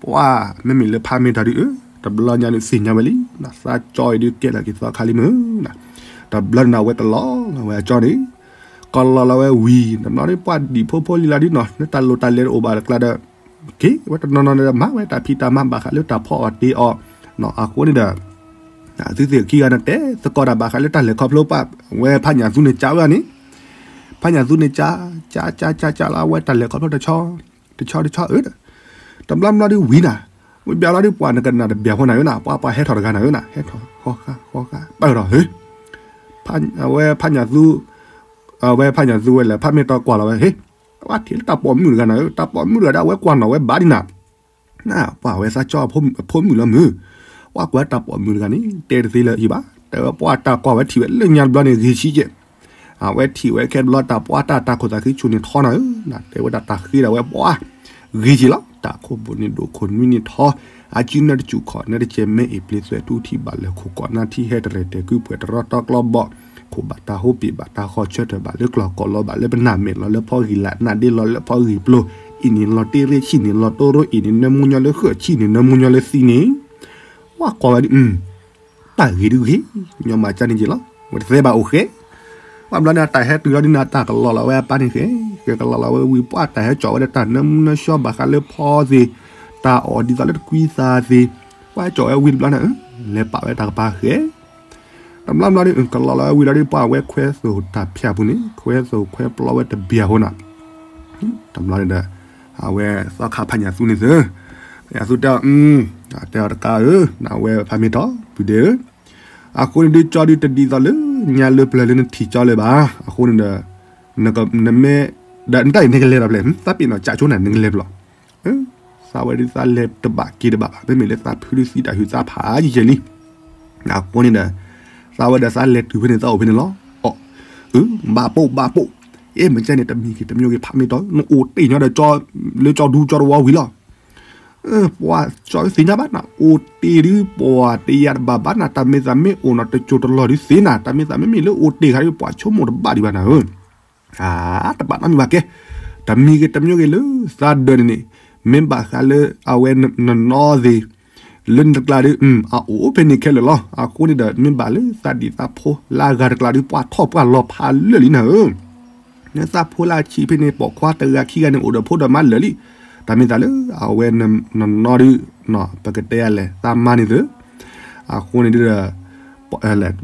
ပှၤမ့မ့ၢ်လၢဖးမ့ၢ်ထီၣ်ဒုး တဘျီညါဒုးသ့ၣ်ညါဝဲလံ, သးကၠီအံၤဒုးကဲထီၣ်က့ၤသီခါလံမုၢ်, တဘျီန့ၣ် အဝဲကလီလီၤဝဲအကၠီန့ၣ်, ကလီလီၤဝဲဝံၤ တဘျီဒုး ပှၤဒံၣ်ဖိဖိလံၤလီၤဒုးနီၤ လၢတၢ်လိၣ်တၢ်လဲၤတအိၣ်ဘၣ်တကျါဒီး က့ၤဝဲတနီၤနီၤဒီး မၤဝဲတၢ်ဖံးတၢ်မၤဘၣ်ဃးလၢတၢ်ဖီအီၣ်တ့အီၣ်, အဃိန့ၣ်ဒီး သုသ့ၣ်ခံဂၤန့ၣ် တဲသကိးတၢ်ဘၣ်ဃးလၢတၢ်လဲၤခီဖျိပှၤ, ဝဲဖးညၣ်သူန့ၣ် ကးဝဲန့ၣ်, ဖးညၣ်သူန့ၣ် ကး ကး ကး ကး ကးလီၤ အဝဲတၢ်လဲၤခီဖျိတဆီ တဆီတဆီအၢဒီး, တဘျီဘျီဒုးဝံၤနၤ, ဝံၤဘျီလီၤဒုး ပှၤနကနၣ်တဘျီဖိနၤဧၢနၤ, ပှၤပှၤဟဲထီၣ်တဂၤနၤဧၢနၤ, ဟဲထီၣ်ဃီဃါဃီဃါ ပၢၢ်ထီၣ်ဧၢ, အဝဲဖးညၣ်သူ အဝဲဖးညၣ်သူဝဲလဲၣ် ဖးမ့ၢ်တီၢ်ကွၢ်လီၤဝဲ ဟ့ၣ်, ပှၤထံၣ်လၢတၢ်ပိာ်မုၣ်တဂၤနၤဧၢ, တၢ်ပိာ်မုၣ်တဂၤဒီး အဝဲကွၢ်နီၣ်ဝဲဘၣ်ဒံးနၤ ပှၤဝဲသးကၠီအဖိမုၣ်လီၤမုၢ်, ပှၤကွၢ်တၢ်ပိာ်မုၣ်တဂၤန့ၣ် တဲတသ့လၢၤယံၤဘၣ်, တဲဝဲပှၤတၢ်ကွၢ်ဝဲထံၣ်ဝဲလၢညါတဘျီန့ၣ် ဂ့ၤဆံးကဲး, အဝဲထံၣ်ဝဲခဲတဘျီတၢ်ပှၤတၢ်တၢ်ခိၣ်သးခုဆူၣ်န့ၣ်ထီနၤဧၢ, တဲဝဲဒၣ်တၢ်ဃ့ဒီးဝဲပှၤ ဂ့ၤက့ၤလီၤ, တၢ်ခိၣ်ဘိၣ်န့ၣ်ဒိၣ်ခိၣ်နွံန့ၣ်ထီ, အစုနၢတစူၢ်ခီၣ်နၢတကဲးမဲအ့ၣ်ပျ့သွဲၣ်ထူထံဘၣ်လၢခိၣ်ကီးနၢထံဟဲတရဲၣ်တဲာ်ကုပှဲၤတရီတီကျီဘီၣ်, ခိၣ်ဘၣ်တၢ်ဟိပ့ၤဘၣ်တၢ်ဃီဆၢထၢၣ်ဘၣ်လၢကျီၢ် ကီၢ်လီၤဘၣ်လၢပနၢ်မဲာ်လီၤလၢဖီဂံၢ်လၢ် နၢ်ဒ့လီၤလၢဖီဂံၢ်ပျိၤ, အ့ၣ်န့ၣ်လီၤတ့ရ့ဆံၣ်န့ၣ်လီၤတိရိအ့ၣ်န့ၣ် နၢမူညီလၢဃၢၣ်ဆံၣ်န့ၣ် နၢမူညီလၢသံန့ၣ်, ဝဲကွၢ်ဝဲဒ် တၢ်ဂ့ၤဒုးဂ့ၤ, ညီမးကၢ်န့ၣ်က့ၤလီၤ, ဝဲတသဲဘၣ်အိၣ်ဃဲ, ပှၤဘျီန့ၣ် အတၢ်ဟဲတုၤလီၤဒ်န့ၣ် အတၢ်ကလီၤလီၤဝဲအပၢ်န့ၣ်ဃဲ, ဃဲကလီၤလီၤဝဲဝံၤ ပှၤတၢ်ဟဲကၠီၣ်ဝဲဒီးတၢ်နၢမူနၢဆှီဘၣ်ဃးလၢဖီသ့ၣ်, တၢ်အီၣ်ဒ်သိးလၢတကွံသးသ့ၣ်, ပှၤဟဲကၠီၣ်ဝဲဝံၤတဘျီန့ၣ် လဲၤပာ်ဝဲတၢ်ကပၤဃဲ တဘျီဘျီဒ် ကလီၤလီၤဝဲဝံၤလီၤဒ် ပှၤဝဲခွဲသိၣ်တၢ်ဖၠၣ်ပူၤန့ၣ် ခွဲသိၣ်ခွဲပျီဝဲတဘျီအဃိန့ၣ်, တဘျီန့ၣ်ဒီး အဝဲသီခါဖးညၣ်သူန့ၣ်သု, ဖးညၣ်သူတဲအီၤ, တဲအီၤတကးဧၢ, နဝဲဖးမ့ၢ်တီၢ် ဖုဒ့ဧၢ, အဃိန့ၣ်ဒ်ကၠီဒ်တဒ်သိးလၢညါလၢပျၢၤလၢနထံၣ်ကၠီလၢၤဘၣ်, အဃိန့ၣ်ဒီး နမ့ၢ် ဒီးနတၢ်အံၤနကလဲၤဒီးပျဲၢ်, သးပ့ၤနီၣ်ကးဆိနၤ နကလဲၤပျီ သးဝဲဒ်သးလဲၤတဘၣ်က့ၤတဘၣ်ဘၣ်, မ့မ့ၢ်လၢသးဖုဒုးသံတၢ်ဟုၣ်သးဖးယံာ်ယံာ်လံ, အဃိန့ၣ်ဒီး သးဝဲဒီးသးလဲၤတုၤဖဲန့ၣ် သးအိၣ်ဖဲန့ၣ်လီၤ, အီၣ်, အၢ ဘၣ်ပိာ်ဘၣ်ပိာ်, အဲ မ့ၢ်ကဲန့ၣ် တမံၤဂ့ၤတမံၤဂ့ၤ ဖးမ့ၢ်တီၢ် နအိၣ်တ့ၢ်ညီဒီး လၢကၠီဒူကၠီတဝီဝံၤလီၤ, ပှၤကၠီသ့ၣ်ညါဘၣ်နၤ အိၣ်တ့ၢ်ဒုး ပှၤတယၤတဘၣ်ဘၣ်နၤ တၢ်မ့ၢ်သးမ့ၢ်အိၣ်နီၤ တစိၢ်တလီၢ်ဒုးသ့နၤ တၢ်မ့ၢ်သးမ့မ့ၢ်လၢအိၣ်တ့ၢ်ဃာ်ဒုး ပှၤဆိကမိၣ်တဘၣ်ဒံးဘၣ်နၤဧၢ တဘၣ်နီတမံၤဘၣ်ကဲ, တမံၤဂ့ၤတမံၤဂ့ၤလၢသးဒၢးန့ၣ်န့ၣ်, မ့ၢ်ဘၣ်ဃးလၢအဝဲနနီၢ်သ့ၣ်, လၢနတကျါဒုး အအိၣ်ဖဲန့ၣ်ခဲလၢာ်လီၤ. အဃိန့ၣ်ဒီး မ့ၢ်ဘၣ်လၢသးဒံၣ်သးဖိလၢအဂၤတကျါဒုး ပှၤထီၣ်ပှၤလီၤဖးလၢာ်လံနၤဧၢ, နသးဖိလၢအဆံးဖဲန့ၣ် ပိာ်ခွါတဂၤခံဂၤန့ၣ် အိၣ်ဒီးဖိဒီးမါလၢာ်လံ. တၢ်မ့ၢ်သးလၢအဝဲနနီၢ်ဒုး ပကတဲယၤလဲၣ် သးမါန့ၣ်သ့ၣ်, အဃိန့ၣ်ဒုး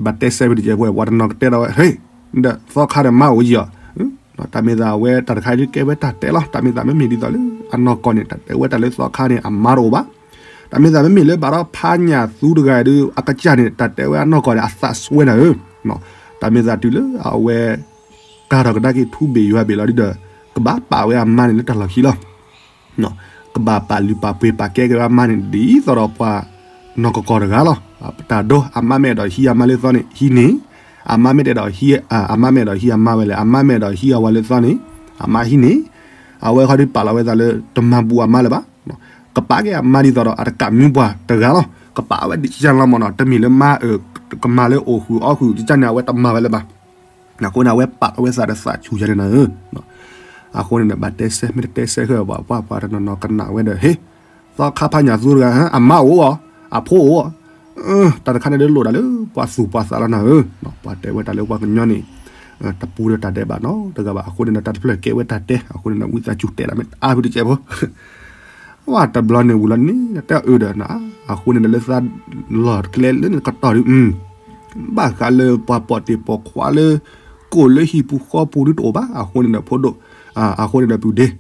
ဘၣ်တဲစဲဖဲတကဲးဖိ ပှၤတနီၤကတဲဒီးဝဲ ဟ့ၣ်, ဒီးသီခါဒီးမါအိၣ်ယံၤအီၤ, တၢ်မ့ၢ်သးအဝဲတၢ်တခါဒုးကဲဝဲတၢ်တဲလီၤ. တၢ်မ့ၢ်သးမ့မ့ၢ်ဒ်သိးလၢအနီၢ်ကီၢ်န့ၣ် တၢ်တဲဝဲတၢ်လၢသီခါန့ၣ် အမါတအိၣ်ဘၣ်. တၢ်မ့ၢ်သးမ့မ့ၢ်လၢဘၣ်ဒီးဖးညၣ်သူတဂၤဒုး အကစၢ်န့ၣ် တၢ်တဲဝဲအနီၢ်ကီၢ်န့ၣ် အသးစွဲနၤဧၢ, တၢ်မ့ၢ်သးတုၤလၢအဝဲ ကၤထီၣ်ကဒါက့ၤထူဘ့ၣ်ယွၤဘ့ၣ်လီၤဒုးဒီး ကဘၣ်ပာ်ဝဲအမါန့ၣ်လၢတၢ်လီၢ်ခံလီၤ. ကဘၣ်ပာ်လုၢ်ပာ်ပှ့ၤပာ်ကဲက့ၤဝဲအမါန့ၣ် ဒ်သိးဒီးပှၤ နီၢ်ကကီၢ်တဂၤလီၤ. တၢ်ဒိ အမါမ့ၢ်အဲၣ်ဒိးဟံးအမါလၢသီန့ၣ် ဟံးန့ၢ်, အမါမ့ၢ်တအဲၣ်ဒိးဟံး, အမါမ့ၢ်အဲၣ်ဒိးဟံးအမါဝဲလဲၣ်, အမါမ့ၢ်အဲၣ်ဒိးဟံးအဝၤလၢသီန့ၣ် အမါဟံးန့ၢ်, အဝဲခီဒုးပာ်လီၤဝဲသးလၢတမၤဘူးအမါလၢၤဘၣ်. ကပာ်က့ၤအမါဒ်သိးဒီး အတကးမုၢ်ပှၤတဂၤလီၤ. ကပာ်ဝဲဒ်ကၠၢ်လီၤမၢ်နီၤ, တမ့ၢ်လၢမါအၢ ကမၤလၢအိၣ်ဃုာ်အီၣ်ဃုာ် ကကၢ်န့ၣ် အဝဲတမၤဝဲလၢၤဘၣ်. အဃိန့ၣ် အဝဲပာ်လီၤဝဲသးဒီးသးဆူၣ်ယါန့ၣ်နၤဧၢ. အဃိန့ၣ်ဒီး ဘၣ်တဲဆၢ မ့ၢ်တတဲဆၢဃဲဘၣ် ပှၤပှၤတနီၤနီၤကနၣ်ဝဲဒီး ဟ့ၣ်, သီခါဖးညၣ်သူတဂၤ အမါအိၣ်အီၤ, အဖိအိၣ်အီၤ, တၢ်တခါန့ၣ်ဒ်လိၣ်ဒၣ်လၢ ပှၤသူၣ်ပှၤသးလီၤနၤဧၢ. ပှၤတဲဝဲတၢ်လၢပှၤကညီန့ၣ် တပူၤဒီးတၢ်ဒဲးဘးနီတဂၤဘၣ်. အဃိန့ၣ်ဒီး တၢ်တဖျၢၣ်ကဲဝဲတၢ်တဲ အဃိန့ၣ်ဒီး ဝံသးစူၤတဲဒၣ်မ့ၢ်အါဖုတကဲးဖိ ဝဲတဘျီန့ၣ်ဝံၤလီၤန့ၣ် တဲအၢဒီးနၤ, အဃိန့ၣ်ဒီး လၢသးလီၢ်ကျဲလၢန့ၣ်ကတီၢ်ဒုး ဘၣ်ဃးလၢပှၤပိာ်တ့ၢ်ပိာ်ခွါလၢ ကိၣ်လၢဟံၣ်ပူၤဃီပူၤဒုးတအိၣ်ဘၣ်. အဃိန့ၣ်ဒီးဖိဒိၣ်, အဃိန့ၣ်ဒီးပုၢ်ဒ့,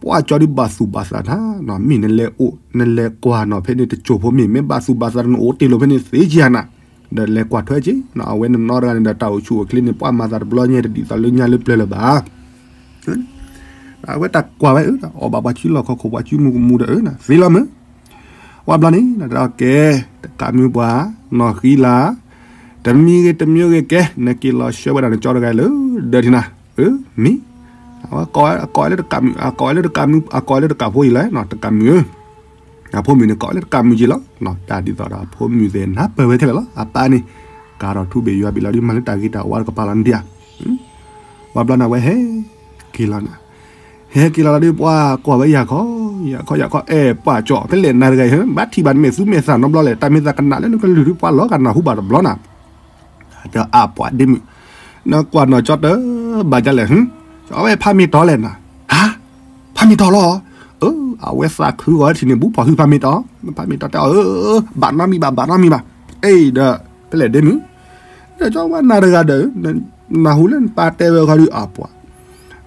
ပှၤကၠီဒုးဘၣ်သူၣ်ဘၣ်သးနၤ, မ့ၢ်နလဲၤအိၣ် နလဲၤကွၢ်နီၣ်ဖဲန့ၣ်တစိၢ်ဖိမ့ၢ် မ့ၢ်ဘၣ်သူၣ်ဘၣ်သးနအိၣ်တ့ၢ်လိာ်ဖဲန့ၣ်သ့က့ၤနၤ, ဒီးလဲၤကွၢ်ထွဲက့ၤ အဝဲနနီတဂၤန့ၣ်ဒီး တၢ်အိၣ်ဆူၣ်အိၣ်ချ့န့ၣ် ပှၤမၤသးတဘျီညါတဒ်သိးလၢညါလၢပျၢၤလၢၤဘၣ်. အဝဲတၢ်ကွၢ်ဝဲအၢ အီၣ်ဘၣ်ပှၤစုလီၢ်ခီၣ်ခိၣ် ပှၤစုမုၢ်ကမူဒီးအၢ သ့လီၤမုၢ်, ဝဲဘျီန့ၣ် တဲအီၤကဲ တကးမုၢ်ပှၤ နီၢ်ဃံလၤ, တမံၤဂ့ၤတမံၤဂ့ၤကဲ နက့ၤလီၤဆှၢဝဲဒၣ်နကၠီတဂၤလၢ ဒၢးထံနၤ, အၢ မံၤ, အဝဲကိးဝဲလၢတကးမုၢ် အကိးဝဲလၢတကးမုၢ် အကိးဝဲလၢတကးဖိအံၤလီၤ တကးမုၢ်ဧၢ အဖိမုၣ်န့ၣ် ကိးဝဲလၢတကးမုၢ်က့ၤလီၤ. တၢ်ဒ်သိးဒီးအဖိမုၣ်သ့ၣ် နၢ်ပၢၢ်ဝဲခဲလၢာ်လီၤ. အပၢ်န့ၣ် ကၤထီၣ်ထူဘ့ၣ်ယွၤဘ့ၣ်လီၤဒုး မၤလၢတၢ်ဂ့ၤတၢ်ဝါတကပၤလီၤန့ၣ်ဧါ. ဝဲဘျီန့ၣ် အဝဲဟဲက့ၤလီၤနၤ, ဟဲက့ၤလီၤလီၤဒုး ပှၤကွၢ်ဝဲယၤခီ, ယၤခီ ယၤခီ အဲၣ်ပှၤကၠီ ဖဲလဲၣ်နၤတဂၤအံၤ ဘၣ်ထံၣ်ဘၣ်နမဲာ်သူမဲာ်သၣ်နီတဘျီလဲၣ်, တၢ်မ့ၢ်သးကနၣ်လၢနကလုၢ်ဒုး ပှၤလီၤဂာ်နၢ်ဟူဘၣ်တဘျီနၤ ဒီးအပှၤဒ့မုၣ်, နကွၢ်နီၢ်ကၠီတဘၣ်ဒ်လဲၣ်, အဝဲဖးမ့ၢ်တီလဲၣ်နၤ, ဟါ, ဖးမ့ၢ်တီလီၤ, အဝဲသးခုဂီၤထံၣ်န့ၣ် ဘူးဖီၣ်ဟုဖးမ့ၢ်တီ, ဖးမ့ၢ်တီတဲအီၤ ဘၣ်နီတမံၤဘၣ် ဘၣ်နီတမံၤဘၣ်, အ့ဒီး ဖဲလဲၣ်ဒ့မုၣ်, ဒီးကၠီဝဲနၤတဂၤဒီး နၢ်ဟူလၢနပၢ်တဲဝဲခီဒုးအပှၤ,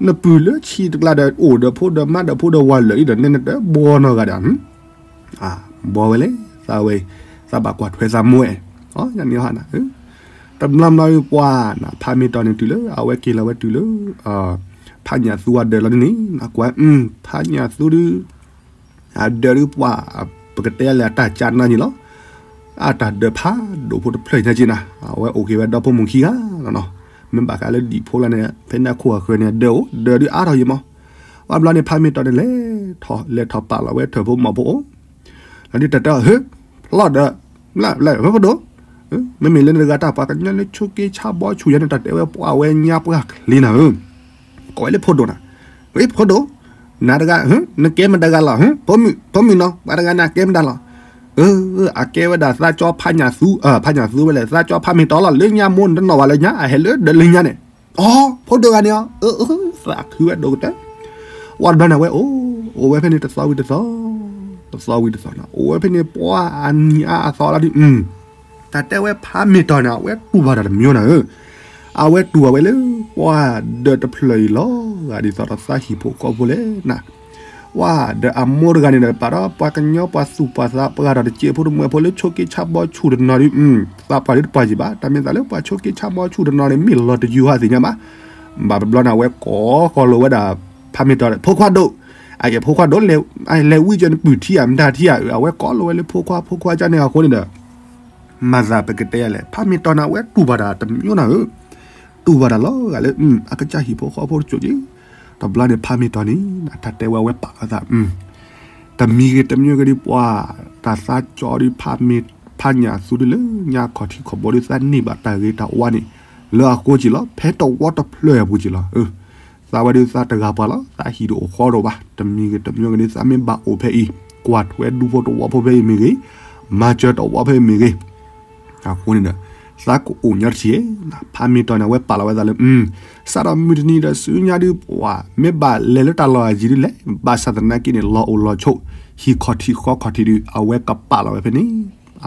နပုၢ်လၢဆံးတကျါဒီး အိၣ်ဒီးဖိဒီးမါဒီးဖိဒီးဝၤလၢာ်အံၤဒီး နဲနတဘှီနီၢ်ဂၤဒီး ဘှီဝဲလဲၣ် သးဝဲ, သးဘၣ်ကွၢ်ထွဲသးမိၢ်အဲ, ယန့ၣ်ဟါနၤ, တဘျီဘျီပှၤနၤ ဖးမ့ၢ်တီန့ၣ်တုၤလၢ အဝဲက့ၤလီၤဝဲတုၤလၢ ဖးညၣ်သူအဒၢးလီၤန့ၣ် နကွၢ် ဖးညၣ်သူဒုး အဒၢးဒုးပှၤ ပကတဲလဲၣ်အတၢ်ကၢ်နါန့ၣ်လီၤ, အတၢ်ဒၢးဖးဒိၣ်ဖိတဖျၢၣ်ညါက့နၤ အဝဲအိၣ်က့ၤဝဲဒီဖိမိၢ်ခံဂၤလီၤနီၤ, မ့ၢ်ဘၣ်ဃးလၢဒံၣ်ဖိလၢန့ၣ် ဖဲန့ၣ်အခိၣ်အဃၢၤန့ၣ် အဒၢးအိၣ် ဒၢးဒုးအါထီၣ်ယံၤမး ဝဲဘျီန့ၣ် ဖးမ့ၢ်တီန့ၣ် လဲၤထီၣ် လဲၤထီၣ်ပာ်လီၤဝဲထၢၣ်ဖိမီၢ်ဖိအိၣ်, လီၤဒုးတၢ်တဲအီၤ ဟ့ၣ်, ဖျီၣ်ဒီး, လၢ လၢ ဖဲဖိဒိၣ်, မ့မ့ၢ်လၢနတဂၤတၢ်ပှၤကညီလၢဆိးက့ဆါဘီဆူၣ်ယၤန့ၣ် တၢ်တဲဝဲပှၤဝဲညါပှၢ်ချ့နၤဧၢ, ကိးဝဲလၢဖိဒိၣ်နၤ, ဝဲဖိဒိၣ်, နၤတဂၤ, နကဲမတၤတဂၤလီၤ, ဖိမုၣ်, ဖိမုၣ်နီၤ ပှၤတဂၤန့ၣ် အကဲမတၤလီၤ, အၢ, အကဲဝဲဒၣ်သးကၠီဖးညၣ်သူ, ဖးညၣ်သူဝဲလဲၣ် သးကၠီဖးမ့ၢ်တီလီၤ လၢညါမိၢ်နတနီၣ်ဘၣ်လၢညါ အဟဲလၢဒၢးလၢညါန့ၣ် အိ ဖိဒိၣ်ဂၤန့ၣ်အီၤ, သးခုဝဲဒိၣ်ကတၢၢ်, ဝဲတဘျီန့ၣ် အဝဲအိၣ်, အိၣ်ဝဲဖဲန့ၣ်တသီဝံၤတသီ, တသီဝံၤတသီနၤ အိၣ်ဝဲဖဲန့ၣ် ပှၤအနံၤအါအသီလီၤဒုး, တၢ်တဲဝဲဖးမ့ၢ်တီန့ၣ် အဝဲတူၢ်ဘၣ်တၢ်တမံၤနၤဧၢ, အဝဲတူၢ်ဘၣ်ဝဲလၢ ပှၤဒၢးတဖျၢၣ်အံၤလီၤ, ဂၤဒ်သိးဒီးသးဟံၣ်ဖိဃီဖိလဲၣ်နၤ ဝဲဒီးအမိၢ်တဂၤန့ၣ်ဒီး ပာ်ဒီးပှၤကညီပှၤသူၣ်ပှၤသး ပှၤတၢ်တစဲးဖိတမှဲၤဖိလၢဆိးက့ဆါဘီဆူၣ်တနီၤဒုး, သးပှၢ်ဒုးတပှၢ်ယံၤဘၣ်, တၢ်မ့ၢ်သးလၢပှၤဆိးက့ဆါဘီဆူၣ်တနီၤန့ၣ် မ့ၢ်လီၤတယုၢ်ဟးသ့ၣ်ညါဘၣ်, ဘၣ်တဘျီန့ၣ် အဝဲကိးဃီလိာ်ဝဲဒၣ် ဖးမ့ၢ်တီဒီး ဖိခွါဒိၣ်, အကဲဖိခွါဒိၣ်, လဲၤဝံကၠီနပုၢ်ထံဧါ မတၤထံဧါ, အဝဲကိးလိာ်ဝဲလၢဖိခွါ ဖိခွါကၠီန့ၣ်အဃိန့ၣ်ဒီး မၤသးပကတဲယၤလဲၣ် ဖးမ့ၢ်တီန့ၣ် အဝဲတူၢ်ဘၣ်တၢ်တမံၤနၤဧၢ, တူၢ်ဘၣ်တၢ်လီၤဂာ်လၢ အကစၢ်ဟံၣ်ဖိဃီဖိတစိၤက့, တဘျီန့ၣ် ဖးမ့ၢ်တီန့ၣ် တၢ်တဲဝဲအဝဲပာ်လီၤသး, တမံၤဂ့ၤတမံၤဂ့ၤဒုး ပှၤတၢ်သးကၠီဒုး ဖးမ့ၢ် ဖးညၣ်သူဒုးလၢညါခီၣ်ထံးခီၣ်ဘိဒုး သးန့ၢ်ဘၣ်တၢ်ဂ့ၤတၢ်ဝါန့ၣ် လၢအဃိက့လီၤ ဖဲတဝီတဖျၢၣ်အပူၤက့လီၤ, သးဝဲဒုးသးတဂၤပှၤလီၤ သးဟံၣ်ဒုးအိၣ်ဃီဒီးဘၣ် တမံၤဂ့ၤတမံၤဂ့ၤဒုး သးမ့ၢ်ဘၣ်အိၣ်ဖဲအံၤ ကွၢ်ထွဲဒူဖိတဝီဖိဖဲအံၤမ့ၢ်ဂ့ၤ, မၤစၢၤတဝီဖဲအံၤမ့ၢ်ဂ့ၤ အဃိန့ၣ်ဒီး သးကအိၣ်ညီတထံၣ်, ဖးမ့ၢ်တီန့ၣ် အဝဲပာ်လီၤဝဲသးလၢ စးထီၣ်မုၢ်တနံၤဒီးဆူညါဒုး ပှၤမ့ၢ်ဘၣ်လဲၤလၢတၢ်လီၢ်အယံၤဒုးလဲၣ်, ဘၣ်ဆၣ်သနာ်က့န့ၣ် လီၤအိၣ်လီၤဆိး ဟံၣ်ခီၣ်ထံးဃီခီၣ်ထံးဒုး အဝဲကပာ်လီၤဝဲဖဲန့ၣ်,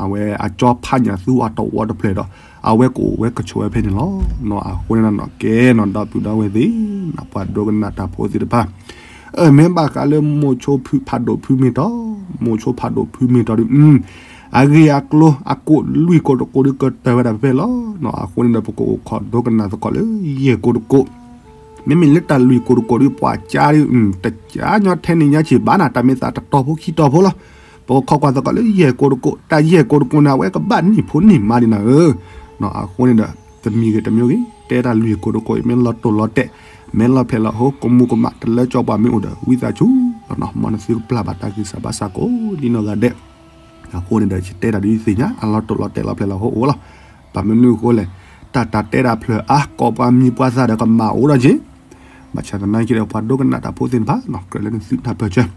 အဝဲအကၠီဖးညၣ်သူအတဝီတဖျၢၣ်ဒီး အဝဲကအိၣ်ဝဲကဆိးဝဲဖဲန့ၣ်လီၤ. နီၢ်အဃိန့ၣ်နီၢ်ကဲနီၢ်ဒီပုၢ်ဒီဝဲၢ်သ့ၣ်, ပှၤဒိကနၣ်တၢ်ဖိသ့ၣ်တဖၣ် မ့ၢ်ဘၣ်ဃးလၢမိၤဆိဖးဒိၣ်ဖုမ့ၢ်တီ, မိၤဆိဖးဒိၣ်ဖုမ့ၢ်တီဒုး, အဂ့ၢ်အကျိၤအကိၣ်လွံၢ်ကိၣ်တကိၣ်ဒုးကတၢၢ်ဝဲဒၣ်ဖဲဖဲလီၤ. နီၢ်အဃိန့ၣ်ဒီး ပကအိၣ်ခိးဒိကနၣ်သကိးလၢယဲၢ်ကိၣ်တကိၣ်, မ့မ့ၢ်လၢတၢ်လွံၢ်ကိၣ်တကိၣ်ဒုး ပှၤကၢဒုး တကၢညီထဲန့ၣ်ညါဆံးဘၣ်နၤ, တၢ်မ့ၢ်သးတတီၤဖိခံတီၤဖိလီၤ. ပကခိးကွၢ်သကိးလၢယဲၢ်ကိးတကိး, တၢ်ယဲၢ်ကိးတကိးန့ၣ် အဝဲကဘၣ်န့ၢ်ဖိန့ၢ်မါဒံးနၤဧၢ. အဃိန့ၣ်ဒီး တမံၤဂ့ၤတမံၤဂ့ၤ တဲတၢ်လွံၢ်ကိးတကိးအံၤ မ့ၢ်လီၤတိၢ်လီၤတဲာ်, မ့ၢ်လီၤဖျဲးလီၤဟိ ကမူၤကမၣ် တလၢကၠီပှၤမ့ၢ်အိၣ်ဒီး ဝံသးစူၤလီၤနီၤ, မ်နသုကပျၢ်ဘၣ်တၢ်ဂံၢ်စၢ်ဘါစၢ်ကိးဒ်နီၢ်ဂၤဒဲး. အဃိန့ၣ်ဒီး ယတဲတၢ်ဒ်ယသ့ၣ်ညါ အလီၤတိၢ်လီၤတဲာ်လီၤဖျဲးလီၤဟိအိၣ်လီၤ. ဘၣ်မနုၤအဃိလဲၣ်, တၢ်တၢ်တဲတၢ်ဖျၢၣ်အါ ကိးပှၤမံၤပှၤသၣ်ဒီးကမၣ်အိၣ်ဒီးက့ၤ ဘၣ်ဆၣ်သနာ်က့ဒီး ပှၤဒိကနၣ်တၢ်ဖိသ့ၣ်တဖၣ်နီၤ ကြၢးလၢနသုတၢ်ပၢၢ်ဆၢ,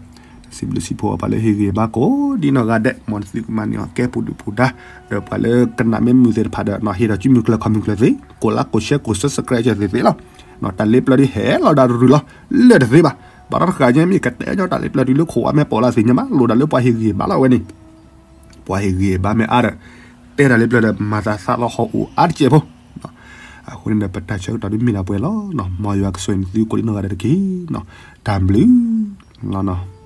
စံးဘျုးစံးဖှိၣ်အီၤပှၤလၢဟ့ၣ်ဂံၢ်ဟ့ၣ်ဘါကိးဒ်နီၢ်ဂၤဒဲး, မ်နသုကမၤန့ၢ်အီၤကဲပူၤဒုၣ်ပူၤဒါ, ဒီးပှၤလၢကနၣ်မ့ၢ်မုာ်သ့ၣ်တဖၣ်ဒီး ဟ့ၣ်ဒီးစုမုၢ်ကျၢၤခီၣ်မုၢ်ကျၢၤသ့, ကိးလါကိးရှဲကိး subscribe သ့ၣ်သ့ၣ်လီၤ. တၢ်လ့ပျၢ်ဒ်ဟဲလီၤဒၣ်တရူးလီၤ, လၢာ်တသ့ဘၣ်, ဘၣ်တၢ်တဃာ်ညါမ့ၢ်ကတဲညီတၢ်လ့ပျၢ်တုၤလၢခိၣ်ဝါမဲာ်ပိာ်လၢသ့ၣ်ညါမး လိၣ်ဒၣ်လၢပှၤဟ့ၣ်ဂံၢ်ဟ့ၣ်ဘါလီၤဝဲန့ၣ် ပှၤဟ့ၣ်ဂံၢ်ဟ့ၣ်ဘါမ့ၢ်အါဒီး တဲတၢ်လ့ပျၢ်ဒီး မၤသးသးလီၤဟီၣ်အိၣ်အါတစဲးဖိ, အဃိန့ၣ်ဒီး ပတၢ်ဆၢကတီၢ်ဒ်မ့ၢ်ဒၣ်ပှဲၤလီၤနီၤ, မ်ယွၤကဆိၣ်ဂ့ၤနသုကိးဒ်နီၢ်ဂၤဒဲးတက့ၢ်နီၤ, တၢ်ဘျုးလီၤနီၤ.